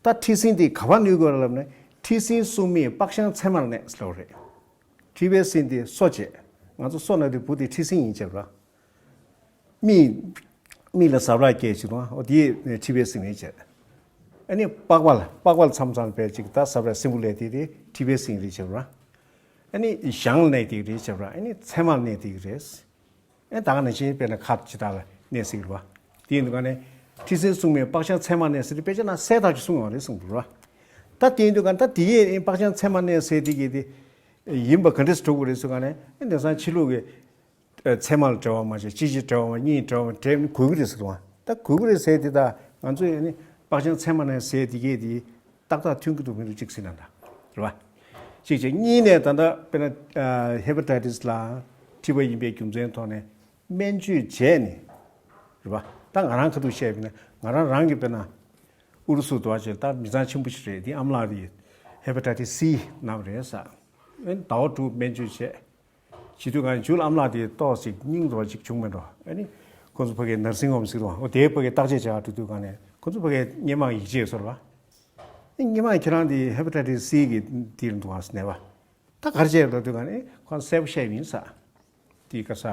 ད་མཁྲིས་སྲིན་དེ་ག་པར་གནོད་དགོས་རེད་ལབ་ན། མཁྲིས་སྲིན་སྲུང་མའི་པགས་ཤང་ཚེར་མར་གནས་ལབ་པ་རེད། མཁྲིས་པའི་སྲིན་དེ་གསོ་བྱེད། ང་ཚོ་གསོ་ན་དེ་བུ་དེ་མཁྲིས་སྲིན་ཡིན་བྱས་པ་རེད། མིག་མིག་ལ་ཟ་བྲག་སྐྱེས་བྱེད་དང་། འོ་དེ་མཁྲིས་པའི་སྲིན་རེད་བྱས། ཨ་ནི་པགས་པ་ལ་པགས་པ་ལ་མཚམས་མཚམས་པའི་ཅིག་ད་ཟ་བྲག་སྲིན་བུ་ལས་དེ་དེ་མཁྲིས་པའི་སྲིན་རེད་བྱས་པ་རེད། ཨ་ནི་ཞང་ལ་གནས་དེ་རེད་བྱས་པ་རེད། ཨ་ནི་ཚེར་མར་གནས་དེ་རེད། ཨེ་ད་ག་ནང་བཞིན་དཔེར་ན་ཁ་ཇི་ལྟར་ལ་གནས་སྲིད་རེད་བ། དེ་ཡིན་དུས་ག་ནས་མཁྲིས་སྲིན་སྲུང་མའི་པགས་ཤང་ཚེར་མར་གནས་ཟེར་ཏེ་དཔེ་ཆ་ནང་གསལ་ཐག་ཆོད་གསུངས་ཡོད་རེད་གསུངས་འདུག་རེད་བ། ད་དེ་ཡིན་དུས་ག་ནས་ད་དེ་ཡས་ཨེ་པགས་ཤང་ཚེར་མར་གནས་ཟེར་དེ་གི་དེ་ཡིན་པ་ག་འདྲས་སུ་གྲུབ་དགོས་རེད་ཟེར་ག་ནས། ཨེ་དེང་སང་ཕྱི་ལུགས་ཀྱི་ཚེར་མ་ལ་འབྲེལ་བ་མ་བྱས། གཅིག་གཅིག་འབྲེལ་བ་མ། གཉིས་འབྲེལ་བ་མ། འབྲེལ་དགོས་ཀྱི་རེད་ཟེར་བ། ད་དགོས་ཀྱི་རེད་ཟེར་དེ་ད་ང་ཚོས་ཨེ་ནི་པགས་ཤང་ཚེར་མར་གནས་ཟེར་དེ་གི་དེ། ཏག་ཏག་མཐུན་གྱི་འདུག་མི་འདུག་གཅིག་ཟེར་ན་འདྲ། རེད་བ། གཅིག་བྱས། གཉིས་ནས་ད་ལྟ་དཔེར་ན་ཨ་ཧེ་པ་ཊའི་ཊི་སི་ལ་མཁྲིས་པ་ཡིན་པའི་རྒྱུ་མཚན་ཐོག་ནས་སྨན་བཅོས་བྱས་ནས། རེད་བ། ད་ང་རང་ཁ་ཐུག་བཤད་པ་ཡིན་ན་ང་རང་རང་གི་དཔེར་ན་ཨུ་རུ་སུ་དུ་བ་བྱས། ད་མི་ཚང་ཆེན་པོ་ཞིག་རེད། དེ་ཨ་མ་ལགས་དེ་ཧེ་པ་ཊའི་ཊི་སི་སི་ན་བ་རེད་ཟེར། ཨེ་ཟླ་བ་དྲུག་སྨན་བཅོས་བྱས། བྱེད་དུས་གང་མཇུག་ལ་ཨ་མ་ལགས་དེ་ཏོག་ཙམ་སྙིང་རོ་ཅིག་བྱུང་མེད་འགྲོ། ཨ་ནི་ཁོ་ཚོ་ཕ་གིའི་ནར་སིང་ཧོམ་ཟེར་བ། འོ་དེའི་ཕ་གིའི་བརྟག་དཔྱད་བྱ་བ་འགྲོ་དུས་གང་ནས་ཁོ་ཚོ་ཕ་གིའི་སྔོན་མ་ཡིད་ཆེས་ཚོར་བ། ཨ་ནི་སྔོན་མ་ཁྱེད་རང་དེ་ཧེ་པ་ཊའི་ཊི་སི་སི་གི་དེ་རེད་འདུག་ཨ་ཟེར་ནས་བ། ད་ག་རེ་བྱས་འགྲོ་དུས་གང་ནས་ཁོང་གསལ་པོ་བཤད་པ་ཡིན་ས། དེའི་ཁ་ས་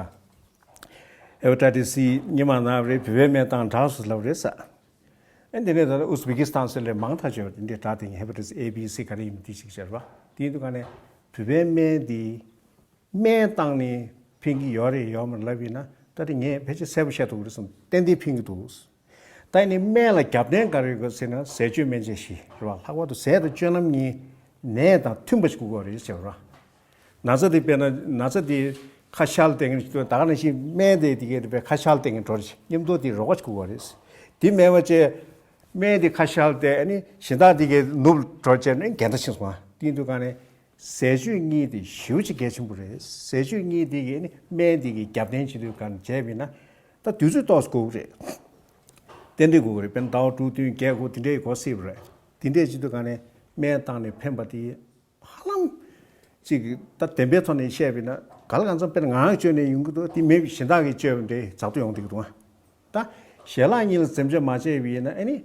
ཧེ་པ་ཊའི་ཊི་སི་སི་སྔོན་མ་ན་བ་རེད། བོད་པའི་སྨན་བཏང་དྲག་སོང་ལབ་རེད་ས། ཨ་ནི་དེ་ནས་ད་ལྟ་ཨུ་སི་བེ་ཀི་སི་ཐན་ཟེར་ལས་མང་ཐག་ཆོད་པ་དེ་འདྲའི་དྲག་དེ་ཡིན། ཧེ་པ་ཊའི་ཊི་སི་སི་ཨེ་བི་སི་ག་རེ་ཡིན་མིན་དེ་ཞིག་བཤད་པ། དེ་ཡིན་དུས་གང་ནས་བོད་པའི་སྨན་དེ་སྨན་བཏང་ནས་ཕན་གྱི་ཡོད་རེད་ཡོད་མ་རེད་ལབ་ཡིན་ན། ད་དེ་ངས་ཕལ་ཆེར་གསལ་པོ་བཤད་ཐུབ་ཀྱི་རེད་བསམ། ཏན་ཏན་ཕན་གྱི་འདུག་ད་ཡིན་ནའི་སྨན་ལ་རྒྱབ་རྟེན་ག་རེ་དགོས་ཟེར་ན་ཟས་སྤྱོད་སྨན་དཔྱད་བཞི་རེད་བ། ལྷག་པར་དུ་ཟས་དང་སྤྱོད་ལམ་གཉིས་ནད་དང་མཐུན་པ་ཞིག་དགོས་ཀྱི་རེད་ཟེར་བ་རེད། ན་ཚ་དེ་དཔེར་ན་ན་ཚ་དེ་ཁ་ཤ་ལ་བརྟེན་མཁན་ཞིག་འདུག་ད་ག་ནང་བཞིན་སྨན་དེ་དེ་གའི་དཔེ་ཁ་ཤ་ལ་བརྟེན་མཁན་འགྲོ་རེད། མཉམ་དུ་དེ་རོགས་པ་ཞིག་དགོས་ཀྱི་རེད། དེ་མེད་པ་བྱས་སྨན་དེ་ཁ་ཤ་ལ་བརྟེན། ཨ་ནི་གཞན་དག་དེ་གའི་ནུབ་འགྲོ་བྱས་ནས་འགལ་ཟླ་ཕྱིན་སོང་བ། དེ་ཡིན་དུས་གང་ནས་ཟས་སྤྱོད་གཉིས་དེ་ཞེ་པོ་ཅིག་གལ་ཆེན་པོ་རེད། ཟས་སྤྱོད་གཉིས་དེ་གིས་ནི་སྨན་དེ་གི་རྒྱབ་རྟེན་བྱེད་དུས་གང་བྱས་པ་ཡིན་ན། ད་དུས་ཚོད་ཏོག་ཙམ་འགོར་གྱི་རེད། ཏན་ཏན་འགོར་གྱི་རེད། དཔེར་ན་ཟླ་བ་དྲུག་བདུན་བརྒྱད་དགུ་དེ་འདྲའི་འགོར་སྲིད་པ་རེད། དེ་འདྲའི་བྱེད་དུས་གང་ནས་སྨན་བཏང་ནས་ཕན་པ་དེ་ཧ་ལམ་ཅིག་ད་བདེན་པའི་ཐོག་ནས་བཤད་པ་ཡིན་ན། ག་ལ་གང་འཚམ་དཔེར་ན་ང་རང་སྤྱོད་ནས་ཡོང་གི་འདུག་དེ་མེད་པའི་གཞན་དག་གིས་སྤྱོད་པ་འདྲའི་འཛག་ཏུ་ཡོང་བསྡད་ཀྱི་འདུག་ད་ཞལ་ལག་གཉིས་ལ་འཛེམ་བྱ་མ་བྱས་པ་ཡིན་ན། ཨ་ནི་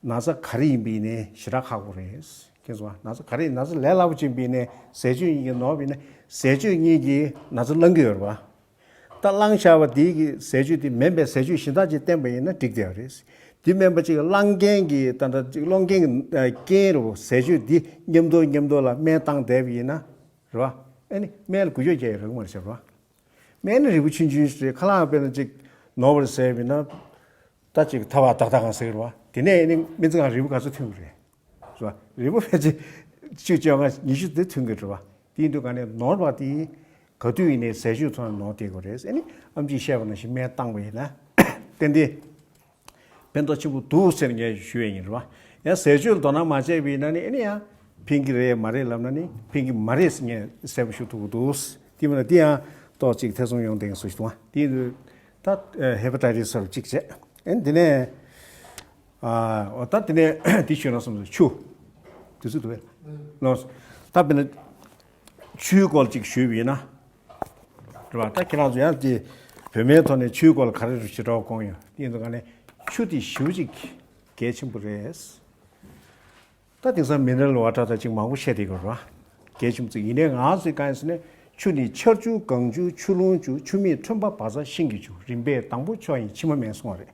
ན་ཚ་ག་རེ་ཡིན་པ་ཡིན་ནའི་ཞེ་དྲག་ཁག་པོ་རེད། མཁྱེན་སོང་ང་། ན་ཚ་ག་རེ་ཡིན། ན་ཚ་ལས་སླ་པོ་ཅིག་ཡིན་པ་ཡིན་ནའི་ཟས་སྤྱོད་གཉིས་ཀྱིས་ནོར་བ་ཡིན་ན། ཟས་སྤྱོད་གཉིས་ཀྱིས་ན་ཚ་བསླང་གི་ཡོད་རེད་བ། ད་བསླང་བྱ་བ་དེའི་གི་ཟས་སྤྱོད་དེ་མིན་པའི་ཟས་སྤྱོད་གཞན་དག་ཅིག་བསྟེན་པ་ཡིན་ན་འགྲིག་བསྡད་ཡོད་རེད། དེ་མིན་པ་ཅིག་བསླང་མཁན་གྱི་ད་ལྟ་ཅིག་སློང་མཁན་གྱི་རྐྱེན་རེད་བ། ཟས་སྤྱོད་དེ་མཉམ་དུ་མཉམ་དུ་ལ་སྨན་བཏང་བསྡད་པ་ཡིན་ན་རེད་བ། ཨ་ནི་སྨན་ལ་འགུལ་སྐྱོད་རྒྱག་ཡ་རག་གི་མ་རེད་བྱས་པ་རེད་བ། སྨན་ནི་རིལ་བུ་ཆུང་ཆུང་ཞིག་རེད། ཁ་ལག་དཔེར་ན་ཅིག་ནོར་བ་རེད་ཟེར་བ་ཡིན་ན། ད་ཅིག་ཐ་བ་ཏག་ཏག་གང་ཟེར་གི་རེད་བ། དེ་ནས་ཨ་ནི་སྨན་རྩིས་ཁང་རིལ་བུ་ག་ཚོད་ཐོན་གི་རེད། རེད་བ། རིལ་བུ་ཕལ་ཆེར་བཅུ་བཅོ་ལྔ་ཉི་ཤུ་དེ་ཐོན་གི་རེད་བ། དེ་ཡིན་དུས་ག་ནས་ནོར་བ་དེ་ག་དུས་ཡིན་ནའི་ཟས་སྤྱོད་ཐོག་ནས་ནོར་བསྡད་དགོས་རེད། ཨ་ནི་ཨེམ་ཆིས་བཤད་པ་ནང་བཞིན་སྨན་བཏང་བ་ཡིན་ན་ཏན་ཏན་ ཕན་ཐོགས་ཆེན་པོ་འདུག་ཟེར་ངས་ཞུ་ཡས་ཡིན་རེད་བ། ཡང་ཟས་སྤྱོད་ལ་དོ་སྣང་མ་བྱས་པ་ཡིན་ན་ནི་ཨ་ནི་ཡང་ཕན་གྱི་རེད་མ་རེད་ལབ་ན་ནི་ཕན་གྱི་མ་རེད་ཟེར་ངས་གསལ་པོ་ཞུ་ཐུབ་ཀྱི་འདུག་དེ་མིན་ན་དེ་ཡང་ཏོག་ཅིག་ཐེ་ཚོམ་ཡོང་བསྡད་མཁན་བཟོ་ཞིག་འདུག་དེ་ཡིན་དུས་ད་ཧེ་པ་ཏའི་ཏིས་སོགས་གཅིག་བྱས། ཨ་ནི་དེ་ནས་ཨ་འོ་ད་དེ་ནས་དེ་ཞུས་ན་བསམ་སོང་། ཆུ་དུས་ཚོད་འདུག་པས་ལོངས། ད་དཔེར་ན་ཆུའི་སྐོར་ཅིག་ཞུས་པ་ཡིན་ན། རེད་བ། ད་ཁྱེད་རང་ཚོ་ཡང་དེ་བོད་མའི་ཐོག་ནས་ཆུའི་སྐོར་ལ་ག་རེ་རེ་ཞེ་དྲག་དགོངས་ཡོད། དེ་ཡིན་དུས་ག་ནས་ཆུ་དེ་ཞེ་པོ་ཅིག་གལ་ཆེན་པོ་རེད། ད་དེང་སང་མི་ནེ་རལ་ཝ་ཊར་དང་ཅིག་མང་པོ་བཤད་བསྡད་ཡོད་རེད་བ། གལ་ཆེན་པོ་ཅིག་ཡིན་ནའི་ང་ཚོས་གང་ཡིན་ཟེར་ན་ཆུ་ནི་ཆར་ཆུ་གངས་ཆུ་ཆུ་ཀླུང་ཆུ་ཆུ་མིག་ཁྲོན་པ་བ་ཚྭ་ཤིང་གི་ཆུ་རིམ་པས་དང་པོ་ཆུ་ཡིན་ཕྱི་མ་མིན་གསུངས་པ་རེད།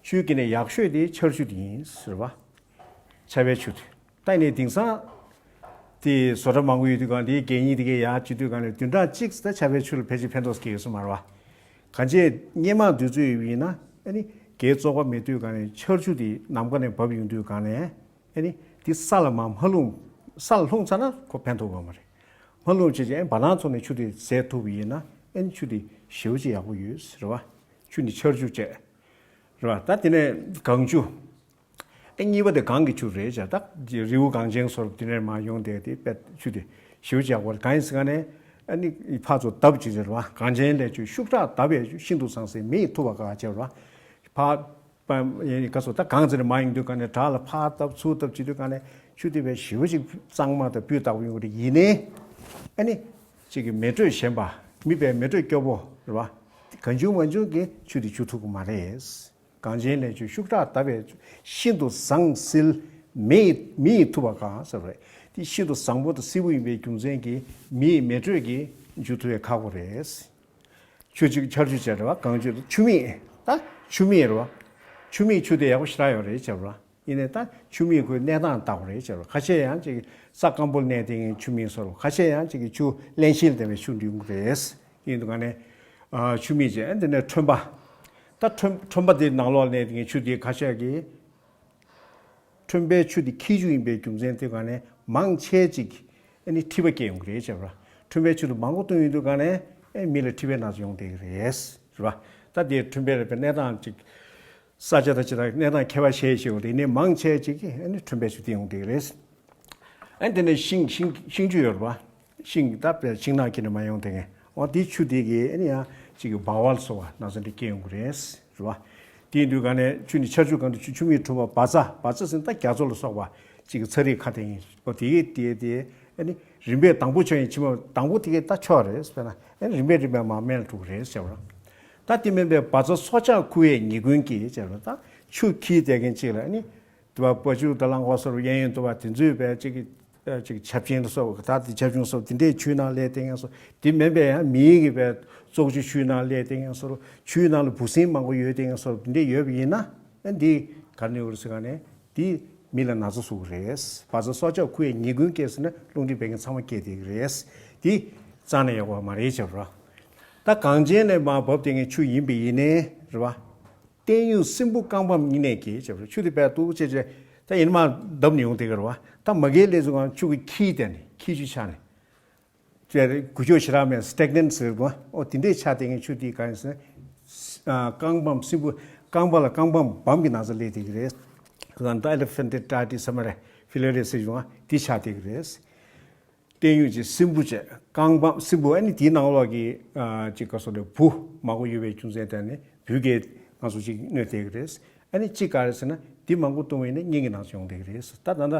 ཆུའི་དཀྱིལ་ནས་ཡག་ཤོས་དེ་ཆར་ཆུ་དེ་ཡིན་ཟེར་བ། ཆར་པའི་ཆུ་དེ། ད་ཡིན་ནའི་དེང་སང་དེ་བཟོ་གྲྭ་མང་པོ་ཡོད་དུས་གང་དེའི་གད་སྙིགས་དེ་གའི་ཡར་བྱེད་དུས་གང་ནས་བདུན་ཕྲག་གཅིག་ཙམ་ད་ཆར་པའི་ཆུ་ལ་ཕལ་ཆེར་ཕན་ཐོགས་སྐྱེ་ཡོད་ས་མ་རེད་བ། གང་ཅི་སྔོན་མ་དུས་ཚོད་ཡིན་ན་ཨ་ནི་གད་བཙོག་པ་མེད་དུས་གང་ནས་ཆར་ཆུ་དེ་ནམ་མཁའ་ནས་བབས་ཡོང་དུས་གང་ནས་ཨ་ནི་དེ་ས་ལ་མར་མ་ལྷུང་། ས་ལ་ལྷུང་ཚར་ན་ཁོ་ཕན་ཐོགས་ཡོད་མ་རེད། མ་ལྷུང་བྱས་རྗེས་ཨ་ནི་བ་ལང་ཚོ་ནས་ཆུ་དེ་བཟེད་ཐུབ་པ་ཡིན་ན་ཨ་ནི་ཆུ་དེ་ཞེ་པོ་ཅིག་ཡག་པོ་ཡོད་རེད་བ། ཆུ་ནི་ཆར་ཆུ་བྱས། རེད་བ། ད་དེ་ནས་གངས་ཆུ། ཨེ་གཉིས་པ་དེ་གངས་ཀྱི་ཆུ་རེད་བྱ། ད་རི་བོ་གངས་ཅན་སོགས་དེ་ནས་མར་ཡོང་བསྡད་དེ་དཔེ་ཆུ་དེ་ཞེ་པོ་ཅིག་ཡག་པོ་རེད། གང་ཡིན་ཟེར་ག་ནས་ཨ་ནི་ཕར་ཚུར་བརྡབ་བྱེད་རེད་བ། གངས་ཅན་ལས་ཆུ་ཤུགས་དྲག་བརྡབ་པས་ཤིན་ཏུ་བཟང་ཟེར་མིག་ཐུབ་པ་དགའ་བྱེད་རེད་བ། ཕར་པ་ཡིན་ག་སོ་ད་གངས་ཚེ་ནས་མར་ཡོང་དུས་ག་ནས་བྲག་ལ་ཕར་བརྡབ་ཚུར་བརྡབ་བྱེད་དུས་ག་ནས་ཆུ་དེ་དཔེ་ཞེ་པོ་ཅིག་གཙང་མ་དང་སྤུས་དག་པོ་ཡོང་གི་རེད། ཡིན་ནའི་ཨ་ནི་ཅིག་གི་མེ་དྲོད་ཞན་པ། མི་དཔེ་མེ་དྲོད་སྐྱོ་པོ་རེད་བ། གང་བྱུང་མང་བྱུང་གི་ཆུ་དེ་བྱུག་ཐུབ་ཀྱི་མ་རེད། གངས་ཅན་ལས་ཆུ་ཤུགས་དྲག་བརྡབ་པས་ཤིན་ཏུ་བཟང་བསིལ། མིག་མིག་ཐུབ་པ་དགའ་ཟེར་བ་རེད། དེ་ཤིན་ཏུ་བཟང་པོ་དང་བསིལ་པོ་ཡིན་པའི་རྒྱུ་མཚན་གྱིས་མིའི་མེ་དྲོད་ཀྱིས་འཇུ་ཐུབ་པའི་ཁག་པོ་རེད། ཆུ་གཅིག་ཆར་ཆུ་བྱས་རེད་བ། གངས་ཆུ་ཆུ་མིག་ད་ཆུ་མིག་རེད་བ། ཆུ་མིག་ཆུ་དེ་ཡག་པོ་ཞེ་དྲག་ཡོད་རེད་བྱས་རེད་བ། ཡིན་ནའི་ད་ཆུ་མིག་ཁོའི་གནས་སྟངས་ལྟ་དགོས་རེད་བྱས་རེད་བ། ཁ་ཤས་ཡང་ཅིག་ས་སྐམ་པོ་གནས་དེ་ངའི་ཆུ་མིག་སོར་བ། ཁ་ཤས་ཡང་ཅིག་ཆུ་བརླན་གཤེར་ལྡན་པའི་ཆུ་འདུས་ཡོང་གི་རེད། ཡིན་དུས་ག་ནས་ཆུ་མིག་བྱས་འདི་ནས་ཁྲོན་པ། ད་ཁྲོན་ཁྲོན་པ་དེ་ནང་ལོགས་གནས་དེ་ངའི་ཆུ་དེ་ཁ་ཤས་ཀྱིས། ཁྲོན་པའི་ཆུ་དེ་འཁྱིལ་ཆུ་ཡིན་པའི་རྒྱུ་མཚན་དེ་ག་ནས་མང་ཆེ་ཅིག་ཨ་ནི་མཁྲིས་པ་སྐྱེ་ཡོང་གི་རེད་བྱས་པ། ཁྲོན་པའི་ཆུ་དེ་མང་པོ་བཏུང་ཡོང་དུས་ག་ནས་ཨེ་མི་ལ་མཁྲིས་པའི་ན་ཚ་ཡོང་བསྡད་ཀྱི་རེད། རེད་བ། ད་དེ་ཁྲོན་པའི་རེད་པའི་གནས་སྟངས་ཅིག་ས་ཆ་དང་ཅི་དང་གནས་སྟངས་ཁྱད་པར་ཤས་ཤིག་ཡོད་དེ་ནས་མང་ཆེ་ཅིག་ཨ་ནི་ཁྲོན་པའི་ཆུ་དེ་ཡོང་བསྡད་ཀྱི་རེད། ཨ་ནི་དེ་ནས་ཤིང་ཤིང་ཤིང་ཆུ་ཡོད་རེད་བ། ཤིང་ད་བས་ཤིང་ནགས་ཁྱེར་ནས་མ་ཡོང་དེ་ངས་འོ་དེ་ཆུ་དེ་གི་ཨ་ནི་ཡང་ཅིག་གི་སྦ་བ་ལ་སོགས་པ་ན་ཚ་འདི་སྐྱེ་ཡོང་གི་རེད། རེད་བ། དེ་ཡིན་དུས་ག་ནས་ཆུ་ནི་ཆར་ཆུ་གང་དུ་ཆུ་ཆུ་མིག་ཁྲོན་པ་བ་ཚྭ་བ་ཚྭ་ཟེར་ན་ད་རྒྱ་མཚོ་ལ་སོགས་པ་ཅིག་གི་ཚ་རིགས་ཁ་དེ་ཡིན། འོ་དེ་གི་དེ་དེ་ཨ་ནི་རིམ་པས་དང་པོ་ཆོག་ཡིན་ཕྱི་མ་དང་པོ་དེ་གི་ད་ཆོག་རེད་ཟེར་ན་ཨ་ནི་རིམ་པས་རིམ་པས་མ་སྨན་ལ་འགྲོ་གི་རེད་ཟེར་བ། ད་དེ་མིན་པའི་བ་ཚྭ་སྲོག་ཆགས་ཁུ་བའི་ཉེས་སྐྱོན་གྱིས་ཟེར་བ་ད་ཆུ་འཁྱིལ་བསྡད་མཁན་ཅིག་ལ་ཨ་ནི། དུ་བ་པ་ཅུ་ད་ལང་གོ་སོར་གཡས་གཡོན་དུ་བ་དེ་ཚོའི་བས་ཅིག་ཅིག་ཆབ་ཆེན་ལ་སོགས་ད་དེ་ཆབ་ཆུང་སོགས་དེ་འདྲའི་ཆུའི་ནང་ལས་དེ་ངན་སོགས་དེ་མིན་པའི་ཡང་མིའི་གི་བས་བཙོག་ཆུ་ཆུའི་ནང་ལས་དེ་ངན་སོགས་ཆུའི་ནང་ལ་འབུ་སྲིན་མང་པོ་ཡོད་དེ་ངན་སོགས་དེ་འདྲའི་ཡོད་པ་ཡིན་ན་ཨ་འདི་ག་ནས་ཡོད་རེད་ཟེར་ག་ནས་དེ་མི་ལ་ན་ཚ་བཟོ་གི་རེད། བ་ཚྭ་སྲོག་ཆགས་ཁུ་བའི་ཉེས་སྐྱོན་སྐྱེས་ཟེར་ན་རླུང་མཁྲིས་བད་ཀན་ཚང་མ་སྐྱེས་བསྡད་ཀྱི་རེད། དེ་རྩ་ནས་ཡག་པ་མ་རེད་བྱས་པ་ར། ད་གངས་ཅན་ལས་མར་བབས་དེ་ངན་ཆུ་ཡིན་པ་ཡིན་ནའི་རེད་བ། བརྟན་གཡུ་སྲིན་འབུ་རྐང་པའམ་སྙིང་ནད་ཀྱིས་བྱས་པ་ཆུ་དེ་བས་སྡུག་ཅེས་བྱས། ད་ཡིན་མ་བརྡབ་ནས་ཡོང་དེ་གར་བ། ད་མ་གིའི་ལས་ཚུལ་ཁང་ཆུ་གི་འཁྱིལ་དེ་ནས་འཁྱིལ་ཆུ་ཆགས་ནས། ཅེས་རེད་འགུལ་སྐྱོད་ཞེ་དྲག་མེད་སི་ཊེག་ནན་ཟེར་བ། ཨོ་དེ་འདྲས་ཆགས་དེ་ངས་ཆུ་དེའི་གང་ཡིན་ཟེར། རྐང་པའམ་སྲིན་འབུ་རྐང་པ་ལ་རྐང་པའམ་བམ་གྱི་ན་ཚ་སླེབས་དེ་གི་རེད། ད་ཨེ་ལི་ཕན་ཊི་ཊའི་ཊི་སི་ཟེར་མ་རེད་ཕི་ལེ་རི་ཡ་སི་ཟེར་བ་དེ་ཆགས་དེ་གི་རེད། བརྟན་གཡུ་ཅིག་སྲིན་འབུ་བཅས་རྐང་པ་སྲིན་འབུ་ཨ་ནི་དེའི་ནང་ལོགས་ཀྱི་ཅིག་ག་སོ་རེ་བུ་མང་པོ་ཡོད་པའི་རྒྱུ་མཚན་དེ་ནི་བུ་གའི་ང་ཚོ་ཅིག་གནོད་དེ་གི་རེད། ཨ་ནི་གཅིག་ག་རེ་ཟེར་ན་དེ་མང་པོ་བཏུང་བས་ནི་སྙིང་གི་ན་ཚ་ཡོང་དེ་གི་རེད། ད་ད་ལྟ་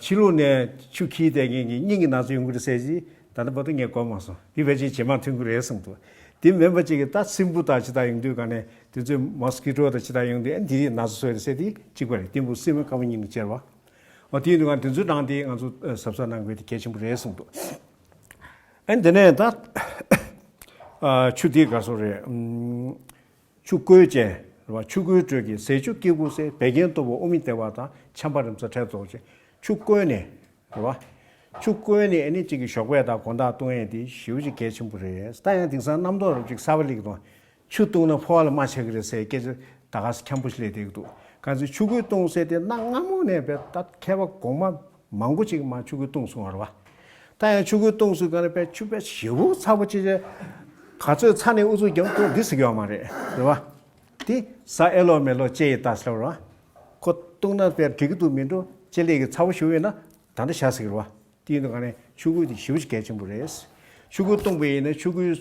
ཕྱི་ལོགས་ནས་ཆུ་འཁྱིལ་བསྡད་མཁན་གྱི་སྙིང་གི་ན་ཚ་ཡོང་གི་རེད་ཟེར་གྱི་ད་ལྟ་བར་དུ་ངས་གོ་མ་སོང་། དེ་ཕལ་ཆེར་རྗེས་མ་ཐོན་གི་རེད་གསུངས་འདུག་དེ་མིན་པ་ཅིག་གི་ད་སྲིན་འབུ་དང་ཅི་ད་ཡོང་དུས་ག་ནས་དེ་ཚོའི་མོ་སི་ཀི་ཊོ་དང་ཅི་ད་ཡོང་དུས་ཨ་ནི་དེ་རིགས་ན་ཚ་བཟོས་རེད་ཟེར་དེ་གཅིག་པ་རེད། བརྟན་འབུ་སྲིན་འབུ་རྐང་པ་སྙིང་ལ་བཅར་བ། འོ་དེའི་དུས་ང་དེ་ཚོའི་ནང་དེ་ང་ཚོ་གཟབ་གཟབ་གནང་དགོས་དེ་གལ་ཆེན་པོ་རེད་གསུངས་འདུག་ཨ་ནི་དེ་ནས་ད་ཆུ་དེའི་ག་སོ་རེད། ཆུ་བསྐོལ་ཅན་རེད་བ། ཆུ་བསྐོལ་དྲོད་ཀྱི་ཟས་བཅུད་སྐྱེ་དགུ་ཟས་བད་ཀན་སྟོབས་པོ་དབུ་མའི་ལྟེ་བ་དང་ཆམ་པ་རིམ་ཚ་ཁྲལ་རྫོགས་ཅན་ཆུ་བསྐོལ་ནས་རེད་བ། ཆུ་བསྐོལ་ནས་ཨ་ནི་གཅིག་གི་ཞོགས་པ་དང་དགོང་དག་བཏུང་ཡས་དེ་ཞེ་པོ་ཅིག་གལ་ཆེན་པོ་རེད། ད་ཡང་དེང་སང་རྣམ་རྟོག་རབ་ཅིག་གསར་པ་སླེབས་འདུག་ཆུ་བཏུང་ན་ཕོ་བ་ལ་རྨ་ཆགས་ཀྱི་རེད་ཟེར་སྐད་ཆ་ད་ག་སེ་འཁྱམ་པོ་ཞིག་སླེབས་བསྡད་ཀྱི་འདུག་གང་ཚེ་ཆུ་ཁོལ་བཏུང་ཟེར་དེ་གནའ་སྔ་མོ་ནས་བས་ད་མཁས་པ་གོང་མ་མང་པོ་ཅིག་མ་ཆུ་ཁོལ་བཏུང་སོང་བ་རེད་བ། ད་ཡང་ཆུ་ཁོལ་བཏུང་སོང་ག་རེ་བས་ཆུ་བས་ཞེ་པོ་ཚ་པོ་ཅིག་བྱས་ག་ཚོད་ཚ་ནས་ཨུ་ཚུགས་རྒྱབ་ཐུབ་འདི་ཟེར་གྱི་ཡོད་མ་རེད་རེད་བ། དེ་ཟ་ཨེ་ལོ་མེ་ལོ་ལྕེ་ཡིས་བལྟས་ལབ་ར། ཁོ་བཏུང་ན་དཔེ་འགྲིག་གི་འདུག་མི་འདུག་ལྕེ་ལེགས་ཀྱི་ཚ་བོ་ཞུ་ཡོད་ན་ད་འདྲ་བྱ་ཟེར་གི་ར། དེ་ཡིན་དུས་ག་ནས་ཆུ་ཁོལ་དེ་ཞེ་པོ་ཅིག་གལ་ཆེན་པོ་རེད། ཆུ་ཁོལ་བཏུང་བ་ཡིན་ན་ཆུ་ཁོལ་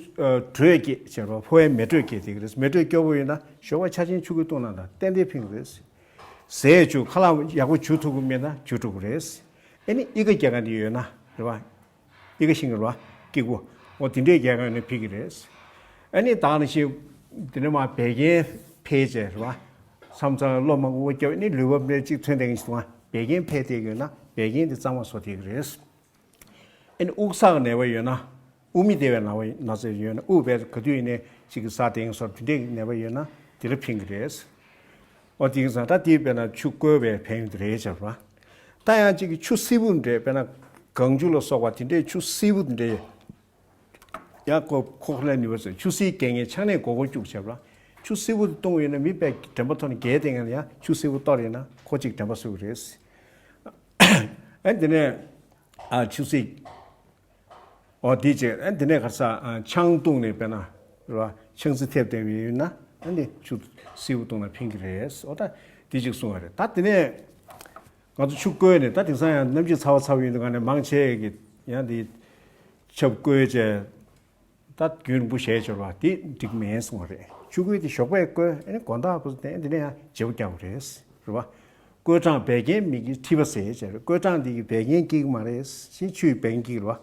དྲོད་སྐྱེད་བྱས་ར། ཕོ་བའི་མེ་དྲོད་སྐྱེད་དེ་གི་རེད། མེ་དྲོད་སྐྱོ་པོ་ཡིན་ན་ཞོགས་པ་ཆ་ཆེན་ཆུ་ཁོལ་བཏུང་ན་ད་ཏན་ཏན་ཕན་གི་རེད། ཟས་བཅུད་ཁ་ལག་ཡག་པོ་འཇུ་ཐུབ་ཀྱི་མེད་ན་འཇུ་འགྲོ་གི་རེད། ཨེ་ནི་ཨི་ཀ་རྒྱག་མཁན་དེ་ཡོད་ན་རེད་བ། ཨི་ཀ་ཤིང་རེད་བ། སྐྱིག་པོ། འོ་དེ་འདྲས་རྒྱག་མཁན་ཡོད་ན་ཕན་གི་རེད། ཨེ་ནི་ད་ནི་ཤི། དེ་ནས་མ་བད་ཀན་འཕེལ་བྱས་རེད་བ། མཚམས་མཚམས་གློ་མང་པོ་རྒྱབ་ནི་ལུས་པོ་འདྲས་གཅིག་ཐོན་བསྡད་མཁན་ཞིག་འདུག་ཨ། བད་ཀན་འཕེལ་བསྡད་ཡོད་ན་བད་ཀན་དེ་གཙང་མ་བཟོ་བསྡད་གི་རེད། ཨེ་ནི་དབུགས་བསགས་ནད་པ་ཡོད་ན། དབུགས་མི་བདེ་བའི་ན་བ་ན་ཚ་ཡོད་ན་དབུགས་བས་ག་དུས་ཡིན་ནའི་གཅིག་གི་ས་སྟེང་སོགས་དེ་འདྲའི་ནད་པ་ཡོད་ན་དེ་ལ་ཕན་གི་རེད། ཨོ་དེང་སང་ད་དེའི་དཔེར་ན་ཆུ་བསྐོལ་བའི་ཕན་ཡོན་དེ་རེད་བྱས་པ། ད་ཡང་གཅིག་གི་ཆུ་བསིལ་པོ་འདྲས་དཔེར་ན་གངས་ཆུ་ལ་སོགས་པ་དེ་འདྲའི་ཆུ་བསིལ་པོ་དེ་འདྲས་ཡང་ཁོ་ཁོག་ལ་ནུས་པ་ཟེར་ཆུ་བསིལ་རྐྱེན་ངན་ཆང་ནས་མགོ་སྐོར་བཅུག་བྱས་པ། ཆུ་བསིལ་པོ་དེ་བཏུང་ཡོད་ན་མི་དཔེ་དྲན་པ་ཐོག་ནས་རྒས་བསྡད་མཁན་ལ་ཡང་ཆུ་བསིལ་པོ་གཏོར་ཡིན་ན་ཁོ་གཅིག་དྲན་པ་གསོ་གི་རེད། ཨ་དེ་ནས་ཨ་ཆུ་བསིལ། ཨོ་དེ་བྱས་ཨ་དེ་ནས་ག་ས་ཨ་ཆང་བཏུང་ནས་དཔེར་ན་རེད་བ། ཆང་རྩི་ཐེབས་བསྡད་པ་ཡིན་ན་ཨ་ནི་ཆུ་བསིལ་པོ་བཏུང་ན་ཕན་གི་རེད། ཨོ་ད་དེ་གཅིག་གསུངས་པ་རེད། ད་དེ་ནས་ང་ཚོ་ཆུ་བསྐོལ་ནས་ད་དེང་སང་ཡང་གནམ་གཤིས་ཚ་བ་ཚ་བོ་ཡིན་དུས་ག་ནས་མང་ཆེ་གི་ཡང་དེ་ཆབ་བསྐོལ་བྱས་ད་རྒྱུན་རིང་པོ་བཞེས་འབྱོར་བ་དེ་འགྲིག་མེད་གསུངས་པ་རེད། ཆུ་བསྐོལ་དེ་ཞོགས་པས་བསྐོལ་ཨ་ནི་དགོང་དག་བུ་དེ་དེ་ནས་ཡང་བརྗེ་པོ་རྒྱག་པ་རེད། རེད་བ། བསྐོལ་གྲང་བད་ཀན་མི་དགེ་མཁྲིས་པ་སེལ་བྱས་རེད། བསྐོལ་གྲང་དེ་གི་བད་ཀན་སྐྱེ་གི་མ་རེད། ཕྱིན་ཆུའི་བད་ཀན་སྐྱེ་གི་རེད་བ།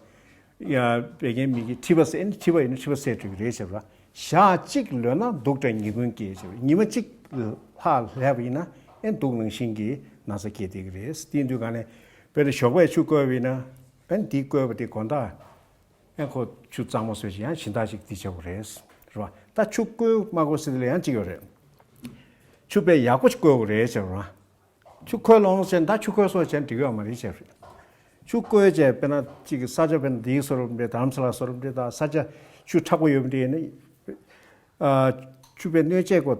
ཡ་བད་ཀན་མི་དགེ་མཁྲིས་པ་སེལ་ཨེ་ནི་མཁྲིས་པ་ཡིན་ན་མཁྲིས་པ་སེལ་འགྲོ་གི་རེད་ཟེར་བ། ཞག་གཅིག་ལོན་ན་དུག་དང་ཉེས་སྐྱོན་སྐྱེ་ཟེར་བ། ཉི་མ་གཅིག་ལྷག་ལྷག་པ་ཡིན་ན་ཨེ་དུག་ནང་བཞིན་གྱི་ན་ཚ་སྐྱེ་བསྡད་ཀྱི་རེད། དེ་ཡིན་དུས་ག་ནས་དཔེར་ན་ཞོགས་པའི་ཆུ་བསྐོལ་བ་ཡིན་ན་ཨེ་འདི་བསྐོལ་བ་དེ་དགོང་དག་ཨེ་ཁོ་ཆུ་གཙང་མ་བཟོས་ཤིང་ཡང་སྦྱིན་བདག་ཅིག་འདི་བྱ་དགོས་རེད། རེད་བ། ད་ཆུ་བསྐོལ་མ་དགོས་ཟེར་དེ་ལ་ཡང་གཅིག་ཡོད་རེད། ཆུ་དཔེ་ཡག་པོ་ཞིག་བསྐོལ་དགོས་རེད་ཟེར་བ། ཆུ་ཁོལ་ལོངས་བྱས་ད་ཆུ་ཁོལ་སོགས་བྱས་འགྲིག་ཡོད་མ་རེད་ཟེར་རེད། ཆུ་བསྐོལ་བྱས་དཔེར་ན་གཅིག་གི་ས་ཆ་དཔེར་ན་འདིའི་བཟོ་འདྲ་རེད། དྷ་རམ་ས་ལ་བཟོ་འདྲ་རེད། ད་ས་ཆ་ཆུ་དྲག་པོ་ཡོད་མི་འདྲ་ཡིན་ན། ཨ་ཆུ་དཔེ་སྣོད་ཆས་གོ་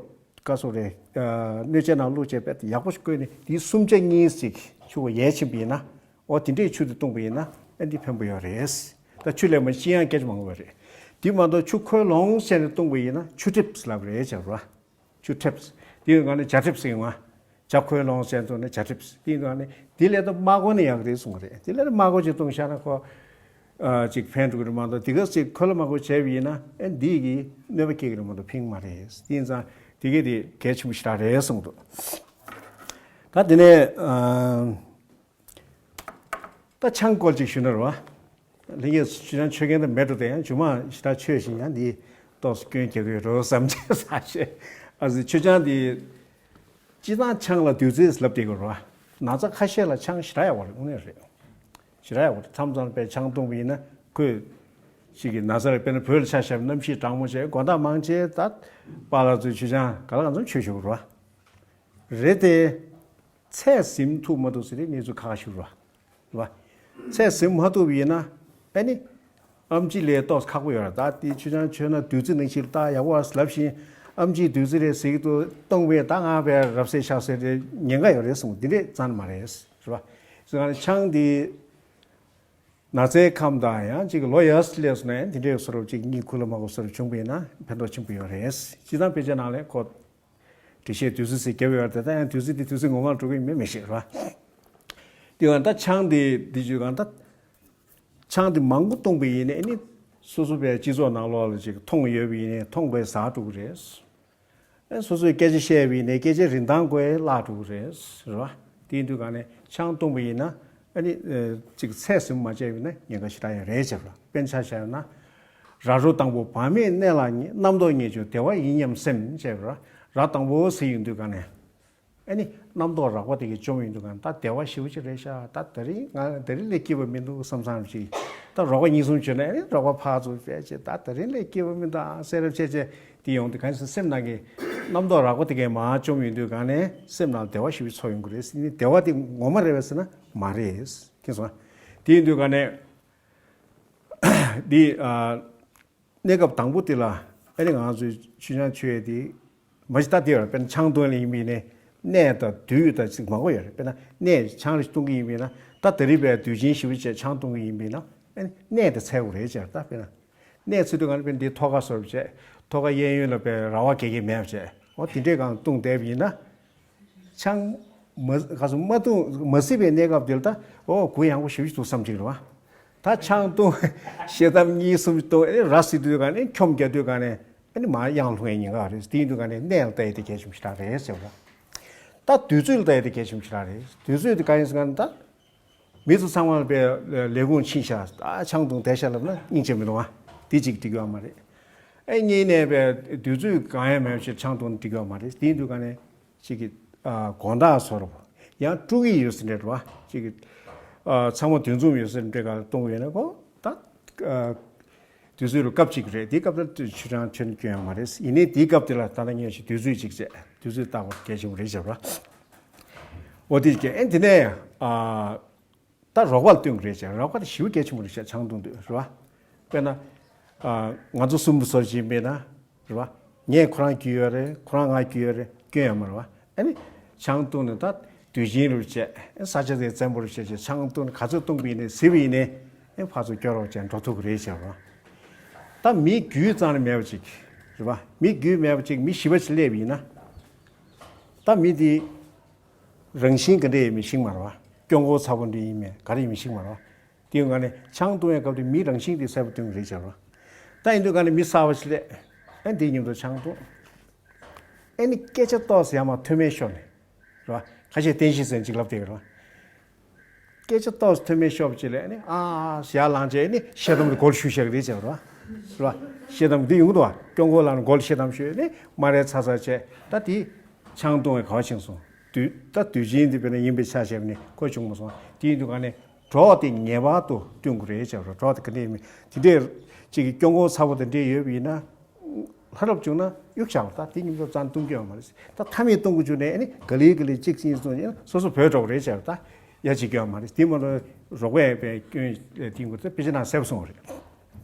ག་སོགས་རེད། ཨ་སྣོད་ཆས་ནང་བླུགས་བྱས་དཔེ་ཡག་པོ་ཞིག་བསྐོལ་ནས་དེའི་སུམ་ཆ་གཉིས་ཅིག་ཆུ་བ་ཡལ་ཕྱིན་པ་ཡིན་ན། འོ་དེ་འདྲའི་ཆུ་དེ་བཏུང་བ་ཡིན་ན་ཨ་འདི་ཕན་པོ་ཡོད་རེད། ད་ཆུ་ལས་མ་ཤི་ཡང་སྐད་ཆ་མང་པོ་ཡོད་རེད། དེ་མ་གཏོགས་ཆུ་ཁོལ་ལོངས་བྱས་ནས་བཏུང་བ་ཡིན་ན་ཆུ་ཁྲིབས་ལབ་རེད་བྱ་བ། ཆུ་ཁྲིབས། དེ་ཡིན་ན་ཇ་ཁྲིབས་ཟེར་ཡོང་ང་། ཇ་ཁོལ་ལོངས་བྱས་བཏུང་ན་ཇ་ཁྲིབས། དེ་ཡིན་ན་དེ་ལས་ད་མར་གོ་ནི་ཡག་རེད་གསུངས་པ་རེད། དེ་ལས་མར་གོ་ཅིག་བཏུང་བཞག་ན་ཁོ། ཨ་ཅིག་ཕན་འགྲོ་གི་རེད་མ་གཏོགས་དེ་ག་ཅིག་ཁོལ་མར་གོ་བྱས་པ་ཡིན་ན་ཨེ་འདི་གི་གནོད་པ་སྐྱེལ་གི་རེད་མ་གཏོགས་ཕན་གི་མ་རེད། དེ་ཡིན་ཙང་དེ་ག་དེ་གལ་ཆེན་པོ་ཞེ་དྲག་རེད་གསུངས་འདུག་ད་དེ་ནས་ཨ། ད་ཆང་སྐོར་ཅིག་ཞུ་ན་རེད་བ། ལྷན་རྒྱས་ཆུ་ཆང་མཆོད་མཁན་དང་མེད་འགྲོ་དེ་ཡང་རྒྱུ་མ་ཞེ་དྲག་མཆོད་བཞིན་ཡང་འདི་ཏོག་ཙམ་སྐྱོན་རྒྱག་གི་ཡོད་འགྲོ་བསམ་བྱས་ས་ཆེ། ཨ་ཙི་ཆུ་ཆང་འདི། སྤྱིར་བཏང་ཆང་ལ་བདུད་རྩི་ལབ་བསྡད་ཀྱི་རེད་བ། ན་ཚ་ཁ་ཤས་ལ་ཆང་ཞེ་དྲག་ཡག་པོ་རེད། དངོས་གནས་རེད། ཞེ་དྲག་ཡག་པོ་རེད། མཚམས་མཚམས་པའི་ཆང་བཏུང་བ་ཡིན་ན་ཁོས། ཅིག་གི་ན་ཚ་ལ་དཔེར་ན་བོད་ལ་ཆ་བཞག་ན་གནམ་གཤིས་གྲང་མོ་བྱས་དགོང་དག་མང་ཆེ་ད། པཱ་ལགས་ཚོས་ཆུ་ཆང་ག་ལ་གང་འཚམ་མཆོད་ཆོག་གི་རེད་བ། རེད་དེ། ཚད་ཟིན་ཐུབ་མ་ཐུབ་ཟེར་དེ་གནས་ཚུལ་ཁག་ཁག་ཞིག་རེད་བ། ཚད་ཟིན་མ་ཐུབ་ཡིན་ན་ཨ་ནི། ཨེམ་ཆི་ལས་ཏོག་ཙམ་ཁག་པོ་ཡོད་རེད། ད་དེ་ཆུ་ཆང་མཆོད་ན་བདུད་རྩི་ནང་བཞིན་ད་ཡག་པོ་ལབ་བཞིན་ཨེམ་ཆིའི་བདུད་རྩི་རེད་ཟེར་གྱི་འདུག་བཏུང་བས་ད་ང་བས་རབ་གསལ་ཤག་ཟེར་དེ་ཉེན་ཁ་ཡོད་རེད་གསུངས། འདི་འདྲས་ཙང་མ་རེད་རེད་བ། སོ་ང་ཆང་འདི་ན་ཚའི་ཁམས་དང་ཡང་ཅིག་ལོ་ཡར་སླེབས་སོང་ན་འདི་འདྲས་བཟོ་འདྲ་ཅིག་གཉིད་ཁུག་ལ་མ་ཁུག་བཟོ་འདྲ་བྱུང་བས་ན་ཕན་ཐོགས་ཆེན་པོ་ཡོད་རེད། སྤྱིར་བཏང་དཔེ་ཆའི་ནང་ལས་ཁོ། འགྲེལ་བཤད་བདུད་རྩི་ཟེར་རྒྱབ་ཡོད་རེད། ད་ཡང་བདུད་རྩི་དེ་བདུད་རྩི་ངོ་མར་འགྲོ་གི་ཡིན་མིན་མི་ཤེས་ར། དེ་ཡང་ད་ཆང་དེ་འདི་བརྗོད་གང་ད། ཆང་དེ་མང་པོ་བཏུངས་པ་ཡིན་ནའི་ནི། སོ་སོ་པའི་སྤྱི་ཚོགས་ནང་ལོགས་ལ་ཅིག་མཐོང་ཡོད་པ་ཡིན་ནའི་མཐོང་པའི་ཟ་འགྲོ་གི་རེད། ཨེ་སོ་སོས་སྐད་ཆ་བཤད་པ་ཡིན་ནའི་སྐད་ཆའི་རིན་ཐང་ཁོ་ཡང་བརླག་འགྲོ་གི་རེད། རེད་བ། དེ་ཡིན་དུས་གང་ནས་ཆང་བཏུངས་པ་ཡིན་ན། ཨ་ནི། ཨ་ཅིག་ཚད་ཟིན་མ་བྱས་པ་ཡིན་ན་ཉེན་ཁ་ཞེ་དྲག་ཡང་རེད་ཟེར་བ། དཔེར་ན་ཆ་བཞག་ན། ར་རོ་དང་པོ་བག་མེད་གནས་ལ་ཉེ། རྣམ་རྟོག་ངེས་འབྱུང་བདེ་བ་ཡིན་སྙམ་སེམས་ཟེར་བ། ར་དང་པོ་ཟེར་ཡོང་དུས་གང་ནས། ཨ་ནི། རྣམ་རྟོག་རགས་པ་དེ་གས་བཅོམ་ཡོང་དུས་གང་ད་བདེ་བ་ཞེ་པོ་ཅིག་རེད་ཤག་ད་དེ་རིང་ང་དེ་རིང་ལས་སྐྱིད་པ་མི་འདུག་བསམ་བསམ་ཞིག་ད་རོགས་པ་གཉིས་གསུམ་བྱོས་ན་ཨ་ནི་རོགས་པ་ཕར་ཚུར་བྱས་བྱས་ད་དེ་རིང་ལས་སྐྱིད་པ་མི་འདུག་ཨ་སེམས་རབ་བྱས་བྱས་དེ་ཡོང་དུས་གང་སེམས་ནང་གི་རྣམ་རྟོག་རགས་པ་དེ་གས་མར་བཅོམ་ཡོང་དུས་གང་ནས་སེམས་ནང་བདེ་བ་ཞེ་པོ་ཅིག་ཚོར་ཡོང་གི་རེད། ཨ་ནི་བདེ་བ་དེ་ངོ་མ་རེད་པས་ཟེར་ན་མ་རེད། མཁྱེན་སོང་། དེ་ཡིན་དུས་ག་ནས། འདི་ཨ། གནས་སྐབས་དང་པོ་དེ་ལ་ཨ་ནི་ང་ཚོས་ཆུ་ཆང་མཆོད་ཡས་དེ་མ་གཞི་ད་དེ་ཡོད་རེད། དཔེར་ན་ཆང་འཐུང་ཡས་ཡིན་པ་ཡིན་ནའི་གནས་དང་དུས་དང་ཅིག་མང་པོ་ཡོད་རེད། དཔེར་ན་གནས་ཆང་རེ་འཐུང་གི་ཡིན་པ་ཡིན་ན་ད་དེ་རིང་བས་དུས་ཆེན་ཞེ་པོ་བྱས་ཆང་འཐུང་གི་ཡིན་པ་ཡིན་ན་ཨ་ནི་གནས་དེ་འཚོལ་དགོས་རེད་ཅེས་ད་དཔེར་ན། གནས་ཚུལ་དུ་གང་ལ་དཔེར་འདི་ཐོག་ཁ་སོར་བྱས། ཐོག་ཁ་གཡས་གཡོན་ལ་དཔེར་ར་བ་གེ་གེ་མེད་བྱས། འོ་དེ་འདྲའི་སྒང་བཏུང་བསྡད་པ་ཡིན་ན། ཆང་མ་ག་ཚོད་མ་བཏུང་མ་བཟི་བའི་གནས་སྐབས་དེ་ལ་ད་འོ་གུ་ཡངས་པོ་ཞེ་པོ་ཅིག་འདུག་བསམ་གྱི་རེད་བ། ད་ཆང་བཏུང་ཤེལ་དམ་གཉིས་གསུམ་བཏུང་ཨེ་ར་བཟི་དུས་ག་ནས་འཁྱོམ་རྒྱག་དུས་ག་ནས་ཨེ་ནི་མར་གཡང་ལྷུང་ཡས་ཉེན་ཁ་རེད། དེ་ཡིན་དུས་ག་ནས་གནས་ལ་ལྟ་ཡས་དེ་གལ་ཆེན་པོ་ཞེ་དྲག་རེད་ཟེར་བ། ད་དུས་ཚོད་ལ་ལྟ་ཡས་དེ་གལ་ཆེན་པོ་ཞེ་དྲག་རེད། དུས་ཚོད་དེ་ག་ཡིན་ཟེར་ན་ད། མི་ཚོ་ཚང་མ་པའི་ལས་ཁུངས་ཕྱིན་ཤག་ད་ཆང་བཏུང་བསྡད་ཤག་ལབ་ན་སྙིང་རྗེ་མི་འདུག་ཨ། དེ་གཅིག་འགྲིག་ཡོད་མ་རེད། ཨེ་གཉིས་ནས་པའི་དུས་ཚོད་གང་ཡང་མེད་པ་ཞིག་ཆང་བཏུང་འགྲིག་ཡོད་མ་རེད། དེ་ཡིན་དུས་ག་ནས་གཅིག་གི་ཨ་དགོང་དག་ཚོར་ཡང་དཀྲུག་གི་ཡོད་ཟེར་འདྲ་བ་གཅིག་གི་ཨ་ཚང་མ་འདུ་འཛོམས་ཡོད་ཟེར་འདྲ་ག་གཏོང་གི་ཡོད་ན་གོ་ད་ཨ་དུས་ཚོད་ལ་སྐབས་གཅིག་རེད། དེའི་སྐབས་ལ་ཆུ་ཆང་མཆོད་སྐྱོན་ཡོད་མ་རེད། ཡིན་ནའི་དེའི་སྐབས་དེ་ལ་ད་ལྟ་ངས་ཞིག་དུས་ཚོད་གཅིག་བྱས་དུས་ཚོད་བཏགས་པ་གལ་ཆེན་པོ་རེད་བྱས་པ། འོ་དེ་སྐད་ཨེ་དེ་ནས་ཨ་ད་རོགས་པ་ལ་སྟོན་གི་རེད་ཅེས། རོགས་པ་དེ་ཞེ་པོ་གལ་ཆེན་པོ་རེད་ཤག་ཆང་བཏུང་དུས་རེད་བ། དཔེར་ན་ཨ་ང་ཚོ་གསུམ་པོ་ཚོར་གྱིན་མེད་ན་རེད་བ། ངས་ཁོ་རང་རྒྱུས་ཡོད་རེད། ཁོ་རང་ང་རྒྱུས་ཡོད་རེད། སྐྱོན་ཡོད་མ་རེད་བ། ཨ་ནི་ཆང་བཏུང་ནས་ད་དུས་ཆེན་རུ་བྱས་ས་ཆ་དེ་བཙན་པོ་རུ་བྱས་བྱས་ཆང་བཏུང་ནས་ག་ཚོད་བཏུང་པ་ཡིན་ནའི་ཟིན་པ་ཡིན་ནའི་ཨེ་ཕར་ཚུར་སྐྱོར་རོགས་བྱས་འགྲོ་ཐུབ་གི་རེད་ཅེས་བ། ད་མི་རྒྱུས་གཙང་ནས་མེད་པ་ཅིག་རེད་བ། མི་རྒྱུས་མེད་པ་ཅིག་མི་བཞི་པ་ཅིག་སླེབས་ཡིན་ན་ད་མི་དེ། རང་བཞིན་ག་འདྲ་ཡོད་མེད་ཤེས་མ་རེད་བ། སྐྱོ་མགོ་ཚ་པོ་འདྲ་ཡིན་མེད་ག་རེ་ཡིན་མེད་ཤེས་མ་རེད་བ། དེ་ཡོང་ག་ནས་ཆང་བཏུང་བའི་སྐབས་དེ་མིའི་རང་བཞིན་དེ་གསལ་པོ་སྟོན་གྱི་རེད་བྱས་རེད་བ། ད་ཡིན་དུས་ག་ནས་མི་གསར་པ་ཞིག་སླེབས། ཨ་འདིའི་མཉམ་དུ་ཆང་བཏུང་། ཨ་ནི་སྐད་ཆ་ཏོག་ཙམ་ཡར་མར་མཐོ་དམན་ཤོར་ནས་རེད་བ། ཁ་ཤས་བསྟན་བཤིག་ཟེར་ཅིག་ལབ་བསྡད་ཀྱི་རེད་བ། སྐད་ཆ་ཏོག་ཙམ་མཐོ་དམན་ཤོར་བ་ཅིག་ལ་ཨ་ནི་ཨ་ཞེས་ལངས་བྱས་ཨ་ནི་ཤེལ་དམ་གྱི་མགོ་ལ་གཞུ་བཞག་གི་རེད་བྱས་རེད་བ། རེད་བ། ཤེལ་དམ་འདི་ཡོང་གི་འདུག་བ། སྐྱོ་མགོ་ལ་མགོ་ལ་ཤེལ་དམ་གཞུས་ཨ་ནི་མ་རེད་ཚ་ཚ་བྱས་ད་དེ། ཆང་བཏུང་བའི་ག་བ་ཕྱིན་སོང་། དུས་ད་དུས་ཆེན་འདི་དཔེར་ན་ཡིན་པའི་ཆ་བཞག་ནས་ཁོ་བྱུང་མ་སོང་། དེ་ཡིན་དུས་ག་ནས་གྲོགས་དེ་ངེས་པར་དུ་བསྟུན་དགོས་རེད་བྱས་པ་རེད། གྲོགས་དེ་ག་འདྲས་ཡིན་མིན་དེ་འདྲས་གཅིག་གི་སྐྱོ་མགོ་ཚ་པོ་དེ་འདྲས་ཡོད་པ་ཡིན་ན། ལྷ་རབ་བྱུང་ན་གཡུག་བཞག་པ་ད་དེ་ཉིན་ཚོ་ཙང་བཏུང་རྒྱུ་ཡོད་མ་རེད། ད་མཐའ་མེད་བཏུང་དགོས་བྱུང་ནས་ཨ་ནི་ག་ལེ་ག་ལེ་གཅིག་གཅིག་སོང་ཡིན་སོ་སོ་བོད་འགྲོ་གི་རེད་བྱས་པ་ད་ཡ་གཅིག་ཡོད་མ་རེད། དེ་མ་གཏོགས་རོགས་པས་པའི་སྐྱོན་དེ་ངོ་ཚ་དཔེ་ཆ་ནང་གསལ་པོ་གསུངས་པ་རེད།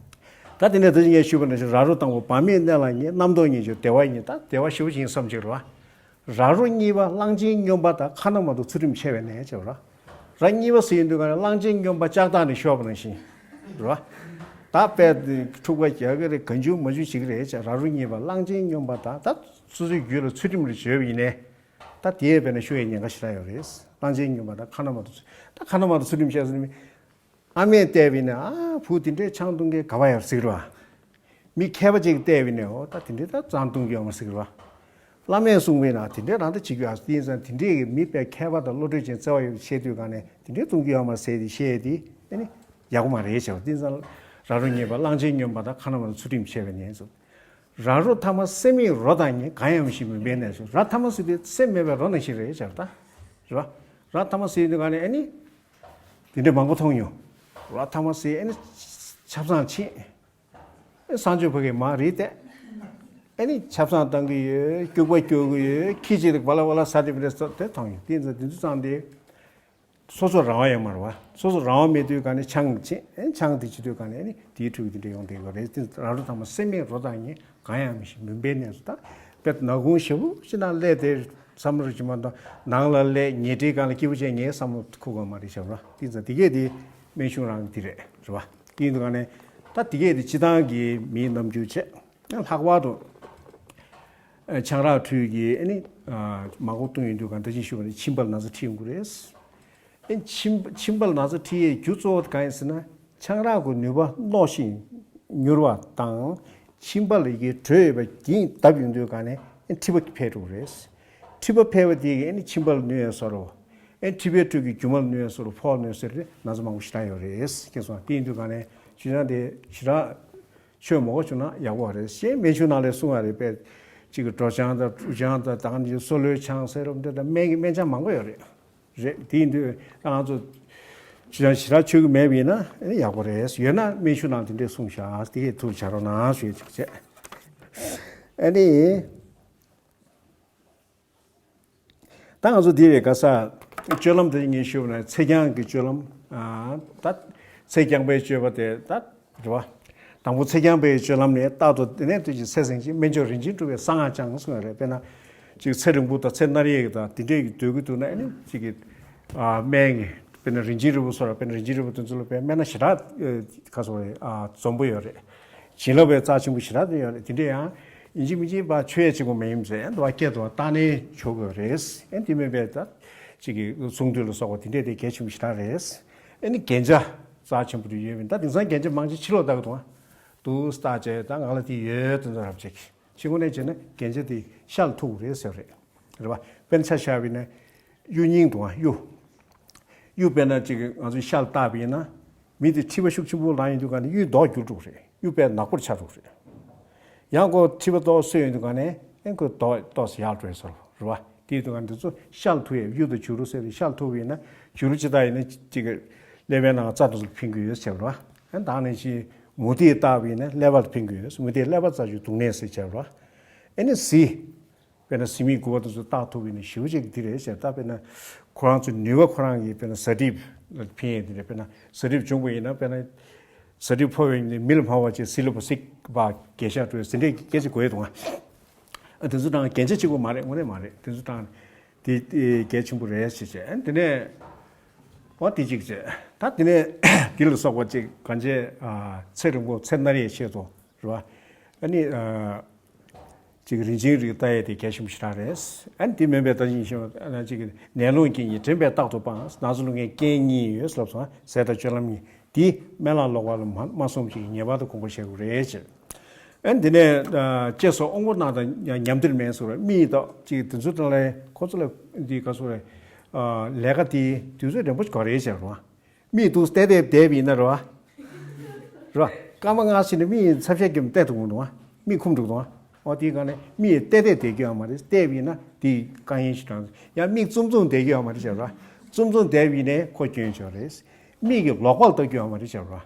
ད་དེ་ནས་ད་ཅི་ངས་ཞུས་པ་ནང་བཞིན་ར་རོ་དང་པོ་བག་མེད་གནས་ལ་ཉེ། རྣམ་རྟོག་ཉིད་ཀྱི་བདེ་བ་ཡིན། ད་བདེ་བ་ཞེ་པོ་ཅིག་ཡིན་བསམ་གྱི་རེད་བ། ར་རོ་གཉིས་པ་གླང་ཆེན་སྨྱོན་པ་དང་། ཁ་ན་མ་ཐོ་ཚུལ་ཁྲིམས་འཆལ་བའི་གནས་བྱས་པ་ར། ར་གཉིས་པ་ཟེར་ཡིན་དུས་ག་ནས་གླང་ཆེན་སྨྱོན་པ་ལྕགས་ཐག་ནས་ཤོར་བ་ནང་བཞིན་རེད་བ། ད་དཔེ་འཁྲུག་པ་རྒྱག་གི་རེད། གང་བྱུང་མ་བྱུང་བྱེད་ཀྱི་རེད་བྱས། ར་རོ་གཉིས་པ་གླང་ཆེན་སྨྱོན་པ་དང་ད་སོ་སོའི་རྒྱུད་ལ་ཚུལ་ཁྲིམས་རེ་བྱོས་པ་ཡིན་ནའི། ད་དེའི་དཔེར་ན་ཤོར་ཡའི་ཉེན་ཁ་ཞེ་དྲག་ཡོད་རེད། གླང་ཆེན་སྨྱོན་པ་དང་ཁ་ན་མ་ཐོ་ཚུལ་ད་ཁ་ན་མ་ཐོ་ཚུལ་ཁྲིམས་བཤད་ཟིན་ནི། ཨ་མས་བལྟས་པ་ཡིན་ན་ཨ་བུ་དེ་འདྲའི་ཆང་བཏུང་མཁན་ག་པར་ཡོད་ཟེར་གི་རེད་བ། མི་མཁས་པ་ཅིག་བལྟས་པ་ཡིན་ན་འོ་ད་དེ་འདྲའི་ད་ཙང་བཏུང་གི་ཡོད་མ་ཟེར་གི་རེད་བ། བླ་མས་གསུངས་པ་ཡིན་ན་དེ་འདྲའི་རང་ད་བྱེད་རྒྱུ་ཨ་དེ་ཡིན་ཙང་དེ་འདྲའི་གི་མི་དཔེ་མཁས་པ་དང་བློ་གྲོས་ཅན་བརྩེ་བ་ཡོད་པ་བཤད་དུས་ག་ནས་དེ་འདྲའི་བཏུང་གི་ཡོད་མ་ཟེར་ཏེ་བཤད་དེ་ཨ་ནི་ཡག་པོ་མ་རེད་བྱས་པ། དེ་ཡིན་ཙང་ར་རོ་གཉིས་པ་གླང་ཆེན་སྨྱོན་པ་དང་ཁ་ན་མ་ཐོ་ཚུལ་ཁྲིམས་འཆལ་བའི་གནས་སོ། ར་རོ་ཐ་མ་སྲེད་མེད་རོ་དང་ཉེ། གང་ཡང་མི་ཤེས་མུན་པའི་གནས་སོ། ར་ཐ་མ་ཟེར་དུས་སེམས་མེད་པའི་རོ་ནང་བཞིན་རེད་བྱས་པ་ད། རེད་བ། ར་ཐ་མ་ཟེར་དུས་ག་ནས་ཨ་ནི། དེ་འདྲ་མང་པོ་མཐོང་མྱོང་། ར་ཐ་མ་ཟེར་ཨ་ནི། ཆབ་གསང་ཕྱིན། ཨེ་གསང་སྤྱོད་ཕ་གི་མ་རེད་དེ། ཨ་ནི་ཆབ་གསང་བཏང་གི་ཡོད། སྐྱུག་པ་སྐྱུག་གི་ཡོད། ཁྱི་གཅིག་དང་བ་ལ་བ་ལ་ཟ་དེ་མི་འདྲ་ས་དེ་མཐོང་མྱོང་། དེ་ཚོ་དེ་ཚོ་ཙང་དེ། སོ་སོ་རང་དབང་ཡོད་མ་རེད་བ། སོ་སོ་རང་དབང་མེད་དུས་ག་ནས་ཆང་ཕྱིན། ཨེ་ཆང་དེ་བྱེད་དུས་ག་ནས་ཨ་ནི་དེའི་འཕྲོ་གི་དེ་འདྲ་ཡོང་བསྡད་ཡོད་རེད། དེ་ར་རོ་ཐ་མ་སེམས་མེད་རོ་དང་ཉེ། གང་ཡང་མི་ཤེས་མུན་པའི་གནས་སུ་ད། དཔེ་ནག་ཁུང་ཞེ་པོ་ཅིག་ནང་སླེབས་ཏེ་བསམ་བློ་ཅིག་མ་གཏོང་ནང་ལ་སླེབས་ཉལ་ཁྲིའི་སྒང་ལ་སྐྱིད་པོ་བྱས་ཉལ་བསམ་བློ་འཁོར་གི་མ་རེད་བྱས་པ་ར། དེ་ཙང་དེ་གས་དེ་སྨན་གཞུང་རང་གི་དེ་རེད་རེད་བ། དེ་ཡིན་དུས་ག་ནས་ད་དེ་གས་དེ་སྤྱི་བཏང་གི་མིའི་རྣམ་འགྱུར་བྱས། ལྷག་པར་དུ་ཆང་རག་འཁྲུས་ཀྱི་ཨ་ནི་མང་པོ་བཏུང་ཡོང་དུས་ག་ནས་ད་ཅི་ཞུས་པ་ནི་མཆིན་པ་ལ་ན་ཚ་འཁྲིད་ཡོང་གི་རེད། ཨེ་མཆིན་མཆིན་པ་ལ་ན་ཚ་འཁྲིད་ཡས་རྒྱུ་གཙོ་བོ་དེ་གང་ཡིན་ཟེར་ན། ཆང་རག་གི་ནུས་པ་རྣོ་ཞིང་མྱུར་བ་དང་། མཆིན་པ་ལ་ཡི་གེ་དྲོད་ཡོད་པ་གྱིས་བརྡབས་ཡོང་དུས་ག་ནས་ཨེ་མཁྲིས་པ་འཕེལ་འགྲོ་གི་རེད། མཁྲིས་པ་འཕེལ་བ་དེ་གིས་ཨེ་ནི་མཆིན་པ་ལ་གནོད་ཡས་བཟོ་འདྲ། ཨེ་མཁྲིས་པའི་ཁྲོད་ཀྱི་རྒྱུ་མ་ལ་གནོད་ཡས་བཟོ་འདྲ། ཕོག་གནོད་ཟེར་ཏེ་ན་ཚ་མང་པོ་ཞེ་དྲག་ཡོད་རེད། ཁྱེད་ཚོ་དེ་ཡིན་དུས་ག་ནས་ཅི་ན་དེ་ཞེ་དྲག་ཆོས་མང་པོ་བྱུང་ན་ཡག་པོ་རེད། གཞན་སྨན་གཞུང་ནང་ལ་གསུངས་པ་རེད་པས། གཅིག་གི་གྲོ་ཆང་དང་བྲུ་ཆང་དང་ད་ག་ནས་སོ་ལོའི་ཆང་ཟེར་རབས་འདི་དང་སྨན་གྱི་སྨན་ཆང་མང་པོ་ཡོད་རེད། རེད། དེ་ཡིན་དུས་ད་ང་ཚོ་ཆུ་ཆང་ཞེ་དྲག་མཆོད་ཀྱི་མེད་པ་ཡིན་ན་ཡག་པོ་རེད། ཡོད་ན་སྨན་གཞུང་ནང་དེ་འདྲས་གསུངས་བཞག་དེ་གས་ཐུགས་བྱ་རོགས་གནང་ཞུ་ཡས་ཅིག་བྱས། ཨ་ནི། ད་ང་ཚོ་འདི་རེད་ག་ས། སྤྱོད་ལམ་དེ་ངས་ཞུས་པ་ན་ཚེས་རྐྱང་གི་སྤྱོད་ལམ། ཨ་ད་ཚེས་རྐྱང་པའི་སྤྱོད་པ་དེ་ད་རེད་བ། དང་པོ་ཚེས་རྐྱང་པའི་སྤྱོད་ལམ་ནི་རྟག་ཏུ་དེ་ནས་དུས་ཀྱི་ཚེ་ཟིན་ཅིང་སྨན་མཆོག་རིན་ཆེན་སྒྲུབ་པའི་གསང་སྔགས་བགྱང་གསུངས་ཡོད་རེད། དཔེར་ན་ཅིག་ཚེ་རིང་པོ་དང་ཚེ་མནར་ཡས་ཀྱི་དང་དེ་འདྲས་ཀྱི་འདོད་ཀྱི་འདུག་ན་ཨ་ནི་ཅིག་གི་ཨ་སྨན་གྱི་དཔེར་ན་རིན་ཆེན་རིལ་བུ་སོགས་ལ་དཔེར་ན་རིན་ཆེན་རིལ་བུ་དེ་ཚོ་ལ་དཔེར་སྨན་སྣ་ཞེ་དྲག་ཁ་སོ་རེད། ཨ་འཛོམས་པོ་ཡོད་རེད། བྱིན་རླབས་པའི་རྩ་ཆེན་པོ་ཞེ་དྲག་དེ་ཡོད་རེད། དེ་འདྲས་ཡང་ ཡིན་གཅིག་མིན་གཅིག་པ་ཆོས་ཡ་གཅིག་པོ་མ་ཡིན་ཟེར་ཡང་འདུག་བ། སྐད་དུ་བཏང་ནས་ཆོག་གི་རེད། ཨེ་འདི་མིན་པའི་ད་ཅིག་གི་གསུང་དུས་ལ་སོགས་པ་དེ་འདྲས་དེ་གལ་ཆེན་པོ་ཞེ་དྲག་རེད། ཨེ་ནི་རྒྱན་ཆ་རྩ་ཆེན་པོ་དེ་ཡོད་པས། ད་དེང་སང་རྒྱན་ཆ་མང་ཆེ་ཕྱི་ལོགས་ལྟ་གི་འདུག་བ། འདུག་སྟག་བྱས་ད་ང་ལ་དེ་ཡོད་དེ་འདྲ་རབ་ཅིག་ཕྱི་ངོས་ནས་བྱས་ན་རྒྱན་ཆ་དེ་ཤ་ལ་ཐུག་རེད་ཟེར་རེད། རེད་བ། དཔེར་ན་ཆ་བཞག་པ་ཡིན་ན་གཡུ་རྙིང་འདུག་བ། གཡུ། གཡུ་དཔེར་ན་ཅིག་ང་ཚོའི་ཤ་ལ་བཏགས་པ་ཡིན་ན། མི་དེ་མཁྲིས་པ་ཤུགས་ཆེན་པོ་ལངས་ཡོང་དུས་ག་ནས་གཡུའི་མདོག་འགྱུར་འགྲོ་གི་རེད། གཡུ་དཔེ་ནག་པོར་ཆགས་འགྲོ་གི་རེད། ཡང་ཁོ་མཁྲིས་པ་ཏོག་སོས་ཡོང་དུས་ག་ནས་ཨེ་ཁོའི་མདོག་ཏོག་ཙམ་ཡག་འགྲོ་ཡོད་ས་རེད་བ། དེའི་དུས་ག་འདི་ཚོ་ཤ་ལ་ཐུག་ཡས། གཡུ་དང་བྱུ་རུ་ཟེར་ཏེ་ཤ་ལ་ཐུག་པ་ཡིན་ན་བྱུ་རུ་ཅི་ལྟར་ཡིན་ན་ཅིག་ཀླད་པའི་ནང་རྩ་དེ་ཚོ་འཕེན་གྱི་ཡོད་ཟེར་བ། ཨེ་ད་ནང་བཞིན་མུ་ཏིག་བཏགས་པ་ཡིན་ན་ཀླད་པ་ལ་འཕེན་གྱི་ཡོད། མུ་ཏིག་ཀླད་པ་རྩ་ཆུའི་དུག་ནད་ཟེར་བྱ་བ། ཨེ་ནི་གཟི། དཔེར་ན་གཟི་མིག་དགུ་པ་དེ་ཚོ་བཏགས་ཐུབ་པ་ཡིན་ན་ཞེ་པོ་ཅིག་འདི་རེད་ཟེར། ད་དཔེར་ན་ཁོ་རང་ཚོའི་ནུས་པ་ཁོ་རང་གིས་དཔེར་ན་གཟའ་གྲིབ་ལ་འཕེན་ཡས་འདི་རེད། དཔེར་ན་གཟའ་གྲིབ་བྱུང་བ་ཡིན་ན་དཔེར་ན་གཟའ་གྲིབ་ཕོག་པ་ཡིན་ན་མི་ལ་སྨྲ་བ་བྱས། གཟི་ལ་བ་གཟི་བ་རྒྱས་ཤ་འགྲོ་ཡས་ཟེར་འདྲས་སྐད་ཆ་གོ་ཡས་འདུག་ཨ། ཨ་དེ་ཚོ་དང་རྒྱན་ཆ་གཅིག་པོ་མ་རེད། དངོས་གནས་མ་རེད། དེ་ཚོ་དང་དེ་དེ་གལ་ཆེན་པོ་རེད་ཟེར་བྱས། ཨ་དེ་ནས་འོ་དེ་གཅིག་བྱས། ད་དེ་ནས་དེ་ལ་སོགས་པ་ཅིག་གང་བྱས། ཨ་ཚེ་རིང་པོ་ཚེ་མནར་ཡས་ཆེད་དུ་རེད་བ། ཨ་ནི་ཨ། ཅིག་རིན་ཆེན་རིགས་ལྟ་ཡས་དེ་གལ་ཆེན་པོ་ཞེ་དྲག་རེད། ཨ་ནི་དེ་མིན་པའི་ད་ཅིག་ཤོད་ན་ཅིག་ནད་སློང་གི་ཉེས་དྲན་པས་རྟག་ཏུ་སྤང་། ན་ཚ་སློང་མཁན་རྐྱེན་གཉིས་ཡོད་ལབ་སོང་། ཟས་དང་སྤྱོད་ལམ་གཉིས། དེ་སྨན་བླ་ལོག་པ་ལ་མ་མ་སོང་ཅིག་ངེས་པར་དུ་དགོངས་པ་བཞེས་དགོས་རེད་ཅེས། ཨ་ནི་དེ་ནས་ཨ་ལྕེ་སོགས་དབང་པོ་རྣམས་དང་ཉམས་བདེར་མེད་ཟེར་བ། མིག་དང་ཅིག་དེ་ཚོ་དང་ལས་ཁོ་ཚོ་ལ་འདི་ག་ཚོད་རེད། ཨ་ལས་ཀ་དེ་དུས་ཚོད་རིང་པོ་ཞིག་དགོས་རེད་ཅེས་རེད་བ། མིག་འདུག་བལྟས་བལྟས་བསྡད་པ་ཡིན་ན་རེད་བ། རེད་བ། སྐར་མ་ལྔ་ཕྱིན་ནས་མིག་ཚབ་ཤ་རྒྱབ་བལྟས་འདུག་འདུག་བ། མིག་ཁུམ་འགྲོ་འདུག་བ། འོ་དེའི་སྒང་ནས་མིག་བལྟས་བལྟས་བསྡད་རྒྱུ་ཡོད་མ་རེད། བལྟས་པ་ཡིན་ན་དེ་དཀའ་ངལ་ཞིག་དྲངས། ཡང་མིག་བཙུམ་བཙུམ་བསྡད་རྒྱུ་ཡོད་མ་རེད་ཟེར་བ། བཙུམ་བཙུམ་བསྡད་པ་ཡིན་ནའི་ཁོ་སྐྱོན་ཆོག་རེད། མིག་གི་ལོག་པ་ལ་ལྟ་རྒྱུ་ཡོད་མ་རེད་ཟེར་བ།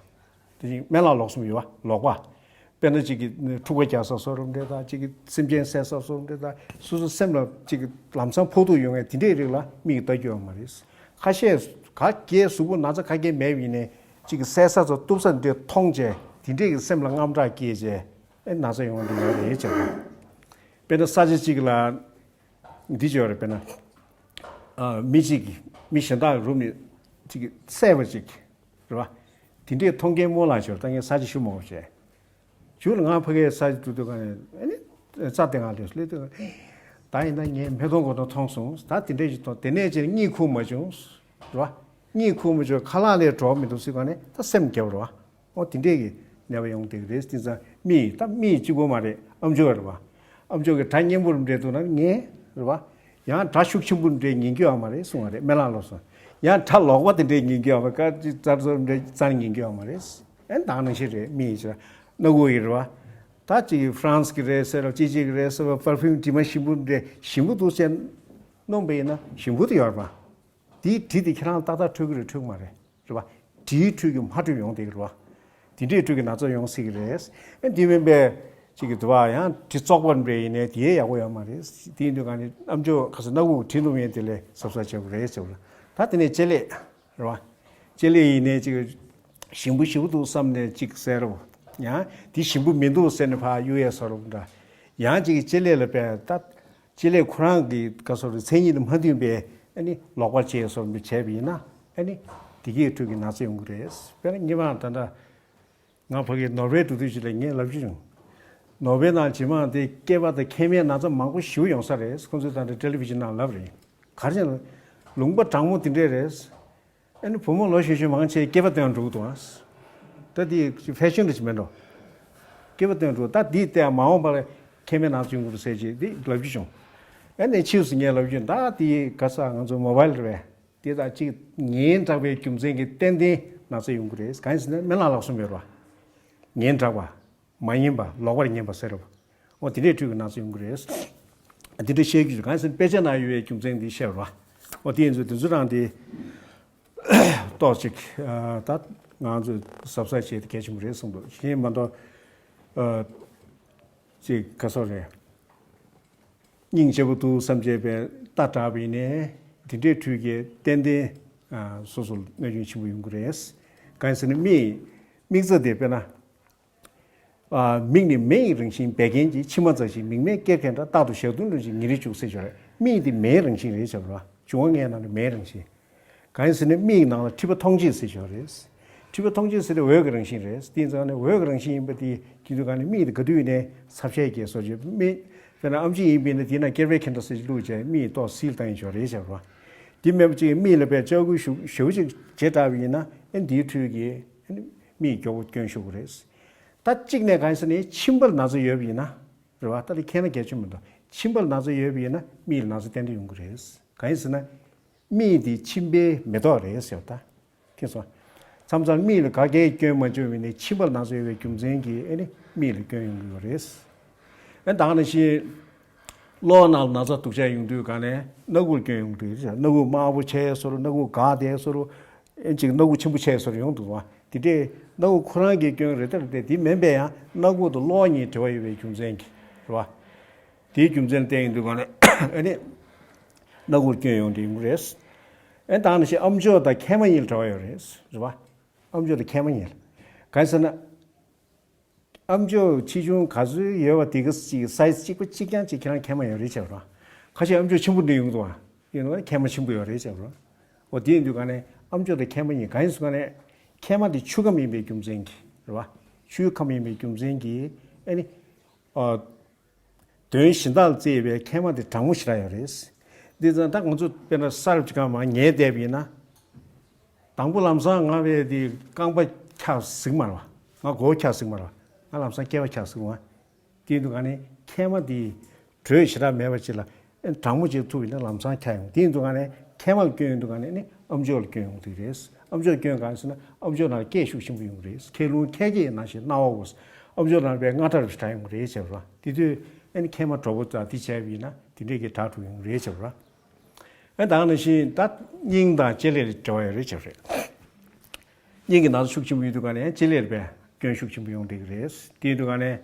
དེ་བཞིན་སྨན་བླ་ལོག་གསུམ་ཡོད་བ། ལོག་པ། དཔེར་ན་གཅིག་གིས་འཁྲུག་པ་རྒྱག་ས་བཟོ་འདྲ་འདྲ་དང་། གཅིག་གིས་སེམས་ཅན་བསད་ས་བཟོ་འདྲ་དང་། སོ་སོ་སེམས་ལ་གཅིག་གིས་ལམ་སང་ཕོག་ཐུག་ཡོང་ཡས་དེ་འདྲའི་རིགས་ལ་མིག་གིས་ལྟ་རྒྱུ་ཡོད་མ་རེད། ཁ་ཤས་ག་གེ་གཟུགས་པོ་ན་ཚ་ག་གེ་མེད་པ་ཡིན་ནའི་གཅིག་གིས་བསད་ས་ཚོ་གཏུབ་ས་འདྲ་མཐོང་བྱས། དེ་འདྲས་ཀྱི་སེམས་ལ་དངངས་སྐྲག་སྐྱེས་བྱས། ཨེ་ན་ཚ་ཡོང་བ་འདི་ཡོད་རེད་ཅེས། དཔེར་ན་ས་ཆ་གཅིག་ལ་འདི་བྱས་རེད། དཔེར་ན་ཨ་མི་གཅིག་གིས་མི་གཞན་དག་རུབ་ནས་གཅིག་གིས་བསད་པ་ཅིག་རེད་བ། དེ་འདྲས་མཐོང་མཁན་སྨོན་ལམ་ཞོར་ད་ངས་ས་ཆ་ཞུ་མ་དགོས་བྱས། ཞུ་ལ་ང་ཕ་གིའི་ས་ཆ་འགྲོ་དུས་ག་ནས་ཨ་ནི་རྩྭ་དེ་ང་ལས་སླེབས་དུས། ད་ཡིན་ན་ངས་མེ་ཏོག་མགོ་ཏོ་མཐོང་སོང་། ད་དེ་འདྲས་ཞིག་མཐོང་། དེ་ནས་ཅིག་གཉིད་ཁུག་མ་བྱུང་རེད་བ། གཉིད་ཁུག་མ་བྱུང་། ཁ་ལག་ལས་འགྲོ་མི་འདུག་ཟེར་ག་ནས་ད་སེམས་བརྒྱབ་རེད་བ། འོ་དེ་འདྲས་ཀྱི་ནད་པ་ཡོང་བསྡད་ཀྱི་རེད། དེང་སང་མིག་ད་མིག་གཅིག་པོ་མ་རེད། ཨ་མཆོག་རེད་བ། ཨ་མཆོག་གི་སྒྲ་སྙན་པོ་རུ་འདྲས་འདུག་ན་ངས་རེད་བ། ཡང་སྒྲ་ཤུགས་ཆེན་པོ་རུ་འདྲས་ཉན་རྒྱུ་ཡོད་མ་རེད་གསུང་བ་རེད། སྨན་བླ་ལོག་སོང་། ཡང་སྒྲ་ལོག་པ་དེ་འདྲས་ཉན་རྒྱུ་ཡོད་མ་རེད། ཀ་ཅིག་ཙར་ཙོར་འདྲས་ཙར་ཉན་རྒྱུ་ཡོད་མ་རེད། ཨེ་ད་ནང་བཞིན་རེད། མིག་ཅིག་སྣ་ཁུག་ཡིན་རེད་བ། ད་ཅིག་ཧྥ་རན་སི་གི་རེད་ཟེར་རོ། ཅི་ཅིག་གི་རེད་ཟེར་བ། པར་ཕིའུམ་དྲི་མ་ཞིམ་པོ་འདྲས་ཞིམ་པོ་འདུག་ཟེར་སྣོམ་པ་ཡིན་ན་ཞིམ་པོ་དེ་ཡོད་རེད་བ། དེའི་དྲི་དེ་ཁྱེད་རང་ཏག་ཏག་འཕྲོད་ཀྱི་རེད་འཕྲོད་ཀྱི་མ་རེད། རེད་བ། དྲིའི་འཕྲོས་ཀྱི་མ་འཕྲོད་ཡོང་བསྡད་ཀྱི་རེད་བ། དེ་འདྲའི་འཕྲོས་ཀྱི་ན་ཚ་ཡོང་སྲིད་ཀྱི་རེད། ཨ་དེ་མིན་པའི་གཅིག་གི་དུ་བ་ཡང་དྲི་བཙོག་པ་འདྲ་ཡིན་ནའི་དེ་ཡག་པོ་ཡོད་མ་རེད། དེ་ཡིན་དུས་ག་ནས་ཨ་མཆོག་ཁ་སང་སྣ་ཁུག་དྲི་འདུག་མེད་དེ་ལས་གཟབ་གཟབ་བྱེད་དགོས་རེད་ཟེར་བ། ད་དེ་ནས་ལྕེ་ལེ་རེད་བ། ལྕེ་ལེ་ཡིན་ནའི་གཅིག་ཞིམ་པོ་ཞིམ་པོ་འདུག་བསམ་ནས་གཅིག་ཟེར་རོ། ཡང་དེ་ཞིམ་པོ་མི་འདུག་ཟེར་ནས་ཕར་གཡུག་ཡས་བཟོ་རོ་འདྲ། ཡང་གཅིག་ལྕེ་ལེ་ལ་བས་ད། ལྕེ་ལེ་ཁོ་རང་གི་ག་སོ་རེ་མཚན་ཉིད་དང་མ་མཐུན་པའི་ཨ་ནི་ལོག་པར་བྱས་སོགས་འདི་བྱས་པ་ཡིན་ན། ཨ་ནི་དེ་གའི་འཕྲོས་ཀྱི་ན་ཚ་ཡོང་གི་རེད། དཔེར་ན་སྔོན་མ་ད་ལྟ་ང་ཕ་གིར་ནོར་ཝེ་འགྲོ་དུས་ཅིག་ལ་ངས་ལབ་རྒྱུ་བྱུང་། ནོར་ཝེ་ནང་རྗེས་མ་དེ་སྐྱེས་པ་དང་མཁལ་མའི་ན་ཚ་མང་པོ་ཞེ་པོ་ཡོང་ས་རེད། ཁོང་ཚོས་ད་ལྟ་ཊེ་ལི་ཝི་ཤན་ནང་ལབ་རེད། ག་རེ་ཟེར་ན་ལུང་པ་གྲང་མོ་དེ་འདྲས་རེད། ཨ་ནི་བུ་མོ་ལོ་གཞོན་གཞོན་མང་ཆེ་སྐྱེས་པ་སྟོན་འགྲོ་གི་འདུག་ཨ། ད་དེ་ཕེ་ཤོན་རེ་ཞིག་མེད་འགྲོ། སྐྱེས་པ་སྟོན་འགྲོ། ད་དེའི་སྟེང་མ་འོངས་པར་མཁལ་མའི་ན་ཚ་ཡོང་གི་རེད་ཟེར་གྱི་དེ་ལབ་རྒྱུ་བྱུང་། ཨ་ནི་ཕྱིས་སུ་ངས་ལབ་རྒྱུ་ད་དེ་ག་ས་ང་ཚོ་མོ་བྷལ་རེད་པས། དེ་དང་གཅིག་ངན་དྲགས་པའི་རྒྱུ་མཚན་གྱིས་ཏན་ཏན་ན་ཚ་ཡོང་གི་རེད། གང་ཡིན་ཟེར་ན་སྨན་བླ་ལོག་གསུངས་ཡོད་རེད་བ། ངན་དྲགས་པ། མ་ཉན་པ། ལོག་པར་ཉན་པ་ཟེར་རོ། འོ་དེ་འདྲའི་འཕྲོས་ཀྱི་ན་ཚ་ཡོང་གི་རེད། དེ་འདྲ་བཤད་རྒྱུ་གང་ཟེར་ན་དཔེ་ཆ་ནང་ཡོད་པའི་རྒྱུ་མཚན་འདི་བཤད་རོ། འོ་དེ་ཡིན་ཚུལ་དེ་ཚོ་རང་དེ་ཏོག་ཅིག་ད་ང་ཚོས་གཟབ་གཟབ་བྱེད་དེ་གལ་ཆེན་པོ་རེད་གསུངས་འདུག་གཞན་མ་གཏོགས་ཅིག་ག་སོགས་རེད། སྙིང་རྗེ་པོ་འདུག་བསམ་བྱས་པའི་ལྟ་དྲགས་པ་ཡིན་ནའི་དེ་འདྲའི་འཕྲོས་ཀྱི་ཏན་ཏན་སོ་སོར་གནོད་སྐྱོན་ཆེན་པོ་ཡོང་གི་རེད། གང་ཟེར་ན་མིག་མིག་རྩ་དེ་དཔེར་ན། ཨ། མིག་ནི་མེ་ཡི་རང་བཞིན་འབད་མཁན་གྱི། མཆི་མ་འཛག་ཅིང་མིག་སྨན་སྐྱེར་མཁན་འདྲ། རྟག་ཏུ་ཞག་བདུན་ལོན་ཅིང་ཉིན་རེ་བྱུག་ཟེར་ཞོར་མིག་འདི་མེའི་རང་བཞིན་རེད་བྱ་བ་རེད་བ། འབྱུང་བ་ལྔའི་ནང་ནས་མེའི་རང་བཞིན། གང་ཡིན་ཟེར་ན་མིག་ནང་ལ་མཁྲིས་པ་མཐོང་བྱེད་ཟེར་ཞོར་རེད། མཁྲིས་པ་མཐོང་ཆོས་ཟེར་དེ་འོད་ཀྱི་རང་བཞིན་རེད། དེ་ཡིན་ཙང་ནི་འོད་ཀྱི་རང་བཞིན་ཡིན་པ་དེ་ཡིན་དུས་ག་ནས་མིག་དེ་ག་དུས་ནས་ཚབ་ཤས་ཀྱིས་སོ་ཅིག་མིག་དཔེར་ན་ཨམ་ཆི་ཡིན་པས་ན་དེ་ན་ཀེར་བའི་ཁེན་ཏྲ་སེ་ཅིག་བླུགས་བྱས་མིག་ཏོག་སིལ་བཏང་ཡིན་ཆོག་རེད་བྱས་པ། དེ་མེད་པ་ཅིག་མིག་ལ་དཔེ་ལྕགས་སྐུད་ཞུ་ཞུ་ཅིག་བྱེད་དྲགས་པ་ཡིན་ན་ཨེ་འདིའི་འཕྲུལ་གྱིས་ཨེ་མིག་མགྱོགས་པོ་སྐྱོན་ཤོར་གི་རེད། ད་གཅིག་ནས་གང་ཡིན་ཟེར་ན་མཆིན་པར་ན་ཚ་ཡོད་པ་ཡིན་ན་རེད་བ། ད་དེ་ཁྱེད་ན་གལ་ཆེན་མི་འདུག་མཆིན་པར་ན་ཚ་ཡོད་པ་ཡིན་ན་མིག་ལ་ན་ཚ་ཏན་ཏན་ཡོང་གི་རེད། གང་ཡིན་ཟེར་ན། མིག་འདི་མཆིན་པའི་མེ་ཏོག་རེད་ཟེར་བ་ད། མཁྱེན་སོང་། མཚམས་མཚམས་མིག་ལ་ག་གེ་སྐྱོན་མ་བྱུང་བས་ནི་མཆིན་པ་ལ་ན་ཚ་ཡོད་པའི་རྒྱུ་མཚན་གྱིས་ཨེ་ནི་མིག་ལ་སྐྱོན་ཡོང་གི་ཡོད་རེད། ཨེ་ད་ག་ནང་བཞིན། གློ་བ་ནང་ལ་ན་ཚ་སྡུག་ཅག་ཡོང་དུས་ག་ནས་སྣ་ཁུག་སྐྱོན་ཡོང་གི་འདུག་སྣ་ཁུག་དམར་པོ་ཆགས་སོ་རུ་སྣ་ཁུག་འགག་བསྡད་སོ་རུ། ཨེ་ཅིག་སྣ་ཁུག་ཆེན་པོ་ཆགས་སོ་རུ་ཡོང་འདུག་བ། དེ་འདྲས་སྣ་ཁུག་ཁོ་རང་གི་སྐྱོན་རེད་ད་རེད་དེ་དེ་མིན་པས་ཡང་སྣ་ཁུག་དང་གློ་བ་གཉིས་འབྲེལ་བ་ཡོད་པའི་རྒྱུ་མཚན་གྱིས་རེད་བ། དེའི་རྒྱུ་མཚན་བསྟན་ཡིན་དུས་ག་ནས་ཨེ་ནི། སྣ་ཁུག་སྐྱོན་ཡོང་དུས་ཡོང་གི་རེད། ཨེ་ད་ག་ནང་བཞིན་ཨམ་ཅོག་དང་མཁལ་མ་གཉིས་ལ་འབྲེལ་བ་ཡོད་རེད་རེད་བ། ཨམ་ཅོག་དང་མཁལ་མ་གཉིས་ལ། གང་ཟེར་ན། ཨམ་ཅོག་ཆེ་ཆུང་ག་ཚོད་ཡོད་པ་དེ་ག་ཅིག་སའི་ཛི་གཅིག་པ་གཅིག་རྐྱང་གཅིག་ཁྱེད་རང་མཁལ་མ་ཡོད་རེད་བྱས་པ། ཁ་ཤས་ཨམ་ཅོག་ཆེན་པོ་འདི་ཡོང་འདུག་བ། ཡིན་ནོ་མཁལ་མ་ཆེན་པོ་ཡོད་རེད་བྱས་པ། འོ་དེ་ཡིན་དུས་ག་ནས་ཨམ་ཅོག་དང་མཁལ་མ་གཉིས་གང་ཡིན་སུ་ག་ནས་མཁལ་མ་དེ་ཆུ་ཁམས་ཡིན་པའི་རྒྱུ་མཚན་གྱིས་རེད་བ། ཆུའི་ཁམས་ཡིན་པའི་རྒྱུ་མཚན་གྱིས་ཨེ་ནི། ཨ། གདོན་གཞན་དག་ལ་བརྩེ་བའི་མཁལ་མ་དེ་གྲང་མོ་ཞེ་དྲག་ཡོད་རེད། འདི་ཙང་ད་ང་ཚོ་དཔེར་ན་ས་རུབ་ཅིག་གང་མང་ཉལ་བསྡད་པ་ཡིན་ན། དང་པོ་ལམ་སང་ང་བས་དེ་རྐང་པ་འཁྱག་ཟིག་མ་རེད་བ། ང་མགོ་བོ་འཁྱག་ཟིག་མ་རེད་བ། ང་ལམ་སང་སྐེད་པ་འཁྱག་ཟིག་འོང་བ། དེ་དུས་ག་ནས་མཁལ་མ་དེ་དྲོད་ཞེ་དྲག་མེད་པ་ཅིག་ལ་ཨེ་གྲང་མོ་ཅིག་ཐུག་ཡིན་ན་ལམ་སང་འཁྱག་ཡོང་། དེ་ཡིན་དུས་ག་ནས་མཁལ་མ་ལ་སྐྱོན་ཡོང་དུས་ག་ནས་ནི་ཨམ་ཅོག་ལ་སྐྱོན་ཡོང་དུས་རེད། ཨམ་ཅོག་སྐྱོན་གང་ཟེར་ན་ཨམ་ཅོག་ནང་སྐད་ཤུགས་ཆེན་པོ་ཡོང་གི་རེད། མཁལ་རླུང་ཁལ་སྐྱེས་ནང་བཞིན་སྣང་བ་འོ། ཨམ་ཅོག་ནང་པའི་རྔ་སྒྲ་རུ་གྲགས་ཡོང་གི་རེད་བྱས་པ། དེ་དུས་ཨ་ནི་མཁལ་མ་གྲོགས་པོ་དང་དེ་བྱས་པ་ཡིན་ན་དེ་འདྲས་ཀྱི་དྲག་འགྲོ་ཡོང་གི་རེད་བྱས་པ། ཨ་ད་ག་ནང་བཞིན་ད་སྙིང་དང་ལྕེ་ལེར་འབྲེལ་བ་ཡོད་རེད་བྱས་པ་རེད། སྙིང་གི་ན་ཚ་ཤུགས་ཆེན་པོ་ཡོད་དུས་ག་ནས་ལྕེ་ལེར་པའི་སྐྱོན་ཤུགས་ཆེན་པོ་ཡོང་བསྡད་ཀྱི་རེད། དེ་ཡིན་དུས་ག་ནས་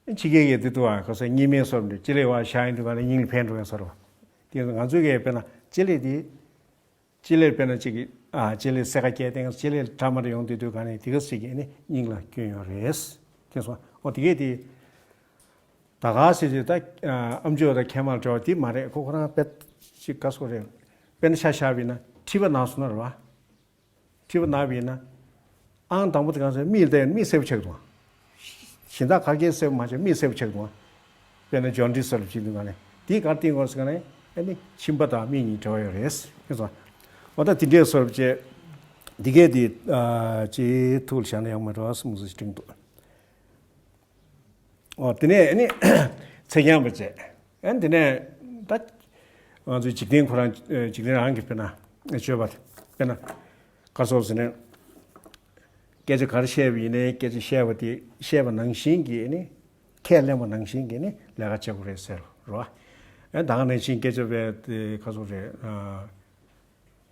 ཕྱི་རྒྱལ་གྱི་དེ་དུ་བ་ག་ས་གཉིས་སྨན་སོར་འདྲ་ལྕེ་ལེ་བ་བཞག་ཡིན་དུས་ག་ནས་སྙིང་ལ་ཕན་འགྲོ་ཡ་སོར་བ། དེ་ང་ཚོའི་གའི་དཔེར་ན་ལྕེ་ལེ་དེ། ལྕེ་ལེར་དཔེར་ན་གཅིག་གི་ཨ་ལྕེ་ལེར་སེར་ཁ་སྐྱེས་ཏེ་ལྕེ་ལེར་ཁྲག་མར་ཡོང་དུས་དུས་ག་ནས་དེ་ག་ཞིག་གིས་ནི་སྙིང་ལ་སྐྱོན་ཡོད་རེད། དེ་སོང་ཨོ་དེ་གས་དེ། ད་ག་ཟེར་དུས་ད་ཨམ་ཅོག་དང་མཁལ་མར་འབྲེལ་བ་དེ་མ་རེད་ཁོ་ཁོ་རང་དཔེ་ཅིག་ག་སོ་རེད། དཔེར་ན་ཤ་ཤ་བིན་ན་མཁྲིས་པ་ན་སོང་ན་རེད་བ། མཁྲིས་པ་ན་བིན་ན། ཨང་དང་པོ་དེ་གང་ཟེར་མིག་ལྟ་ཡང་མིག་སེར་པོ་ཆགས་འདུག་གཞན་དག་ག་གེ་སེར་པོ་མ་ཆགས་མིག་སེར་པོ་ཆགས་འདུག་དཔེར་ན་ཇོན་ཏིས་ལ་བྱེད་འདུག་ག་ནས་དེ་གར་བསྟན་དགོས་ཟེར་ག་ནས་ཨ་ནི་མཆིན་པ་དང་མིག་གཉིས་འབྲེལ་བ་ཡོད་རེད་ཟེར་སོང་། འོ་ད་དེ་འདྲའི་སོར་བཅད་འདི་གས་དེ་ཅེས་ཐུགས་ལ་བཞག་ན་ཡག་མ་རེད་བསམ་སོ་ཞིག་དྲན་འདུག་ཨོ་དེ་ནས་ཨ་ནི་ཚེ་རྐྱང་པ་བཅས་ཨ་ནི་དེ་ནས་ད་ང་ཚོའི་འཇིག་རྟེན་ཁོ་རང་འཇིག་རྟེན་རང་གི་དཔེར་ན་སྤྱོད་པ་དཔེར་ན་ག་སོགས་ཟེར་ནས་སྐད་ཆ་ག་རེ་བཤད་པ་ཡིན་ནའི་སྐད་ཆ་བཤད་པ་དེ་བཤད་པ་ནང་བཞིན་གྱི་ཨ་ནི་ཁས་ལེན་པ་ནང་བཞིན་གྱི་ཨ་ནི་ལས་ཀ་བྱེད་དགོས་རེད་ཟེར་རོ། ཨ་ནི་ད་ག་ནང་བཞིན་སྐད་ཆ་བས་དེ་ག་སོགས་རེད།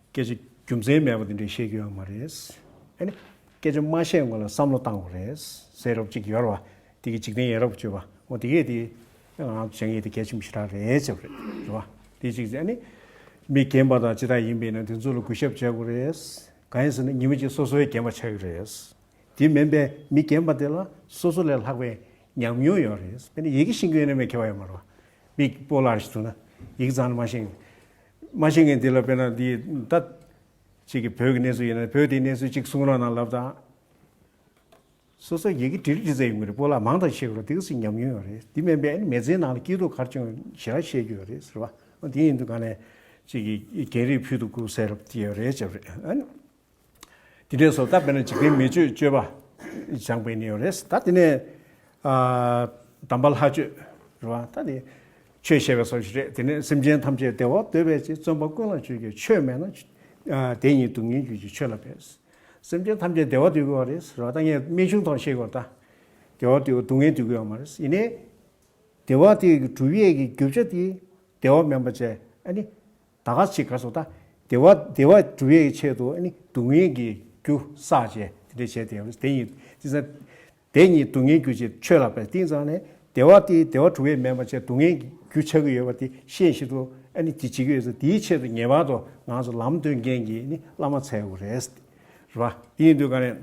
སྐད་ཆ་རྒྱུ་མཚན་མེད་པ་དེ་འདྲའི་བཤད་རྒྱུ་ཡོད་མ་རེད། ཨ་ནི། སྐད་ཆ་མ་བཤད་སྔོན་ལ་བསམ་བློ་བཏང་དགོས་རེད། ཟེར་རོབ་ཅིག་ཡོད་རེད་བ། དེ་གི་འཇིག་རྟེན་ཡ་རབས་བརྗོད་པ། འོ་དེ་གས་དེ། ང་ཚོ་སྦྱང་ཡས་དེ་གལ་ཆེན་པོ་ཞེ་དྲག་རེད་ཟེར་བ་རེད། རེད་བ། དེ་གཅིག་ཟེར་ཨ་ནི། མི་རྒན་པ་དང་ཅི་ལྟར་ཡིན་པས་ན་དེ་ཚོ་ལ་གུས་ཞབས་བྱེད་དགོས་རེད། གང་ཡིན་ཟེར་ན་ཉི་མ་གཅིག་སོ་སོའི་རྒན་པ་ཆགས་ཀྱི་རེད། དེ་མིན་པའི་མི་རྒན་པ་དེ་ལ་སོ་སོ་ལས་ལྷག་པའི་ཉམས་མྱོང་ཡོད་རེད། དཔེར་ན་ཡི་གེ་ཤེས་ཀྱི་ཡོད་ན་མེད་ཁྱད་པར་ཡོད་མ་རེད་བ། མི་སྤོ་ལགས་ཞིག་འདུག་ན་ཡི་གེ་ཚང་ནས་མ་ཤེས། མ་ཤེས་མཁན་དེ་ལ་དཔེར་ན་འདི་ད། གཅིག་གིས་བོད་ཀྱི་གནས་ཚུལ་ཡིན་ན་བོད་དེའི་གནས་ཚུལ་གཅིག་གསུང་རོགས་གནང་ལབ་དང་། སོ་སོ་ཡི་གེ་འབྲི་འབྲི་ཚར་ཡོང་གི་རེད། སྤོ་ལགས་མང་དག་ཤེས་དགོས་རེད། དེ་ག་ཚོད་ཉམས་མྱོང་ཡོད་རེད། དེ་མིན་པའི་ཨ་ནི་མི་ཚེའི་ནང་ལ་སྐྱིད་སྡུག་ག་རེ་བྱུང་ཞེ་དྲག་ཤེས་ཀྱི་ཡོད་རེད་ཟེར་བ། འོ་དེ་ཡིན་དུས་ག་ནས་གཅིག་གིས་རྒན་རིགས་ཕུད་དུ་བཀུག་ཟེར་རབས་དེ་ཡོད་རེད་ཅེས་རེད། ཨ་ནི། དེ་འདྲའི་སོ་ད་དཔེར་ན་འཇིག་རྟེན་མི་ཆོས་སྤྱོད་པ་སྦྱངས་པའི་ནི་ཡོད་རེད། ད་དེ་ནས་ཨ་དམ་པ་ལྷ་ཆོས་རེད་བ། ད་དེ་ཆོས་བཤད་པའི་སོ་ཞིག་རེད། དེ་ནས་སེམས་ཅན་ཐམས་ཅད་བདེ་བ་འདོད་པའི་ཕྱིར། བརྩོན་པ་ཀུན་ལ་ཆོས་ཀྱི་ཆོས་མེད་ན། ཨ་དེ་ཉིད་སྡུག་བསྔལ་རྒྱུ་ཅིག་ཆོས་ལ་འབད། སེམས་ཅན་ཐམས་ཅད་བདེ་བ་འདོད་ཀྱི་ཡོད་རེད་ཟེར་བ། ད་ངས་རྨད་བྱུང་ཐོག་བཤད་དགོས་ད། བདེ་བ་འདོད་སྡུག་བསྔལ་འདོད་ཀྱི་ཡོད་མ་རེད། ཡིན་ནའི། བདེ་བ་དེ་གི་སྒྲུབ་ཡས་ཀྱི་རྒྱུ་ཆ་དེ་བདེ་བ་མིན་པ་བྱས་ཨ་ནི། ད་ག་ཅིག་ག་སོ་ད། བདེ་བ་བདེ་བ་སྒྲུབ་ཡས་ཀྱི་ཆེད་དུ་ཨ་ནི་སྡུག་བསྔལ་གྱི་རྒྱུ་བསགས་བྱས་དེ་འདྲ་བྱས་བསྡད་ཡོད་རེད། དེ་ཡིན་དེ་ཚ། དེ་ཉིད་སྡུག་བསྔལ་རྒྱུ་ཅིག་ཆོས་ལ་འབད། དེ་ཙང་ནས་བདེ་བ་དེ་བདེ་བ་སྒྲུབ་ཡས་མིན་པ་བྱས་སྡུག་བསྔལ་གྱི་རྒྱུ་ཆགས་ཀྱི་ཡོད་པ་དེ་ཤེས་བཞིན་དུ་ཨ་ནི་དེ་བྱེད་ཀྱི་ཡོད་ཚེ་དེའི་ཆེད་དུ་ངེས་པར་དུ་ང་ཚོ་ལམ་སྟོན་མཁན་གྱི་ནི་བླ་མ་འཚོལ་དགོས་རེད། རེད་བ། དེ་ཡིན་དུས་ག་ནས་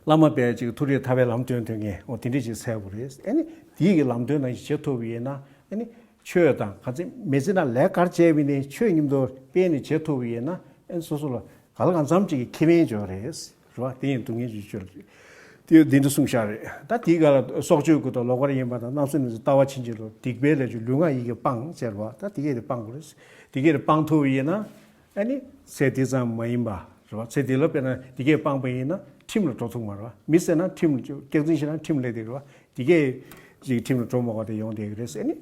བླ་མ་དཔེ་ཅིག་མཐོ་རིས་ཐར་པའི་ལམ་སྟོན་མཁན་འོ་དེ་འདྲ་ཅིག་འཚོལ་དགོས་རེད། ཨ་ནི་དེའི་གི་ལམ་སྟོན་ནང་བཞིན་བྱེད་ཐུབ་པ་ཡིན་ན་ཨ་ནི་ཆོས་དང་ག་ཚད་མི་ཚེ་ནང་ལས་ཀར་བྱས་པ་ཡིན་ནའི་ཆོས་མཉམ་དུ་སྤེལ་ནས་བྱེད་ཐུབ་པ་ཡིན་ན་ཨ་ནི་སོ་སོ་ལ་ག་ལ་གང་འཚམ་ཅིག་གི་ཁེ་ཕན་འབྱོར་རེད། རེད་བ། དེ་ཡིན་སྡུག་བསྔལ་གྱི་ཆོས་ལ། དེ་འདི་འདྲ་གསུངས་བཞག་རེད། ད་དེའི་སྒང་ལ་སྲོག་གཅོད་ཀུན་དང་ལོག་པར་གཡེམ་པ་དང་། རྣམ་སྲས་རྣམས་ཀྱི་ལྟ་བ་ཕྱིན་ཅི་ལོག་སྡིག་པའི་ལས་བཅུ་ལུས་ངག་ཡིད་ཀྱིས་སྤངས་ཟེར་བ། ད་དེ་གས་དེ་སྤང་དགོས་རེད། དེ་གས་དེ་སྤང་ཐུབ་པ་ཡིན་ན། ཨ་ནི་ཚེ་འདི་ཙམ་མ་ཡིན་པ་རེད་བ། ཚེ་འདི་ལ་དཔེར་ན་དེ་གས་སྤངས་པ་ཡིན་ན་ཁྲིམས་ལ་འགྲོ་ཐུབ་མ་རེད་བ། མི་བསད་ན་ཁྲིམས་ལ་སྐྱག་རྫུན་བཤད་ན་ཁྲིམས་ལ་སླེབས་བསྡད་རེད་བ། དེ་གས་ཅིག་ཁྲིམས་ལ་འགྲོ་མ་དགོས་དེ་ཡོང་བསྡད་ཀྱི་རེད་ཟེར་ནི།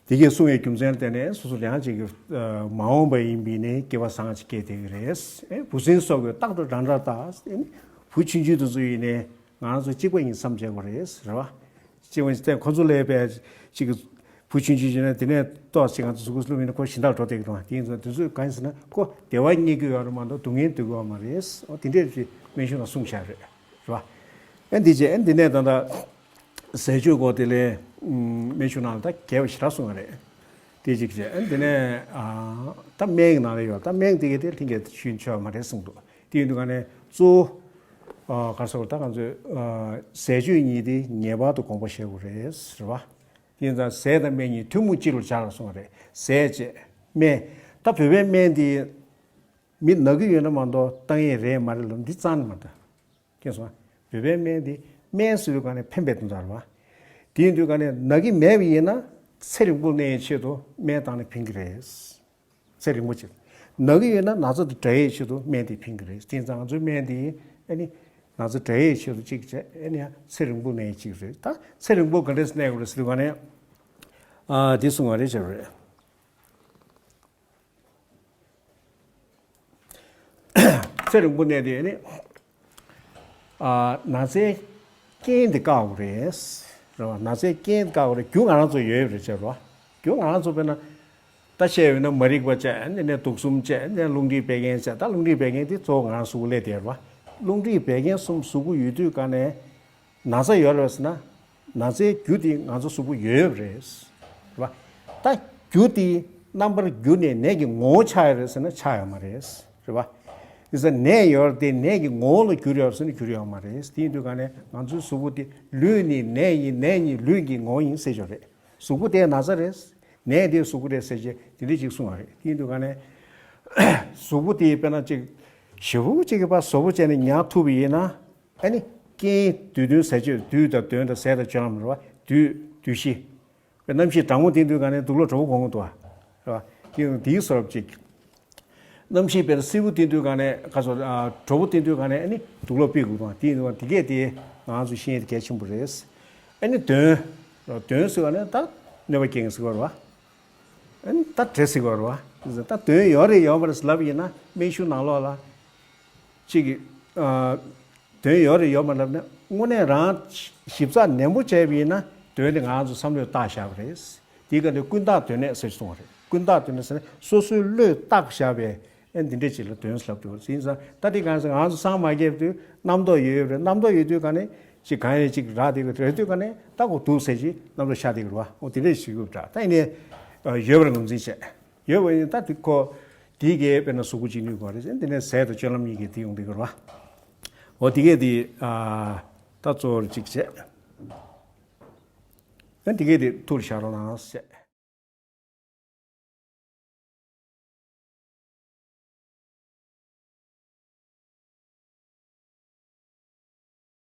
དེ་གས་གསུངས་པའི་རྒྱུ་མཚན་ལ་བརྟེན་ནས་སོ་སོ་ལ་ཡང་ཅིག་གི་མ་འོངས་པ་ཡིན་པའི་ནི་སྐྱེ་བ་བཟང་ཅིག་སྐྱེས་བསྡད་ཀྱི་རེད། ཨེ་བུ་སྲིན་སོགས་ཀྱིས་རྟག་ཏུ་འདྲ་འདྲ་ལྟ། ཨེ་བུ་ཆུང་ཆུང་དེ་ཚོ་ཡིན་ནའི་ང་རང་ཚོ་གཅིག་པ་ཡིན་བསམ་བྱེད་དགོས་རེད་ཟེར་བ། གཅིག་པ་ཡིན་ཙང་ཁོ་ཚོ་ལས་པའི་ཅིག་གི་བུ་ཆུང་ཆུང་བྱས་ན་དེ་ནས་ཏོག་ཙམ་ང་ཚོ་གཟུགས་པོ་ལྷུང་མིན་ན་ཁོ་གཞན་དག་འགྲོ་བསྡད་ཀྱི་འདུག་དེ་ཡིན་ཙང་དེ་ཚོས་གང་ཡིན་ཟེར་ན་ཁོ་བདེ་བ་རྙེད་ཀྱི་ཡོད་རེད་མ་གཏོགས་སྡུག་བསྔལ་འདོད་ཀྱི་ཡོད་མ་རེད། ཨོ་དེ་འདྲས་ཀྱི་སྨན་གཞུང་ལ་གསུངས་བཞག་རེད། རེད་བ། ཨེ་འདི་བྱས་ཨེ་འདི་ནས་ད་ལྟ་ཟས་སྤྱོད་སྐོར་དེ་ལས་སྨན་གཞུང་ནང་ལ་ད་རྒྱས་པ་ཞེ་དྲག་གསུངས་པ་རེད། དེ་གཅིག་བྱས་ཨེ་འདི་ནས་ཨ་ད་སྨན་གྱི་ནང་ལ་ཡོད། ད་སྨན་དེ་གས་དེ་ལྷན་རྒྱས་ཞུས་ཆོག་མ་རེད་གསུངས་འདུག་དེ་ཡིན་དུས་ག་ནས་གཙོ་བོ་ཨ་ག་རེ་ཟེར་དགོས། ད་ང་ཚོས་ཨ་ཟས་སྤྱོད་གཉིས་དེ་ངེས་པར་དུ་དགོངས་པ་བཞེས་དགོས་རེད་ཟེར་བ། དེ་ཡིན་ཙང་ཟས་དང་སྨན་གཉིས་ཐུན་མོང་གཅིག་ལ་སྦྱར་ལ་གསུངས་པ་རེད། ཟས་བཅས་སྨན། ད་བོད་པའི་སྨན་དེ་མི་ན་གི་ཡོད་ན་མ་གཏོགས་བཏང་ཡས་རེད་མ་རེད་ལབ་འདི་རྩ་ནས་མ་རེད། མཁྱེན་སོང་ང་། བོད་པའི་སྨན་འདི་སྨན་ཟེར་བའི་སྒང་ནས་ཕན་པའི་དོན་དག་རེད་བ། དེ་ཡིན་དུས་སྒང་ནས་ན་གི་མེད་པ་ཡིན་ན་ཚེ་རིང་པོ་གནས་ཡའི་ཆེད་དུ་སྨན་བཏང་ནས་ཕན་གི་རེད། ཚེ་རིང་པོ་ཅིག་ན་གི་ཡོད་ན་ན་ཚ་དེ་དྲག་ཡའི་ཆེད་དུ་སྨན་དེ་ཕན་གི་རེད། དེ་ཡིན་ཙང་ང་ཚོའི་སྨན་དེ་ཨ་ནི་ན་ཚ་དྲག་ཡའི་ཆེད་དུ་གཅིག་བྱས། ཨ་ནི་ཡང་ཚེ་རིང་པོ་གནས་ཡའི་གཅིག་རེད། ད་ཚེ་རིང་པོ་ག་འདྲས་གནས་དགོས་རེད་ཟེར་དུས་སྒང་ནས་ཨ་འདི་གསུང་བ་རེད་བྱས་པ་རེད། ཚེ་རིང་པོ་གནས་དེ་ནི། ཨ་ན་ཚའི་རྐྱེན་དེ་བཀག་དགོས་རེད། རེད་བ། ན་ཚའི་རྐྱེན་དེ་བཀག་དགོས་རེད། རྒྱུ་ང་རང་ཚོ་ཡོད་རེད་བྱས་རེད་བ། རྒྱུ་ང་རང་ཚོ་དཔེར་ན། ད་བཤད་ཡོད་ན་མ་རིག་པ་བྱས། ཨ་ནི་དུག་གསུམ་བྱས། ཨ་ནི་རླུང་མཁྲིས་བད་ཀན་བྱས། ད་རླུང་མཁྲིས་བད་ཀན་དེ་གཙོ་བོ་ང་རང་གཟུགས་པོ་ལས་དེ་རེད་བ། རླུང་མཁྲིས་བད་ཀན་གསུམ་གཟུགས་པོ་ཡོད་དུས་ག་ནས། ན་ཚ་ཡོད་རེད་ཟེར་ན། ན་ཚའི་རྒྱུ་དེ་ང་ཚོ་གཟུགས་པོ་ཡོད་རེད། རེད་བ། ད་རྒྱུ་དེ་རྣམ་པར་གྱུར་ནས་ནད་ཀྱི་ངོ་བོ་ཆགས་ཡོད་རེད་ཟེར་ན་ཆགས་ཡོད་མ་རེད། རེད་བ། དེ་ཚོ་ནད་ཡོད་རེད་དེ་ནད་ཀྱི་ངོ་བོ་ལ་གྱུར་ཡོད་རེད་ཟེར་ན་གྱུར་ཡོད་མ་རེད། དེ་ཡིན་དུས་ག་ནས་ང་ཚོའི་གཟུགས་པོ་དེ་ལུས་ནི་ནད་ཡིན། ནད་ནི་ལུས་ཀྱི་ངོ་བོ་ཡིན་ཟེར་ཆོག་རེད། གཟུགས་པོ་དེ་ན་ཚ་རེད། ནད་དེ་གཟུགས་པོ་རེད་ཟེར་བྱས་དེ་འདྲ་ཅིག་གསུངས་པ་རེད། དེ་ཡིན་དུས་ག་ནས་གཟུགས་པོ་དེ་དཔེར་ན་ཅིག་ཞེ་པོ་ཅིག་གི་བ་བཟོ་པོ་བྱས་ནས་ཉར་ཐུབ་པ་ཡིན་ན། ཨ་ནི་རྐྱེན་དུས་གདོན་ཟས་སྤྱོད། དུས་དང་གདོན་དང་ཟས་དང་སྤྱོད་ལམ་རེད་བ། དུས་དུས་བཞི། རྣམ་ཤེས་གྲང་མོ་དེ་དུས་ག་ནས་དུག་ལོག་དྲོ་པོ་གོན་གི་འདུག་བ། རེད་བ། དེ་ཡང་དེའི་བཟོ་འདྲ་ཅིག་རྣམ་ཤེས་དཔེར་བསིལ་པོ་དེ་དུས་ག་ནས་ག་ཚོད་ཨ་དྲོ་པོ་དེ་དུས་ག་ནས་ཨ་ནི་དུག་ལོག་ཕུད་དགོས་དང་། དེ་ཡིན་དུས་དེ་གས་དེ་ང་ཚོ་ཤེས་ཡས་དེ་གལ་ཆེན་པོ་རེད། ཨ་ནི་གདོན། གདོན་ཟེར་བ་ནི་ད་གནོད་པ་སྐྱེལ་མཁན་ཟེར་བ་རེད་བ། ཨ་ནི་ད་འདྲེ་ཟེར་བ་རེད་བ། ད་གདོན་ཡོད་རེད་ཡོད་མ་རེད་ལབ་ཡིན་ན་སྨན་གཞུང་ནང་ལོགས་ལ། གཅིག་གིས་ཨ་གདོན་ཡོད་རེད་ཡོད་མ་རེད་ལབ་ན། དངོས་གནས་རང་ཞིབ་ཚགས་ནན་པོ་བྱས་པ་ཡིན་ན་གདོན་དེ་ང་ཚོ་བསམ་བློས་བཏགས་བཞག་པ་རེད། དེའི་སྐབས་དེ་ཀུན་བརྟགས་གདོན་གནས་ཟེར་གསུངས་པ་རེད། ཀུན་བརྟགས་གདོན་གནས་ཟེར་ན་སོ་སོའི་བློས་བཏགས་བཞག་པའི་ཨེ་འདི་འདྲས་ཅིག་ལ་གདོན་ཟེར་ལབ་འདུག་ཡིན་ཙང་ད་དེ་གང་ཟེར་ང་ཚོ་སངས་མ་རྒྱས་དུས་རྣམ་རྟོག་ཡོད་ཡོད་རེད། རྣམ་རྟོག་ཡོད་དུས་ག་ནས་ཅིག་གང་ཡིན་ཅིག་རག་དེ་ག་རེད་དུས་ག་ནས་ད་ཁོ་འདུག་ཟེར་ཅིག་རྣམ་རྟོག་ཤར་དེ་ག་རེད་བ། འོ་དེ་འདྲས་ཞིག་ཡོད་འདྲ། ད་ཡིན་ནའི་ཡོད་པར་ངོས་འཛིན་བྱས། ཡོད་པ་ཡིན་ད་དེ་ཁོ་དེའི་གས་དཔེར་ན་གཟུགས་པོ་གཅིག་ནུས་དགོས་རེད། དེ་ནས་ཟས་དང་སྤྱོད་ལམ་གཉིས་ཀྱིས་དེ་ཡོང་དེ་ག་རེད་བ། འོ་དེ་གས་དེ་ཨ་ད་གཙོ་བོར་ཅིག་བྱས། ཨ་དེ་གས་དེ་ཐུགས་ལ་བཞག་རོགས་གནང་ཟེར།